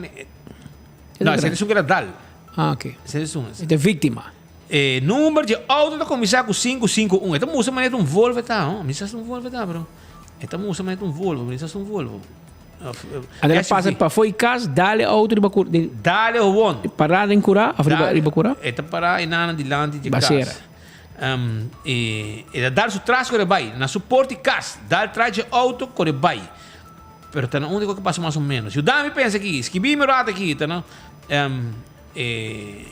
[SPEAKER 18] No, ese es un que era dal.
[SPEAKER 2] Ah, ok.
[SPEAKER 18] Ese es un.
[SPEAKER 2] E ta víctima.
[SPEAKER 18] E number di auto ta kuminsá ku 5, 5, 1. E ta musa manera un Volvo ta, no? Mi sa un Volvo ta, bro. E ta musa manera un Volvo, mi sa un Volvo.
[SPEAKER 2] Adela pasa pa foi cas, dale auto riba cur, de,
[SPEAKER 18] Dale gewoon.
[SPEAKER 2] Pará den curá, of riba, riba curá?
[SPEAKER 18] E ta pará e nana dilanti di
[SPEAKER 2] Basera.
[SPEAKER 18] cas. Um, e, e da dal su tras kore bai. Na su porta di kas, dal tras dje auto kore bai. Pero ta na unda ku pasa mas o menos. Yuda mi pensa aki, skibi mi rato aki, ta na um, e,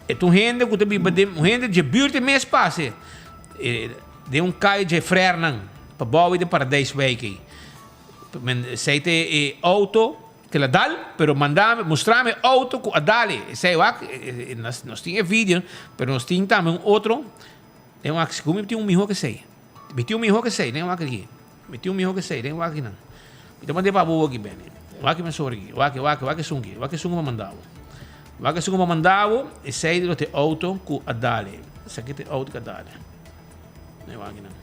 [SPEAKER 18] e ta un hende ku ta biba den, un hende dje buurt mes pase. E, den un kai dje frernan, pa bou den Paradijswijk ei. Men, sei te e auto Te la dal, pero manda mi, mustra mi auto cu a dal-e. Esey wak, nos tin e video, pero nos tin tambe un otro. Den wak, sigur mi tin un miho cu esey. Mi tin un miho cu esey, den wak aki. Mi tin un miho cu esey, den wak akinan. Mi ta manda e pa bo aki, Benny. Wak mi sobre aki. Wak, wak, wak esun aki. Wak esun cu mi a manda bo. Wak esun cu mi a manda bo, esey lo ta e auto cu a dal-e. Esaki ta e auto cu a dal-e. Den wak akinan.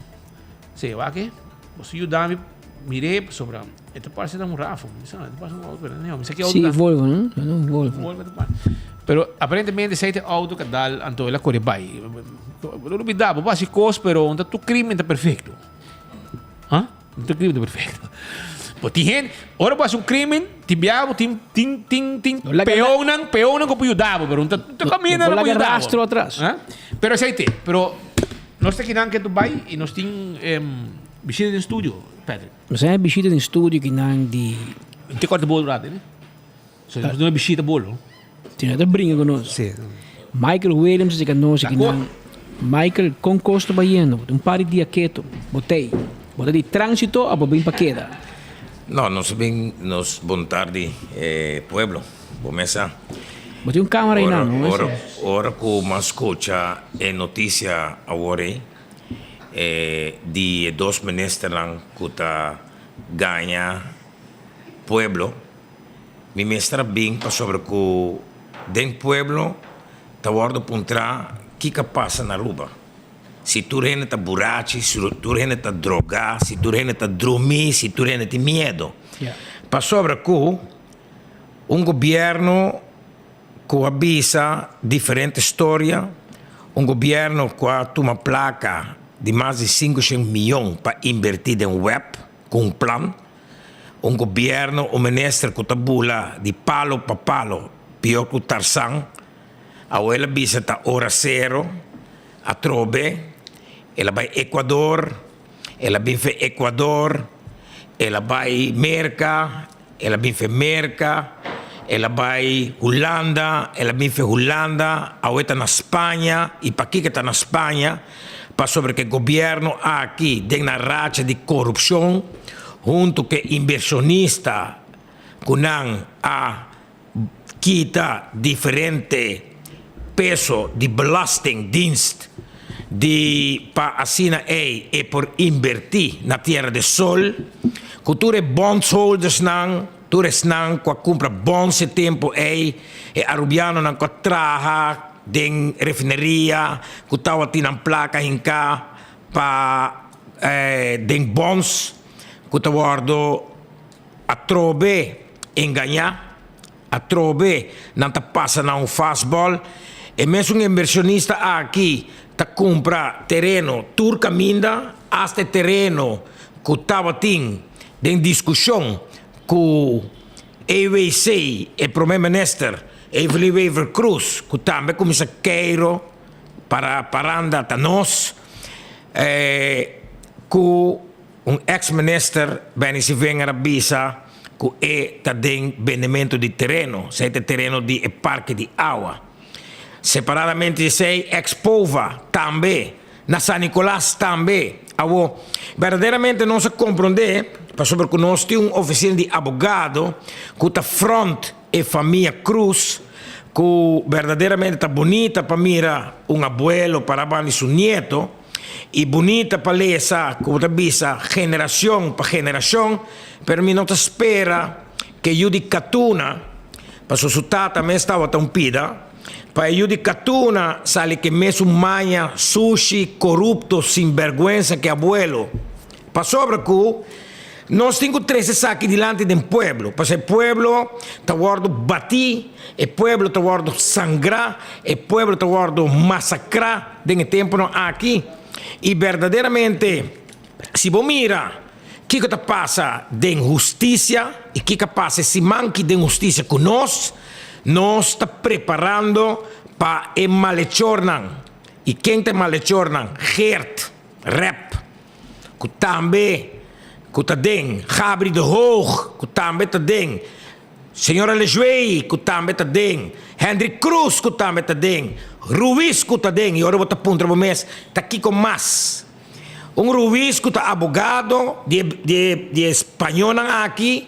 [SPEAKER 18] Sí, wak e. Boso yuda mi mir'é pasobra e ta parse ta un Rafo. Mi sa, e ta parse un auto, pero no, mi sa ki auto
[SPEAKER 2] Sí,
[SPEAKER 18] ta.
[SPEAKER 2] Volvo, no? No, un Volvo.
[SPEAKER 18] Volvo ta parse. Pero aparentemente esei ta e auto ku a dal anto el a kore bai. Bo no lubidá, bo por hasi kos, pero no ta tur krimen ta perfekto. Ha? No tur krimen ta perfekto. Bo tin hende, ora bo hasi un krimen, tin biaha bo tin tin tin tin
[SPEAKER 2] No laga
[SPEAKER 18] peonnan, peonnan ku por yuda bo, pero no ta tur kaminda
[SPEAKER 2] No
[SPEAKER 18] no
[SPEAKER 2] por
[SPEAKER 18] por
[SPEAKER 2] laga
[SPEAKER 18] yuda bo.
[SPEAKER 2] rastro atras.
[SPEAKER 18] Ha? Pero esei te. Pero Nos ta kinan ke Dubai y nos tin bishita den studio, Patrick.
[SPEAKER 2] Nos tin bishita den studio kinan di.
[SPEAKER 18] Te korte bolo rato, ne? So nos tin bishita bolo.
[SPEAKER 2] Tin ta bringa ku nos.
[SPEAKER 18] Si.
[SPEAKER 2] Michael Williams a yega nos kinan. Michael, kon kos ta bayendo? Un par di dia keto. Bo t'ei. Bo ta di transito of bo bin pa keda?
[SPEAKER 3] No, nos a bin, nos bon tardi pueblo. Bo mesa.
[SPEAKER 2] Bo tin un camera ei nan, no?
[SPEAKER 3] Ora, ora cu m'a scucha e noticia awor ei, e di e dos ministernan cu ta gaña pueblo, mi mester a bin pasobra cu den pueblo ta wordo puntra kico a pasa na Aruba. Si tur hende ta burachi, si tur hende ta droga, si tur hende ta drumi, si tur hende tin miedo. Pasobra cu. Un gobierno cu a bisa diferente storia, un gobierno cu a tuma placa di mas di 500 miyon pa inverti den web cu un plan, un gobierno, un minister cu ta bula di palo pa palo pior cu Tarzan, awo el a bisa ta ora cero, atrobe el a bay Ecuador, el a bin fe Ecuador, el a bay Merca, El a bin fe Merca, el a bai Hulanda, el a bin fe Hulanda, awe ta na Spaña, y pakiko e ta na Spaña? Pasobra ke gobierno aki den nan racha di corupcion hunto ke inversionista ku nan a kita diferente peso di belastingdienst di pa asina ey e por inverti na Tierra del Sol cu tur e bondsholdersnan, tur esnan cu a cumpra bonds e tempo ey, e Arubianonan cu a traha den refineria cu tawatin nan placa hinca pa den bonds cu ta wordo Atrobe engañá, atrobe nan ta pasa na un fastball. E mesun inversionista aki ta kumpra tereno tur kaminda, asta e tereno ku tabatin den diskushon ku EWC, e prome minister Evelyn Wever-Croes, ku tambe kuminsá keiro para paranda ta nos, ku. Un ex minister, Benny Sevinger a bisa cu e ta den bendemento di tereno, esey ta e tereno di e parke di awa. Separadamente di esey, ex Pova tambe, na San Nicolas tambe. Awo, berdaderamente nos a compronde, pasobra cu nos tin un oficina di abogado cu ta front e famia Cruz, cu berdaderamente ta bunita pa mira un abuelo para banda di su nieto, I bunita pa lesa ku bo ta bisa generacion pa generacion, pero mi no ta spera ke yu di Katuna, pasobra su tata mes tabata un pida, pa e yu di Katuna sali ke mesun maña sushi, korupto, sinberguensa ke abuelo. Pasobra ku nos tin ku trese esaki dilanti den pueblo, pasobra e pueblo ta wòrdu batí, e pueblo ta wòrdu sangrá, e pueblo ta wòrdu masakrá den e tempunan aki. I berdaderamente, si bo mira kiko ta pasa den hustisia i kiko a pasa e siman aki den hustisia ku nos, nos ta preparando pa e malechornan. I ken ta e malechornan? Geert Rep, ku tambe ku ta den, Gabri de Hoog, ku tambe ta den, Señora Lejuey, ku tambe ta den, Hendrik Cruz, ku tambe ta den, Ruiz, ku ta den. I ora bo ta puntra bo mes, ta kiko mas? Un Ruiz ku ta abogado di e di e spañonan aki,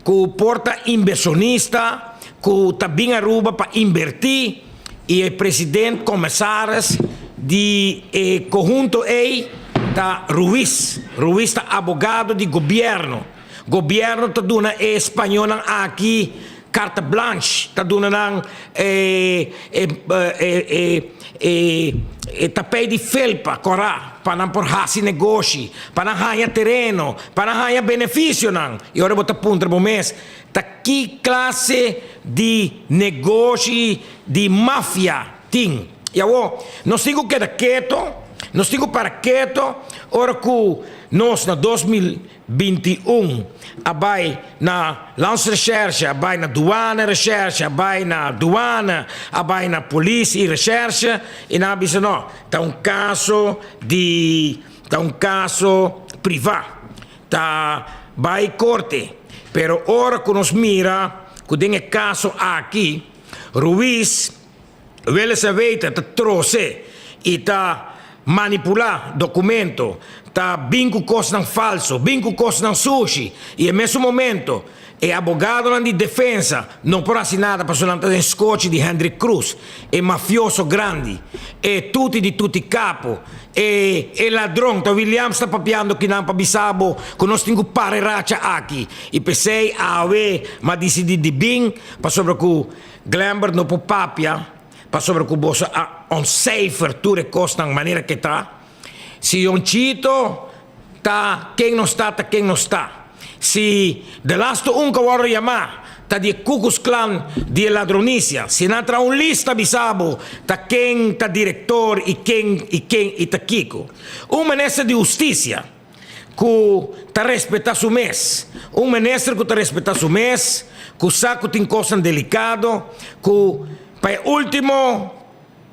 [SPEAKER 3] ku por ta inversionista, ku ta bin Aruba pa invertí, i e president commissaris di e conhunto ei ta Ruiz. Ruiz ta abogado di gobierno. Gobierno ta duna e spañonan aki carte blanche, ta duna nan e e e e e tapei di felpa corá pa nan por haci negoshi, pa nan haña tereno, pa nan haña beneficionan. Y ora bo ta puntra bo mes, ta ki clase di negoshi di mafia tin? Y awor, nos tin cu keda keto, nos tin cu para keto ora cu nos na 2021 a bai na Landsrecherche, a bai na Douane Recherche, a bai na Douane, a bai na Polis y Recherche y nan a bisa no, ta un caso di, ta un caso priva, ta bai corte. Pero ora cu nos mira cu den e caso aki Ruiz Willis en weten ta trose y ta manipula documento, ta bin cu cosnan falso, bin cu cosnan sushi y e mesun momento e abogadonan di defensa no por haci nada pasobra nan ta den scochi di Hendrik Cruz, e mafioso grandi, e tuti di tuti capo, e e ladron. Ta Williams ta papiando kinan pa bisa bo cu nos tin cu para e racha aki y p'esey awe m'a dicidi di bin pasobra cu Glenbert no por papia pasobra ku boso a ontcijfer tur e kosnan manera ke ta. Si Yonchito ta ken nos ta ta ken nos ta. Si de lastu un ku a wòrdu yamá ta di e Ku Klux Klan di e ladronisia. Si nan traha un lista bisa bo ta ken ta direktor i ken i ken i ta kiko. Un minister di hustisia. ku ta respetá su mes. Un minister ku ta respetá su mes, ku sa ku tin kosnan delikado, ku pa e último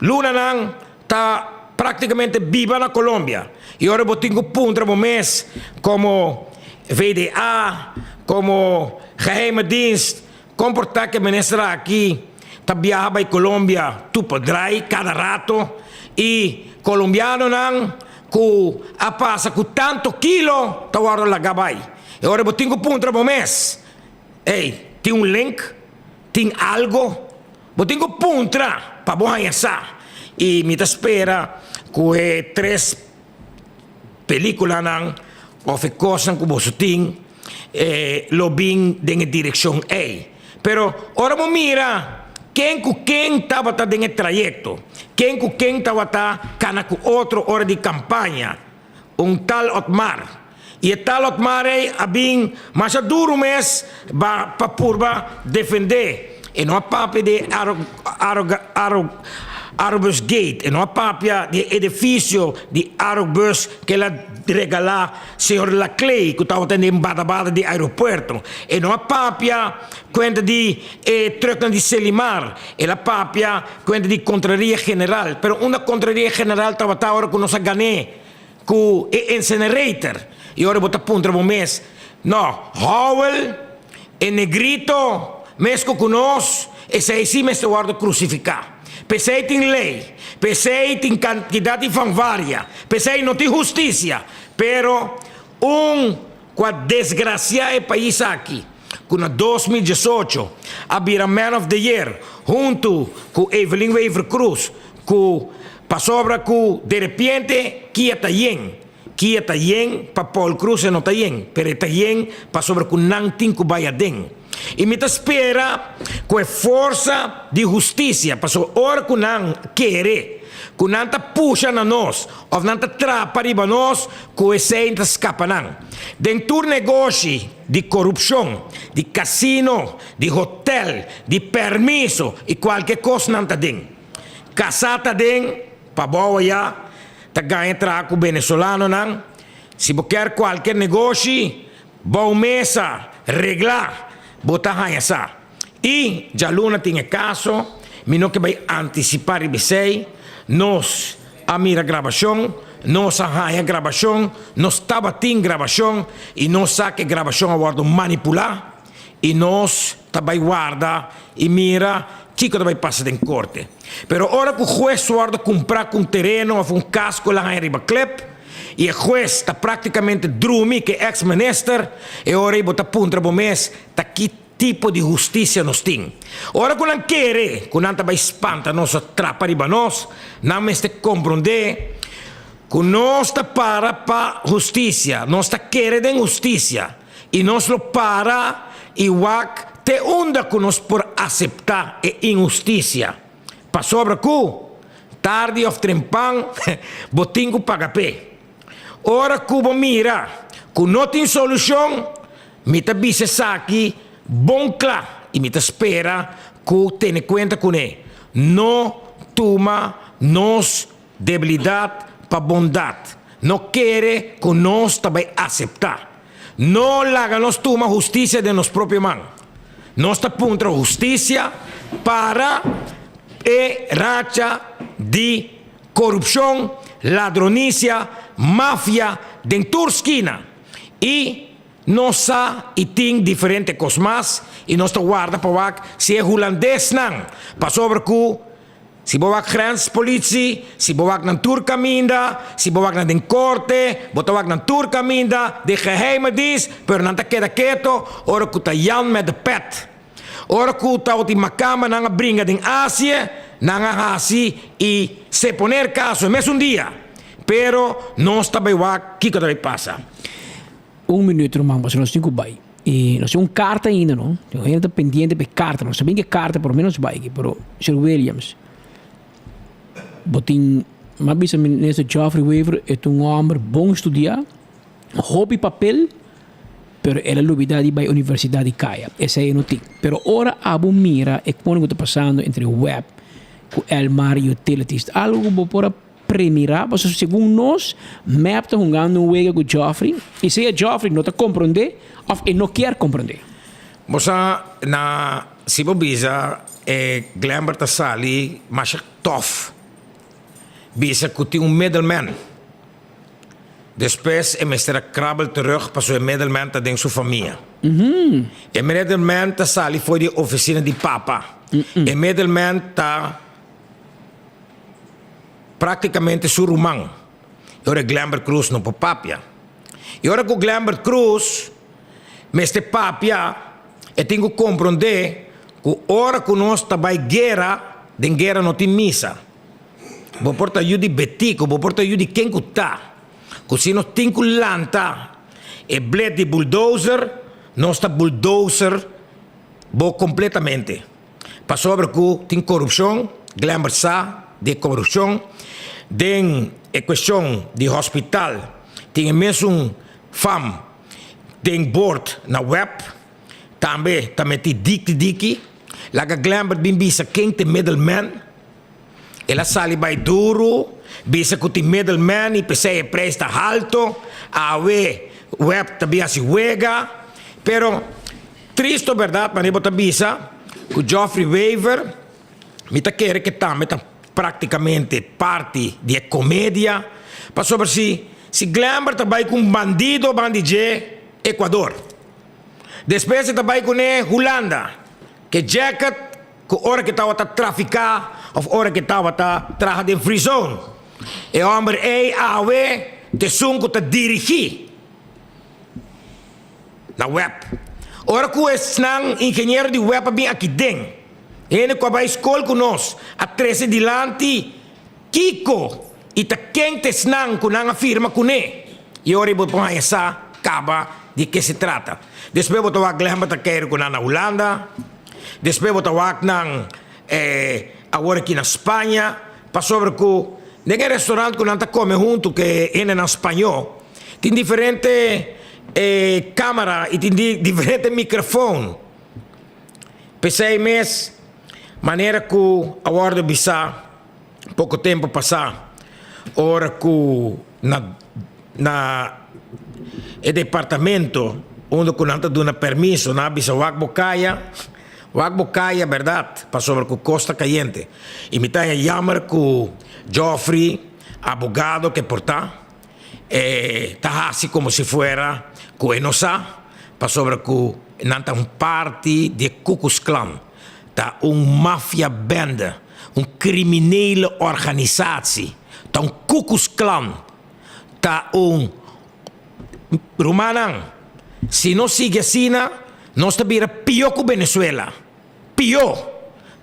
[SPEAKER 3] lunanan ta práktikamente biba na Colombia. I ora bo tin ku puntra bo mes komo VDA, komo Geheime Dienst, kon por ta ku e minister aki ta biaha bai Colombia tupa drai kada rato i colombianonan Ku a pasa ku tanto kilo ta wòrdu laga bai. E ora bo tin ku puntra bo mes, Ey, tin un link? Tin algo? Bo tin ku puntra pa bo haña sa. I mi ta spera ku e tres pelikulanan òf e kosnan ku boso tin lo bin den e direkshon ey. Pero ora bo mira ken ku ken tabata den e trayekto, ken ku ken tabata kana ku otro ora di kampaña, un tal Otmar. I e tal Otmar ei a bin masha duru mes ba pa purba defendé. E no a papia di e Arubus Gate, e no a papia di e edifisio di Arubus ku el a regalá Señor Laclay cu tabata den badabada di aeropuerto. E no a papia cuenta di e trucknan di Selimar. El a papia cuenta di Contraria General. Pero unda Contraria General tabata ora cu nos a gané cu e incinerator? Y ora bo ta puntra bo mes, no, Howell, e negrito mesco cu nos, esey si mester wordo crucifica. P'esey tin ley, p'esey tin cantidad di fanvaria, p'esey no tin husticia. Pero un cu a desgracia e pais aki, cu na 2018 a bira Man of the Year hunto cu Evelyn Wever-Croes, cu pasobra cu derepiente kia ta yen, kia ta yen pa Paul Croes e no ta yen, pero e ta yen pasobra cu nan tin cu bay aden. I mi ta spera ku e forsa di hustisia, pasobra ora ku nan kere ku nan ta pusha na nos òf nan ta trapa riba nos, ku esei ta skapa nan. Den tur negoshi di korupshon, di kasino, di hotèl, di pèrmiso i kualke kos nan ta den. Kasá ta den, pa bou ayá, ta gaña traha ku benesolanonan. Si bo kier kualke negoshi, Bou mesa, reglá, bo ta haña sa. I djaluna tin e kaso, mi no ke bai antisipá riba esei, nos a mira grabashon, nos a haña grabashon, nos tabatin grabashon i nos sa ku e grabashon a wòrdu manipulá i nos ta bai warda i mira kiko ta bai pasa den korte. Pero ora ku hues wòrdu kumprá ku un tereno òf un kas ku el a haña riba klep i e hues ta práktikamente drumi ku e eks minister, e ora ei bo ta puntra bo mes ta ki tipo di hustisia nos tin. Ora ku nan kere ku nan ta bai spanta nos o trapa riba nos, nan mester komprondé ku nos ta para pa hustisia, nos ta kere den hustisia i nos lo para i wak te unda ku nos por aseptá e inhustisia. Pasobra ku, tardi òf trempan, bo tin ku paga p'e. Ora ku bo mira ku no tin solushon, mi ta bisa esaki bon kla i mi ta spera ku tene kuenta kuné, No tuma nos debilidat pa bondat. No kere ku nos ta bai aseptá. No laga nos tuma hustisia den nos propio man. Nos ta puntra hustisia para e racha di Korupshon, ladronisia, mafia den tur skina i nos sa i tin diferente kos mas i nos ta warda pa wak si e hulandesnan pasobra ku si bo wak grenspolitie, si bo wak nan tur kaminda, si bo wak nan den korte, bo ta wak nan tur kaminda den geheime dienst pero nan ta keda keto ora ku ta Jan met de pet. Ora ku tabatin makamba nan a bringa den Asia, nan a hasi i seponer kaso e mesun dia. Pero nos ta bai wak kiko ta bai pasa.
[SPEAKER 2] Un minuut ruman pasobra nos tin ku bai. I nos tin un karta ainda no. Tin un hende ta pendiente pa e karta. Nos ta bin ku e karta por lo menos bai aki. Pero Sir Williams bo tin mi a bisa minister Geoffrey Wever e ta un homber bon studia. Hopi papel, pero el a lubida di bai universidad di Kaya. Esei e no tin. Pero ora abo mira e kone ku ta pasando entre web ku Elmar Utilities, ta algo ku bo por a premira, pasobra segun nos, mep ta hungando un wega ku Geoffrey, i sea Geoffrey no ta komprondé òf e no kier komprondé.
[SPEAKER 3] Bo sa, na si bo bisa e Glenbert ta sali masha tof, bisa ku tin un middleman. Despues e mester a krabbel terug pasobra e middleman ta den su famia. E middleman ta sali for di e oficina di papa. E middleman ta practicamente su ruman. E ora Glenbert Croes no por papia. E ora cu Glenbert Croes mester papia e tin cu compronde cu ora cu nos ta bay guera, den guera no tin misa. Bo por ta yu di Betico, bo por ta yu di ken ku ta. Ku si nos tin ku lanta e blet di bulldozer, nos ta bulldozer bo kompletamente. Pasobra ku tin korupshon, Glenbert sa di e korupshon. Den e kuestion di hospital tin e mesun fam den bord na web, tambe ta meti diki diki. Laga Glenbert bin bisa ken ta e middleman. El a sali bai duru, bisa ku tin middleman i p'esei e preis ta halto. Awe web ta bin hasi wega. Pero tristo bèrdat manera bo ta bisa ku Geoffrey Wever mi ta kere ke tambe ta praktikamente parti di e komedia pasobra si si Glenbert ta bai ku un bandido bandi dje Ecuador despues e ta bai kuné Hulanda ke jacket Ku ora ke tabata trafiká òf ora ke tabata traha den free zone. E hòmber ei awe ta esun ku ta dirigí na web. Ora ku esnan ingeniero di web a bin aki den, hende ku a bai skol ku nos a trese dilanti kiko i ta ken ta esnan ku nan a firma kuné. I ora ei bo por haña sa kaba di ke se trata. Despues bo ta wak Glenn ta kere ku nan na Hulanda. Despues bo ta wak nan awor aki na Spaña, pasobra ku den e restaurant ku nan ta kome huntu ku e hendenan spañó tin diferente kamera i tin diferente mikrofon. P'esei mes manera ku a wòrdu bisá poko tempu pasá ora ku na na e departamento unda ku nan ta duna permiso nan a bisa wak bo kaya, wak bo kaya bèrdat pasobra ku kos ta kayente. I mi ta haña yammer ku Geoffrey. Abogado ke por ta, e ta hasi komo si fuera ku e no sa, pasobra ku nan ta un parti di e Ku Klux Klan, ta un mafia bende, un kriminele organisatie, ta un Ku Klux Klan, ta un Rumannan, si nos sigui asina, nos ta bira pió ku Venezuela. Pió!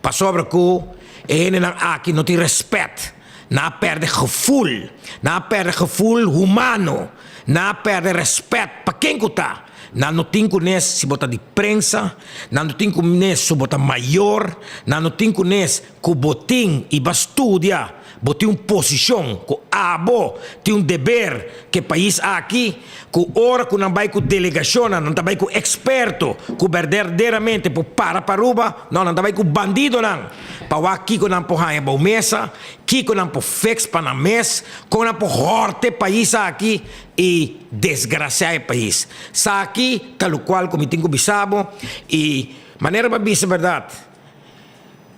[SPEAKER 3] Pasobra ku e hendenan aki no tin rèspèt. Nan a pèrdè gevoel. Nan a pèrdè gevoel humano. Nan a pèrdè rèspèt pa ken ku ta. Nan no tin kunes si bo ta di prensa, nan no tin kunes su bo ta mayor, nan no tin kunes ku bo tin i ba studia, bo tin un posishon ku abo tin un deber ku e pais aki, ku ora ku nan bai ku delegashonnan, nan ta bai ku eksperto ku berderderamente por para pa Aruba, no, nan ta bai ku bandidonan pa wak kiko nan por haña bou mesa, kiko nan por fix pa nan mes, kon nan por hòrta e pais aki i desgrasiá e pais. Saki ta lokual ku mi tin ku bisa bo i manera bo a bisa bèrdat.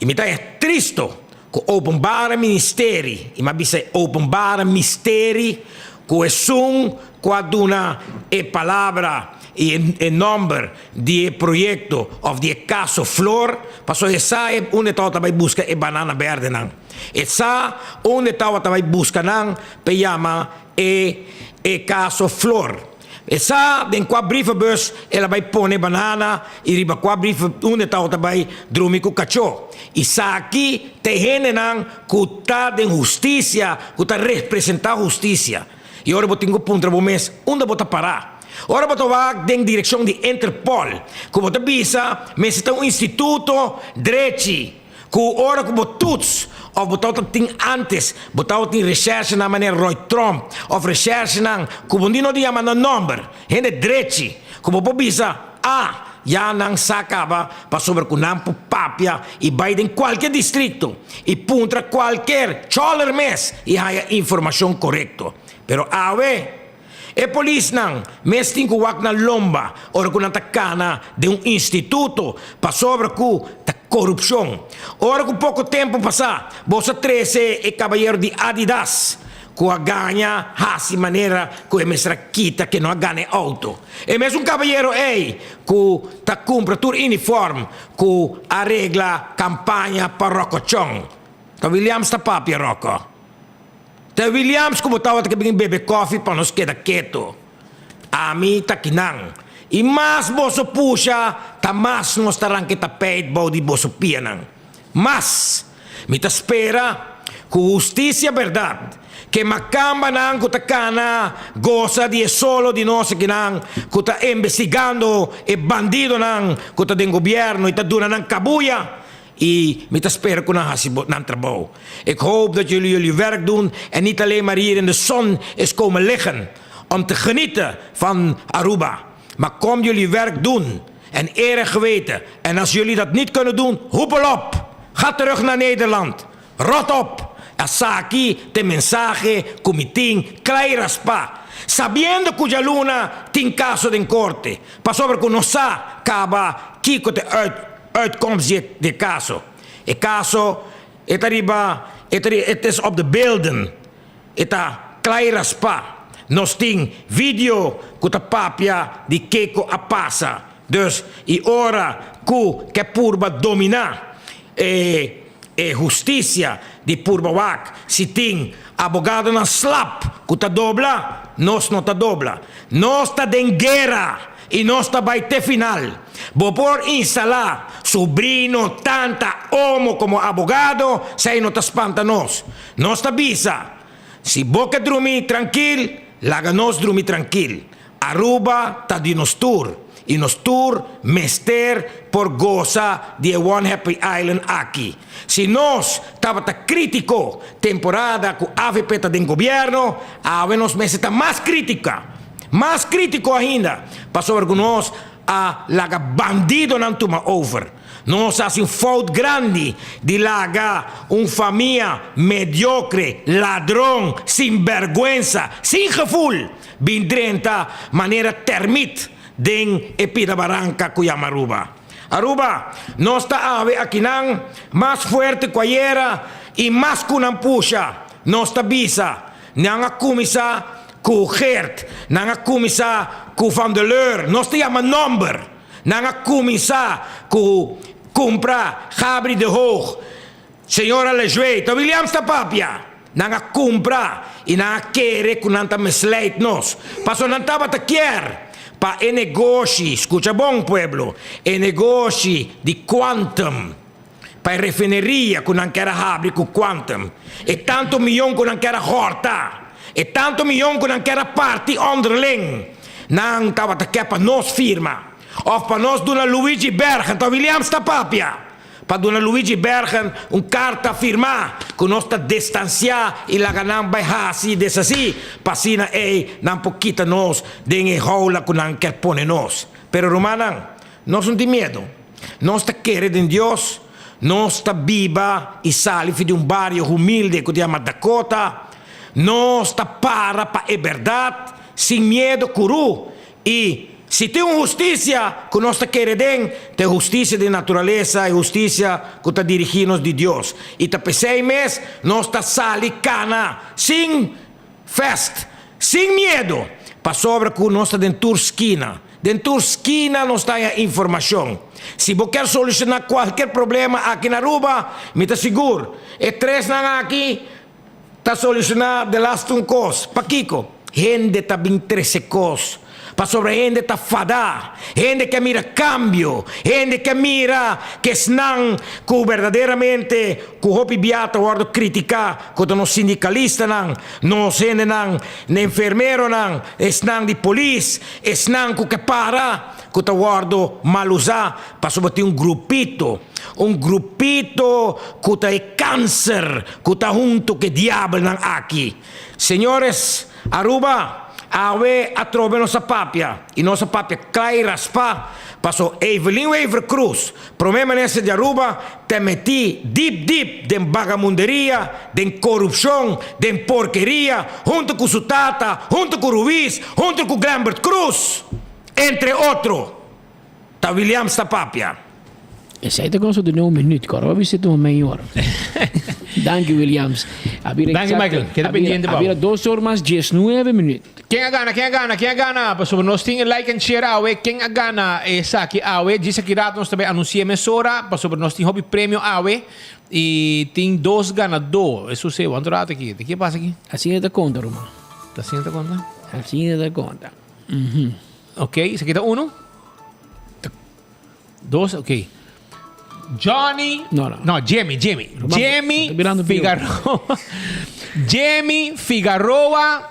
[SPEAKER 3] I mi ta e tristo ku Openbare Ministerie, i mi a bisa e Openbare Misterie, ku esun ku a duna e palabra i e nòmber di e proyekto òf di e kaso Flor, pasobra e sa e unda e tabata bai buska e banana bèrdenan. E sa unda e tabata bai buska nan p'e yama e e kaso Flor. E sa den kua brievenbus el a bai pone banana i riba kua brieven unda e tabata bai drumi ku kachó. I saki ta e hendenan ku ta den hustisia, ku ta representá hustisia. I ora bo tin ku puntra bo mes unda bo ta pará. Ora bo ta wak den direkshon di Interpol, ku bo ta bisa mester ta un instituto drechi. Ku ora ku bo toets òf bo tabata tin ántes, bo tabatin reshèrshenan manera Roy Tromp òf reshèrshenan ku bo ni no di yama nan nòmber, hende drechi ku bo por bisa, Ah, ya nan sa kaba pasobra ku nan por papia i bai den kualke distrikto i puntra kualker chòler mes i haña informashon korekto. Pero awe, e polisnan mes tin ku wak nan lomba ora ku nan ta kana den un instituto pasobra ku ta korupshon. Ora ku poko tempu pasá boso a trese e kabayero di Adidas ku a gaña hasi manera ku e mester a kita ke no a gana e outo. E mesun kabayero ei ku ta kumpra tur iniform ku a regla kampaña pa Ròkòchòn. Ta Williams ta papia Ròkò. Ta Williams ku bo tabata ke bin bebe kòfi pa nos keda keto. Ami ta kinan. I mas boso pusha, ta mas nos ta ranka e tapeit bou di boso pianan. Mas! Mi ta spera ku hustisia bèrdat, ke makambanan ku ta kana gosa di e solo di nos akinan ku ta investigando e bandidonan ku ta den gobièrnu i ta duna nan kabuya, I mi ta spera ku nan hasi nan trabou. Ik hoop dat jullie jullie werk doen en niet alleen maar hier in de zon is komen liggen om te genieten van Aruba. Maar kom jullie werk doen en eer en geweten. En als jullie dat niet kunnen doen, hoepel op! Ga terug naar Nederland! Rot op! Esaki ta e mensahe ku mi tin klai raspá, sabiendo ku djaluna tin kaso den korte, pasobra ku no sa kaba kiko ta e uitkomst di e kaso. E kaso e ta riba, e ta riba, het is op de beelden, e ta klai raspá. Nos tin video ku ta papia di kiko a pasa. Dus i ora ku ke purba dominá e e hustisia di purba wak si tin abogadonan slap ku ta dobla, nos no ta dobla. Nos ta den guera i nos ta bai te final. Bo por instalá subrino, tanta, omo komo abogado, esei no ta spanta nos. Nos ta bisa, si bo ke drumi trankil, laga nos drumi trankil. Aruba ta di nos tur y nos tur mester por goza di e One Happy Island aki. Si nos tabata critico temporada cu avp ta den gobierno, awe nos mester ta mas critica, mas critico ainda, pasobra cu nos a laga bandidonan tuma over. Nos a hasi un fout grandi di laga un famia mediocre, ladron, sinberguensa, sin gevoel, bin drenta manera termit den e pida baranka ku yama Aruba. Aruba, nos ta awe akinan mas fuerte ku ayera i mas ku nan pusha, nos ta bisa. Nan a kuminsá ku Geert, nan a kuminsá ku Van de Leur, nos ta yama nòmber. Nan a kuminsá ku kumpra Gabri de Hoog, señora Lejuey, ta Williams ta papia. Nan a kumpra i nan a kere ku nan ta misleid nos, pasobra nan tabata kier pa e negoshi, skucha bon pueblo, e negoshi di Quantum, pa e refineria ku nan kier a habri ku Quantum, e tantu miyon ku nan kier a hòrta, e tantu miyon ku nan kier a parti onderling, nan tabata kier pa nos firma, òf pa nos duna Luigi Bergen, ta Williams ta papia. Pa duna Luigi Bergen un karta firmá ku nos ta distansiá i laga nan bai hasi i deshasí, pa asina ei nan por kita nos den e houla ku nan kier pone nos. Pero rumannan, nos no tin miedu. Nos ta kere den Dios, nos ta biba i sali for di un bario humilde ku ta yama Dakota, nos ta para pa e bèrdat sin miedu kurú I si tin un hustisia ku nos ta kere den, ta e hustisia di naturalesa, e hustisia ku ta dirigí nos di Dios. I ta p'esei mes nos ta sali kana sin fèst, sin miedu, pasobra ku nos ta den tur skina. Den tur skina nos ta haña informashon. Si bo kier solushoná kualker problema aki na Aruba, mi ta sigur e tresnan aki Ta solushoná delaste un kos. Pakiko? Hende ta bin trese kos. Pasobra hende ta fadá. Hende ke mira kambio. Hende ke mira ku esnan ku berdaderamente ku hopi bia ta wòrdu kritiká ku ta nos sindikalistanan, nos hendenan, enfermeronan, esnan di polis, esnan ku ke para ku ta wòrdu mal usá pasobra tin un grupito, un grupito ku ta e kanser ku ta hunto ku e diabelnan aki. Señores, Aruba, awe atrobe nos a papia, i nos a papia kla i raspá, paso Evelyn Wever Croes, Prome Minister di Aruba, ta metí dip dip den bagamunderia, den korupshon, den porkeria, hunto ku su tata, hunto ku Ruiz, hunto ku Glenbert Croes, entre otro. Ta Williams ta papia.
[SPEAKER 2] Esei ta cosa di un minuut, kor. Bo bisa tuma mei ora. Danki Williams. A bira
[SPEAKER 18] Danki Michael, keda pendiente
[SPEAKER 2] pa bo. A bira dos or mas diesnuebe minuut.
[SPEAKER 18] Ken a gana, ken a gana, ken a gana? Pasobra nos tin e like and share awe. Ken a gana esaki awe? Djis aki rato nos ta bay anuncia mesora, pasobra nos tin hopi premio awe y tin dos ganador. E sucede want'o rato aki. Ke pasa aki?
[SPEAKER 2] Asina ta conta, ruman.
[SPEAKER 18] Asina ta conta?
[SPEAKER 2] Asina ta conta.
[SPEAKER 18] Ok, esaki ta uno. Dos, ok. Johnny.
[SPEAKER 2] No, no.
[SPEAKER 18] No, Jimmy, Jimmy.
[SPEAKER 2] Ruman,
[SPEAKER 18] Jimmy
[SPEAKER 2] ta birando pior.
[SPEAKER 18] Figaroa. Jimmy Figaroa.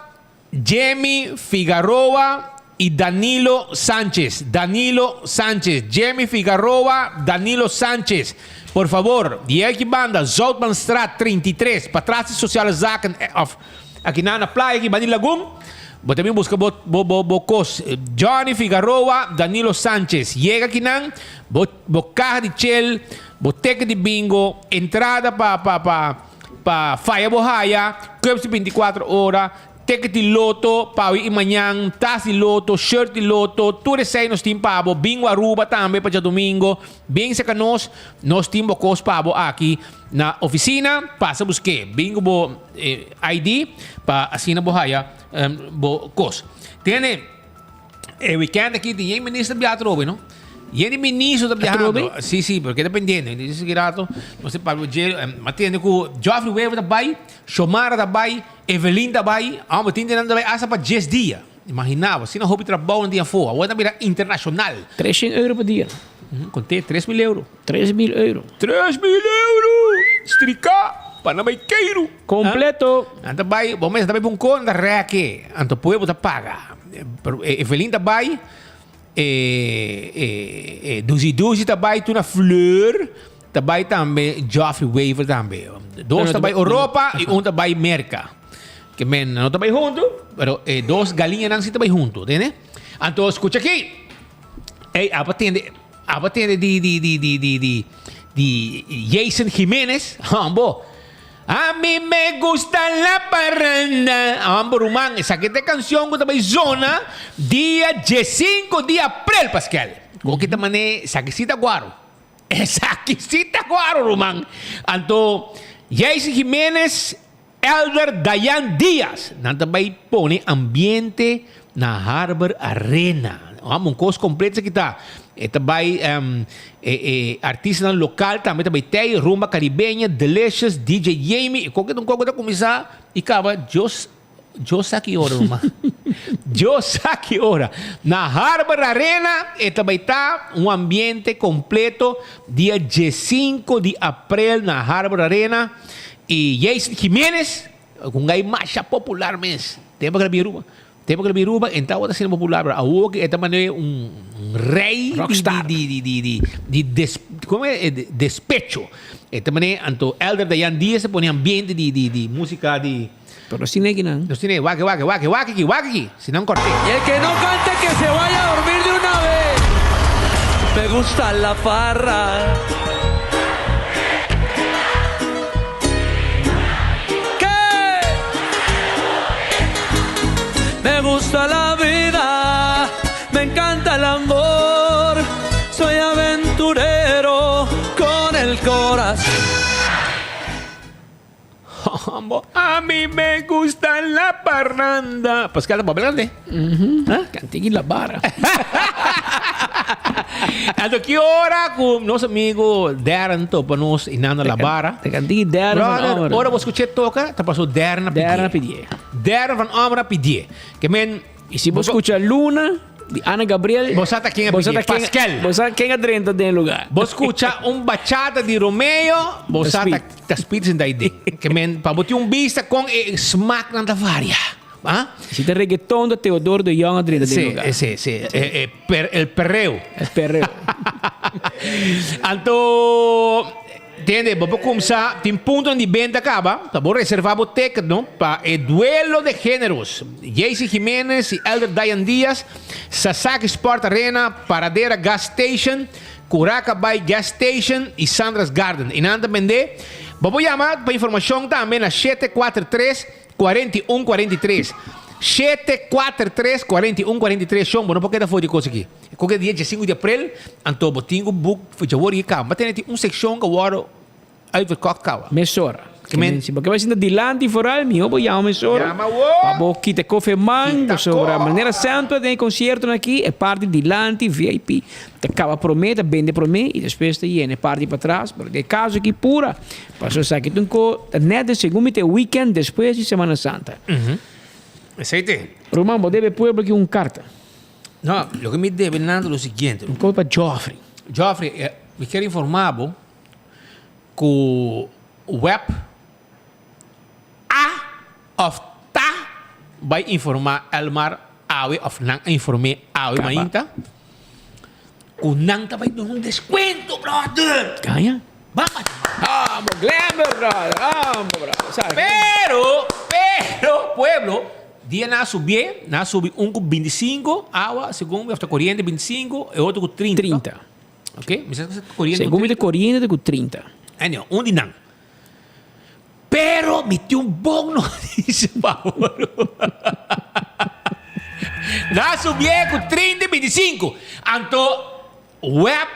[SPEAKER 18] Jimmy Figaroa y Danilo Sanchez. Danilo Sanchez. Jimmy Figaroa, Danilo Sanchez. Por favor, di aki banda, Zoutmanstraat 33, patras di Sociale Zaken, eh, of Aki na na playa aki banda di lagun bo ta bin buska bo bo bo bo kos. Johnny Figaroa, Danilo Sanchez yega akinan bo bo kaha di chel, bo teken di bingo, entrada pa pa pa pa faya bo haya, cups di binticuatro ora, teken di loto pa awe i mañan, tas di loto, shirt di loto, tur esei nos tin pa bo. Bingo Aruba tambe pa djadomingo. Bin seka nos, nos tin bo kos pa bo aki na oficina, pasa busk'é. Bin ku bo ID pa asina bo haya bo kos. Tene, e weekend aki tin yen minister bia atrobe, no? Yen di ministro ta biahando. Si, si, pero keda pendiente. Dice ki rato, nos ta papia dje, ma tende ku Geoffrey Wever ta bai, Xiomara ta bai, Evelyn ta bai, hombre, tin nan ta bai hasta pa dies dia. Imagina bo, asina hopi trabou nan tin afó. Awor nan bira internashonal.
[SPEAKER 2] Treshen euro pa dia.
[SPEAKER 18] Konté, 3000 euro.
[SPEAKER 2] 3000 euro.
[SPEAKER 18] 3000 euro! Striká pa nan bai keiru.
[SPEAKER 2] Kompleto.
[SPEAKER 18] Nan ta bai, bo mes nan ta bai pa un kos, nan ta rèk e. Anto pueblo ta paga. Pero Evelyn ta bai, e e e Duzi Duzi ta bai tur na Fleur, ta bai tambe Geoffrey Wever tambe. Dos ta bai Europa i un ta bai Merka. Ke men nan no ta bai huntu, pero e dos galiñanan si ta bai huntu, tende? Anto skucha aki. Ey, abo tende, abo tende di di di di di di di Jason Jimenez, hombo. A mi me gusta la parranda. Hombo ruman, esaki ta e canción cu ta bay zona dia diescinco di april, Paskel. Cu ki ta mane, esaki si ta guaro. Esaki si ta guaro, ruman. Anto, Jason Jimenez. Elder Dayan Diaz. Nan ta bai pone ambiente na Harbor Arena. Amo un kos kompleto esaki ta. E ta bai e e artistanan lokal tambe ta bai tei, Rumba Caribeña, Delicious, DJ Jamie. E koke ta un koko ta kuminsá i kaba Dios Dios sa ki ora ruman. Dios sa ki ora. Na Harbor Arena e ta bai ta un ambiente completo dia diescinco di april na Harbor Arena y Jason Jimenez un guy masha popular mes. Tempo que el a bin Aruba. Tempo que el a bin Aruba e tabata asina popular pero awor ke e ta manera un rey di di di di di des como e despecho. E ta manera anto Elder Dayan Diaz a pone ambiente di di di musica di.
[SPEAKER 2] Pero nos tin aki nan.
[SPEAKER 18] Nos tin aki. Wak, wak, wak, wak aki, wak aki. Si nan corte.
[SPEAKER 7] Y el que no cante que se vaya a dormir de una vez. Me gusta la farra. Que me gusta la vida, me encanta el amor. Soy aventurero con el corazón.
[SPEAKER 18] Hombo, a mi me gusta la parranda. Pascal ta papel cante?
[SPEAKER 2] Cante la barra.
[SPEAKER 18] Anto ki ora ku nos amigo Darren topa nos y nando la barra.
[SPEAKER 2] Te cante Darren van
[SPEAKER 18] Brother,
[SPEAKER 2] Ommeren.
[SPEAKER 18] ora bo escuché toca, ta pasó Darren a pidié.
[SPEAKER 2] Darren a pidié.
[SPEAKER 18] Darren van Ommeren a pidié. Ke men
[SPEAKER 2] Y si bo escucha Luna di Ana Gabriel.
[SPEAKER 18] Bo sa ta ken a
[SPEAKER 2] bo sa
[SPEAKER 18] pidi.
[SPEAKER 2] ta ken-
[SPEAKER 18] Pascal.
[SPEAKER 2] Bo sa ken a drenta den lugar.
[SPEAKER 18] Bo scucha un bachata di Romeo, bo sa ta, ta speed sin dai ding. Ke men, pa bo tin un bista con e smaaknan ta varia. Ah?
[SPEAKER 2] Si ta reggaeton ta Teodoro de Jong a drenta den
[SPEAKER 18] Sí,
[SPEAKER 2] lugar.
[SPEAKER 18] sí, sí. Eh, eh, per, el perreo.
[SPEAKER 2] El perreo.
[SPEAKER 18] Anto, Tende, bo por kumsa, tin puntonan di benta kaba, ta bo reserva bo ticket no pa e duelo de géneros. Jaycee Jimenez y Elder Dayan Diaz, Sasaki Sport Arena, Paradera Gas Station, Curaca Bay Gas Station y Sandra's Garden. Y nan ta bende. Bo por yama pa informacion tambe na 743 41 43. 743 41 43. Shon, bo no por keda for di cos aki. Koke dia diesinku di aprel, anto bo tin ku boek for djawor i kaba. Bo tene tin un sekshon ku wòrdu uitverkocht kaba.
[SPEAKER 2] Mesora.
[SPEAKER 18] Ke men.
[SPEAKER 2] Si bo ke bai sinta dilanti foral, mihó bo yama mesora.
[SPEAKER 18] Yama awor.
[SPEAKER 2] Pa bo kita e kofe man,
[SPEAKER 18] Kita
[SPEAKER 2] pasobra
[SPEAKER 18] ko.
[SPEAKER 2] manera semper den e konsiertonan aki, e parti dilanti, VIP, ta kaba promé, ta bende promé i despues ta yena e parti patras. Pero den e kaso aki pura, pasobra esaki ta un ko ta nèt den segun mi ta e weekend despues di Semana Santa.
[SPEAKER 18] Esei te.
[SPEAKER 2] Ruman, bo debe e pueblo aki un karta.
[SPEAKER 18] No, loke mi debe nan ta lo siguiente.
[SPEAKER 2] Un kos pa Geoffrey.
[SPEAKER 18] Geoffrey, eh, mi kier informa bo ku web a of ta bai informa Elmar awe of nan a inform'é awe
[SPEAKER 2] Kaba.
[SPEAKER 18] mainta ku nan ta bai duna un deskuento, brother.
[SPEAKER 2] Kaña?
[SPEAKER 18] Bamba.
[SPEAKER 2] Vamos, Glenber, brother. Vamos, brother. Sabe?
[SPEAKER 18] Pero, pero, pueblo, dia nan a subié, nan a subi un ku 25 awa, segun mi, of ta koriente 25, e otro ku 30.
[SPEAKER 2] 30.
[SPEAKER 18] Ok, mi sa ku koriente ku
[SPEAKER 2] Segun mi ta
[SPEAKER 18] 30.
[SPEAKER 2] koriente ta ku 30.
[SPEAKER 18] Anyhow, un di nan. Pero mi tin un bon noticia pa bo. Nan a subié ku 30 i 25. Anto, web.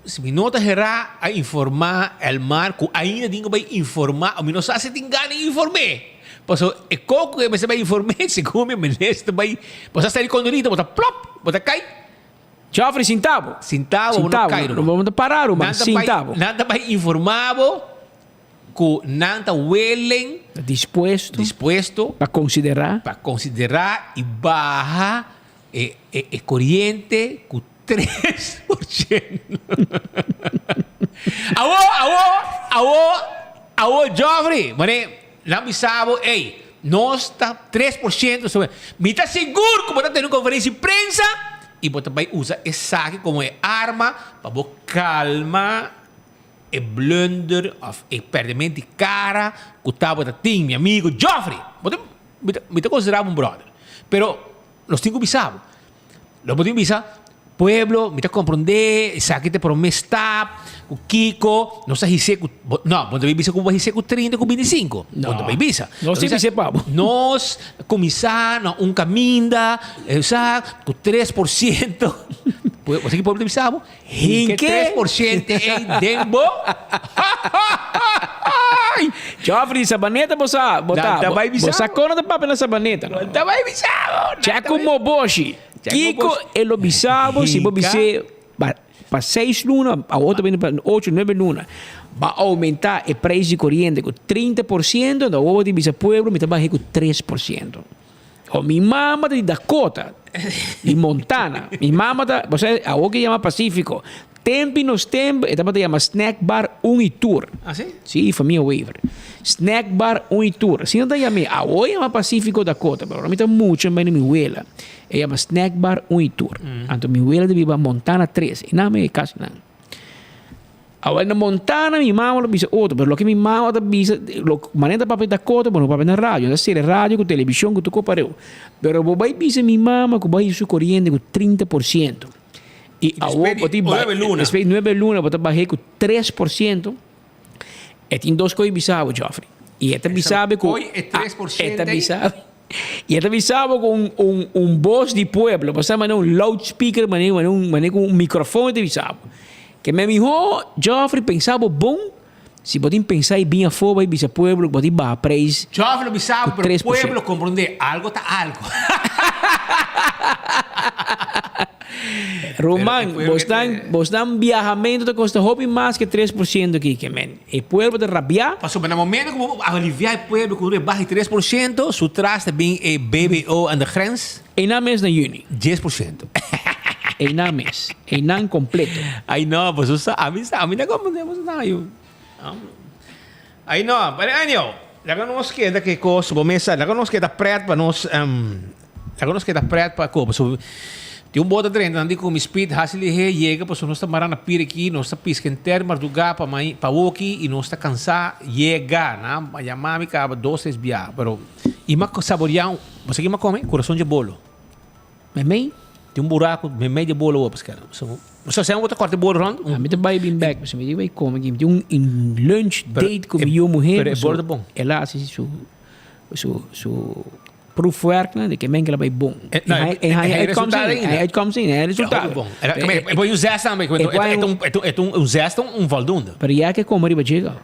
[SPEAKER 18] Si mi no ta herá a informá Elmar ku ainda tin ku bai informá o mi no sa si tin gana di inform'é. Pasobra e koko ku e mester bai inform'é segun mi minister bai bo sa sali kondorito bo ta plop bo ta kai.
[SPEAKER 2] Geoffrey sinta bo.
[SPEAKER 18] Sinta bo bo no kai ruman.
[SPEAKER 2] Bo no ta pará ruman sinta bo.
[SPEAKER 18] Nan ta bai informá bo ku nan ta willing.
[SPEAKER 2] Dispuesto.
[SPEAKER 18] Dispuesto.
[SPEAKER 2] Pa konsiderá.
[SPEAKER 18] Pa konsiderá i baha e e koriente ku 3%. Awo, awo, awo, awo Geoffrey, mane nan bisa bo, ey, nos ta 3% sobre. Mi ta sigur ku bo ta tene un konferensia di prensa i bo ta bai usa esaki komo e arma pa bo kalma e blunder òf e pèrdemento di kara ku tabata tin, mi amigo Geoffrey. Bo ta, mi ta, mi ta konsiderá bo un bròder, pero nos tin ku bisa bo. Lo bo tin bisa, Pueblo, mi ta komprondé, esaki ta e promé stap, ku kiko, nos a his'é ku, no, bo no ta bay bisa ku bo a his'é ku trinta ku bintisinko, bo no ta bay bisa.
[SPEAKER 2] Nos tin bis'é pa bo.
[SPEAKER 18] Nos kuminsá na un kaminda, sa, ku 3%, bo sa ki pueblo ta bisa bo? Hinke 3% ei den bo.
[SPEAKER 2] Joffrey, di Sabaneta bo sa, bo ta.
[SPEAKER 18] Nan ta bai bisa
[SPEAKER 2] Bo sa kon nan ta papia na Sabaneta, no?
[SPEAKER 18] Nan ta bai bisa bo.
[SPEAKER 2] Check ku Moboshi. Kiko e lo bisa bo si bo bis'é pa pa seis luna, awor ta bini pa ocho, nuebe luna, ba oumentá e preis di koriente ku 30%, anto awor bo tin bisa pueblo mi ta bah'é ku 3%. O mi mama ta di Dakota, di Montana. Mi mama ta, bo sa, awor ke yama Pacifico. Tempi nos temp e tabata yama Snack Bar Un y Tur.
[SPEAKER 18] Ah, si?
[SPEAKER 2] Si, famia Wever. Snack Bar Un y Tur. Asina ta yam'é. Awor yama Pacifico Dakota, pero ora mi ta mucha mi bai na mi wela. E yama Snack Bar Un y Tur. Anto mi wela ta biba Montana 3. E nan e kasinan. Awor na Montana mi mama lo bisa otro, pero loke mi mama ta bisa, lo manera ta papia Dakota, bo no papia na radio. Ta sere radio ku televishon ku tur ko pareu. Pero bo bai bisa mi mama ku bai su koriente ku 30%. I awor bo tin
[SPEAKER 18] nuebe luna.
[SPEAKER 2] Despues di nuebe luna bo ta bah'é ku 3%. E tin dos kos bisa bo, Geoffrey. I e ta bisa bo ku
[SPEAKER 18] Hoy e 3%
[SPEAKER 2] e ta bisa I e ta bisa bo ku un un un bos di pueblo. Bo sa manera un loudspeaker, manera manera un manera ku un microfoon e ta bisa bo. Ke men mihó, Geoffrey, pensa bo bon. Si bo tin pensa i bin afó bai bisa pueblo ku bo tin baha preis
[SPEAKER 18] Geoffrey lo bisa
[SPEAKER 2] ku
[SPEAKER 18] bo, pero
[SPEAKER 2] 3%.
[SPEAKER 18] pueblo komprondé algo ta algo.
[SPEAKER 2] Ruman, bosnan, bosnan biahamentu ta kosta hopi mas ke 3% aki, ke men. E pueblo ta rabiá.
[SPEAKER 18] Pasobra na momento ku bo aliviá e pueblo ku un rebaha di 3%, su tras ta bin e BBO aan de grens.
[SPEAKER 2] Einan mes na yüni.
[SPEAKER 18] 10%.
[SPEAKER 2] Einan mes. Einan kompleto.
[SPEAKER 18] Ai no, boso sa, ami sa, ami ta komprendé boso sa, yu. Ai no, pero anyhow, laga nos keda ke kos, bo mes sa, laga nos keda pret pa nos, laga nos keda pret pa koba. So, tin un bota drenta, nan di ku mi speed hasi lihé, yega, pasobra nos ta mara na pir aki, nos ta piska henter mardugá pa mai, pa woki, i nos ta kansá, yega, nan a yama mi kaba dos, tres bia, pero i m'a saboriá, bo sa ki m'a kome? Kurason dje bolo.
[SPEAKER 2] Meimei?
[SPEAKER 18] Tin un buraku meimei di bolo wou paskera. So, so sèn bo ta kòrta e bolo rònt?
[SPEAKER 2] Mi ta bai bin bèk, pasobra mi tin bai kome aki. Mi tin un lunch date ku mi yu muhé.
[SPEAKER 18] Pero e bolo ta bon.
[SPEAKER 2] El a hasi su, su, su proefwerknan di ke men ke el a bai bon.
[SPEAKER 18] E haña
[SPEAKER 2] uitkomst ei, e haña uitkomst ei, e haña resultado.
[SPEAKER 18] Hopi bon. E poi un zes tambe, e ta un zes ta un voldoende.
[SPEAKER 2] Pero ya ke kome riba dje gou.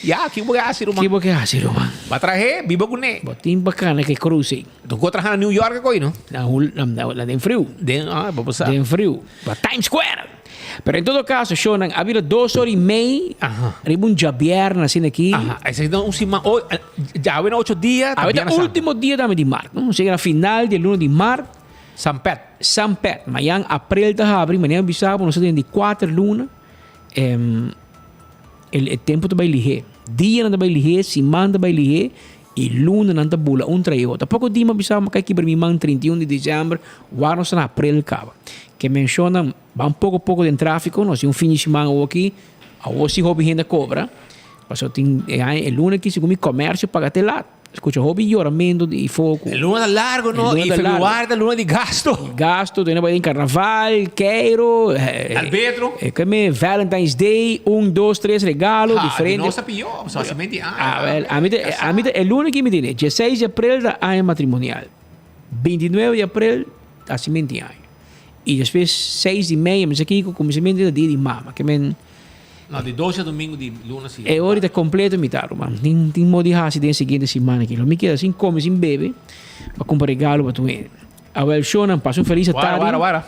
[SPEAKER 18] Ya, ki bo ke hasi ruman?
[SPEAKER 2] Ki bo ke hasi ruman?
[SPEAKER 18] Bo a trahe, biba kuné.
[SPEAKER 2] Bo tin bacana ke krus ei.
[SPEAKER 18] Tu ko traha na New York akoi no?
[SPEAKER 2] Na hul na na den friu.
[SPEAKER 18] Den ah bo por sa.
[SPEAKER 2] Den friu. Pa Times Square. Pero en todo caso shownan a bira dos ora y mei riba un djabièrnè asina aki.
[SPEAKER 18] Aha, esei ta un siman oh djawe na ocho dia ta
[SPEAKER 2] Awe ta
[SPEAKER 18] bièrnè santu.
[SPEAKER 2] ultimo dia tambe di mart no. Osea na final di e luna di mart.
[SPEAKER 18] San Pet.
[SPEAKER 2] San Pet. Mayan aprel ta habri manera mi bisa bo nos ta den di kuater luna. E tempu ta bai lihé. Dianan ta bai lihé, siman ta bai lihé i lunanan ta bula un tras e otro. Poko dia mi a bisa mi kai kibra mi man 31 di desèmber, wak nos ta na aprel kaba. Ke menshona ban poko poko den tráfiko, nos tin un fin di siman awoki, awor si hopi hende a kobra, pasobra tin e aña e luna aki segun mi kòmèrsio paga te lat. Skucha hopi yoramentu di foku.
[SPEAKER 18] E luna ta largo no, i februari ta luna di gasto.
[SPEAKER 2] Gasto, tene bai den karnaval, keiro.
[SPEAKER 18] Albedro.
[SPEAKER 2] E keme Valentine's Day, un, dos, tres regalo, diferente.
[SPEAKER 18] Ha, di nos ta pió, pasobra hasimentu di aña.
[SPEAKER 2] Ah, wel, ami ta, ami ta, e luna aki mi tene, dieseis di aprel ta aña matrimonial, bintinuebe di aprel ta hasimentu di aña. I despues seis di mei, mi sa kiko, kuminsamentu ta dia di mama, ke men.
[SPEAKER 18] No, di dos djadomingo di luna si.
[SPEAKER 2] E ora ta completo mitad, ruman. Tin tin modo di haci den e siguiente siman aki. Lo mi keda sin come, sin bebe, pa cumpra regalo pa tur hende. Awel, shownan, pasa un feliz
[SPEAKER 18] Wara,
[SPEAKER 2] tardi.
[SPEAKER 18] wara, wara.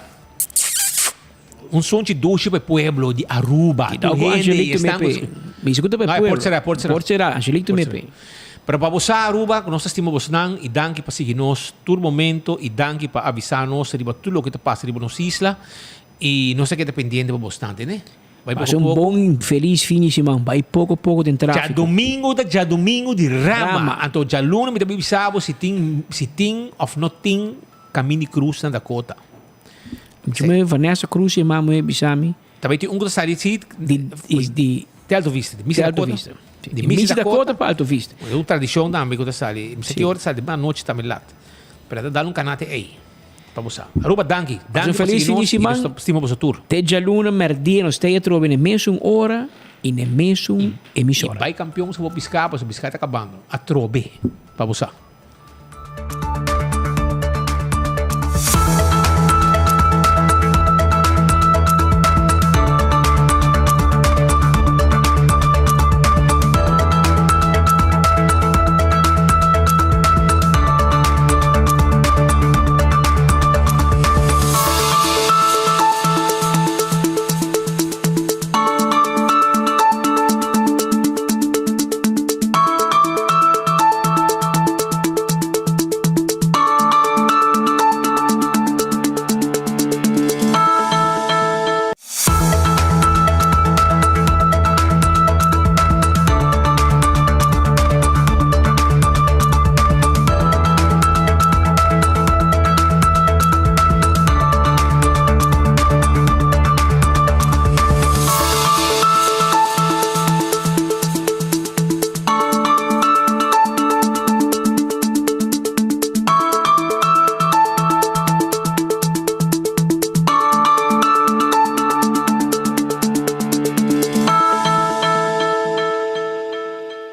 [SPEAKER 18] Un sunchi dushi pa e pueblo di Aruba.
[SPEAKER 2] Kita
[SPEAKER 18] Tur
[SPEAKER 2] ku
[SPEAKER 18] hende
[SPEAKER 2] Angelique
[SPEAKER 18] esnan
[SPEAKER 2] tu mepe. Mi si ku ta pa e
[SPEAKER 18] No, e
[SPEAKER 2] pueblo.
[SPEAKER 18] por será, por será.
[SPEAKER 2] Por será, Angelique tu
[SPEAKER 18] Por
[SPEAKER 2] mepe.
[SPEAKER 18] será. Pero pa bo sa, Aruba, ku nos ta stima bosnan i danki pa sigui nos tur momento i danki pa avisa nos riba tur loke ta pasa riba nos isla. I nos ta keda pendiente pa bosnan, tende? Bai poko
[SPEAKER 2] Pasa un
[SPEAKER 18] poko.
[SPEAKER 2] bon felis fin di siman. Bai poko poko den tráfiko.
[SPEAKER 18] Djadumingu ta djadumingu di rama.
[SPEAKER 2] Rama.
[SPEAKER 18] Anto djaluna mi ta bai bisa bo si tin si tin òf no tin Kamin di Cruz na Dakota.
[SPEAKER 2] Mucho me Vanessa Cruz e mama e bisa mi.
[SPEAKER 18] Ta bai tin un ku ta sali si
[SPEAKER 2] di di
[SPEAKER 18] di Alto Vista, di Misa
[SPEAKER 2] Alto
[SPEAKER 18] Dakota.
[SPEAKER 2] Vista.
[SPEAKER 18] Di
[SPEAKER 2] Di
[SPEAKER 18] Misa
[SPEAKER 2] Misa
[SPEAKER 18] Dakota
[SPEAKER 2] Dakota pa Alto Vista.
[SPEAKER 18] E un tradishon tambe ku ta sali. Mi sa
[SPEAKER 2] Si.
[SPEAKER 18] ki ora ta sali, di anochi tambe lat. Pero ta dal un kanate ei. Pa bo sa. Aruba danki.
[SPEAKER 2] Pasa
[SPEAKER 18] Danki
[SPEAKER 2] un
[SPEAKER 18] pa
[SPEAKER 2] felis
[SPEAKER 18] sigui
[SPEAKER 2] fin di
[SPEAKER 18] nos y nos
[SPEAKER 2] siman.
[SPEAKER 18] ta stima boso tur.
[SPEAKER 2] Te djaluna merdia nos ta atrobe na e mesun ora y na e mesun
[SPEAKER 18] Y
[SPEAKER 2] emisora.
[SPEAKER 18] bai kampion so bo piská pasobra piská ta kabando. Atrobe. Pa bo sa.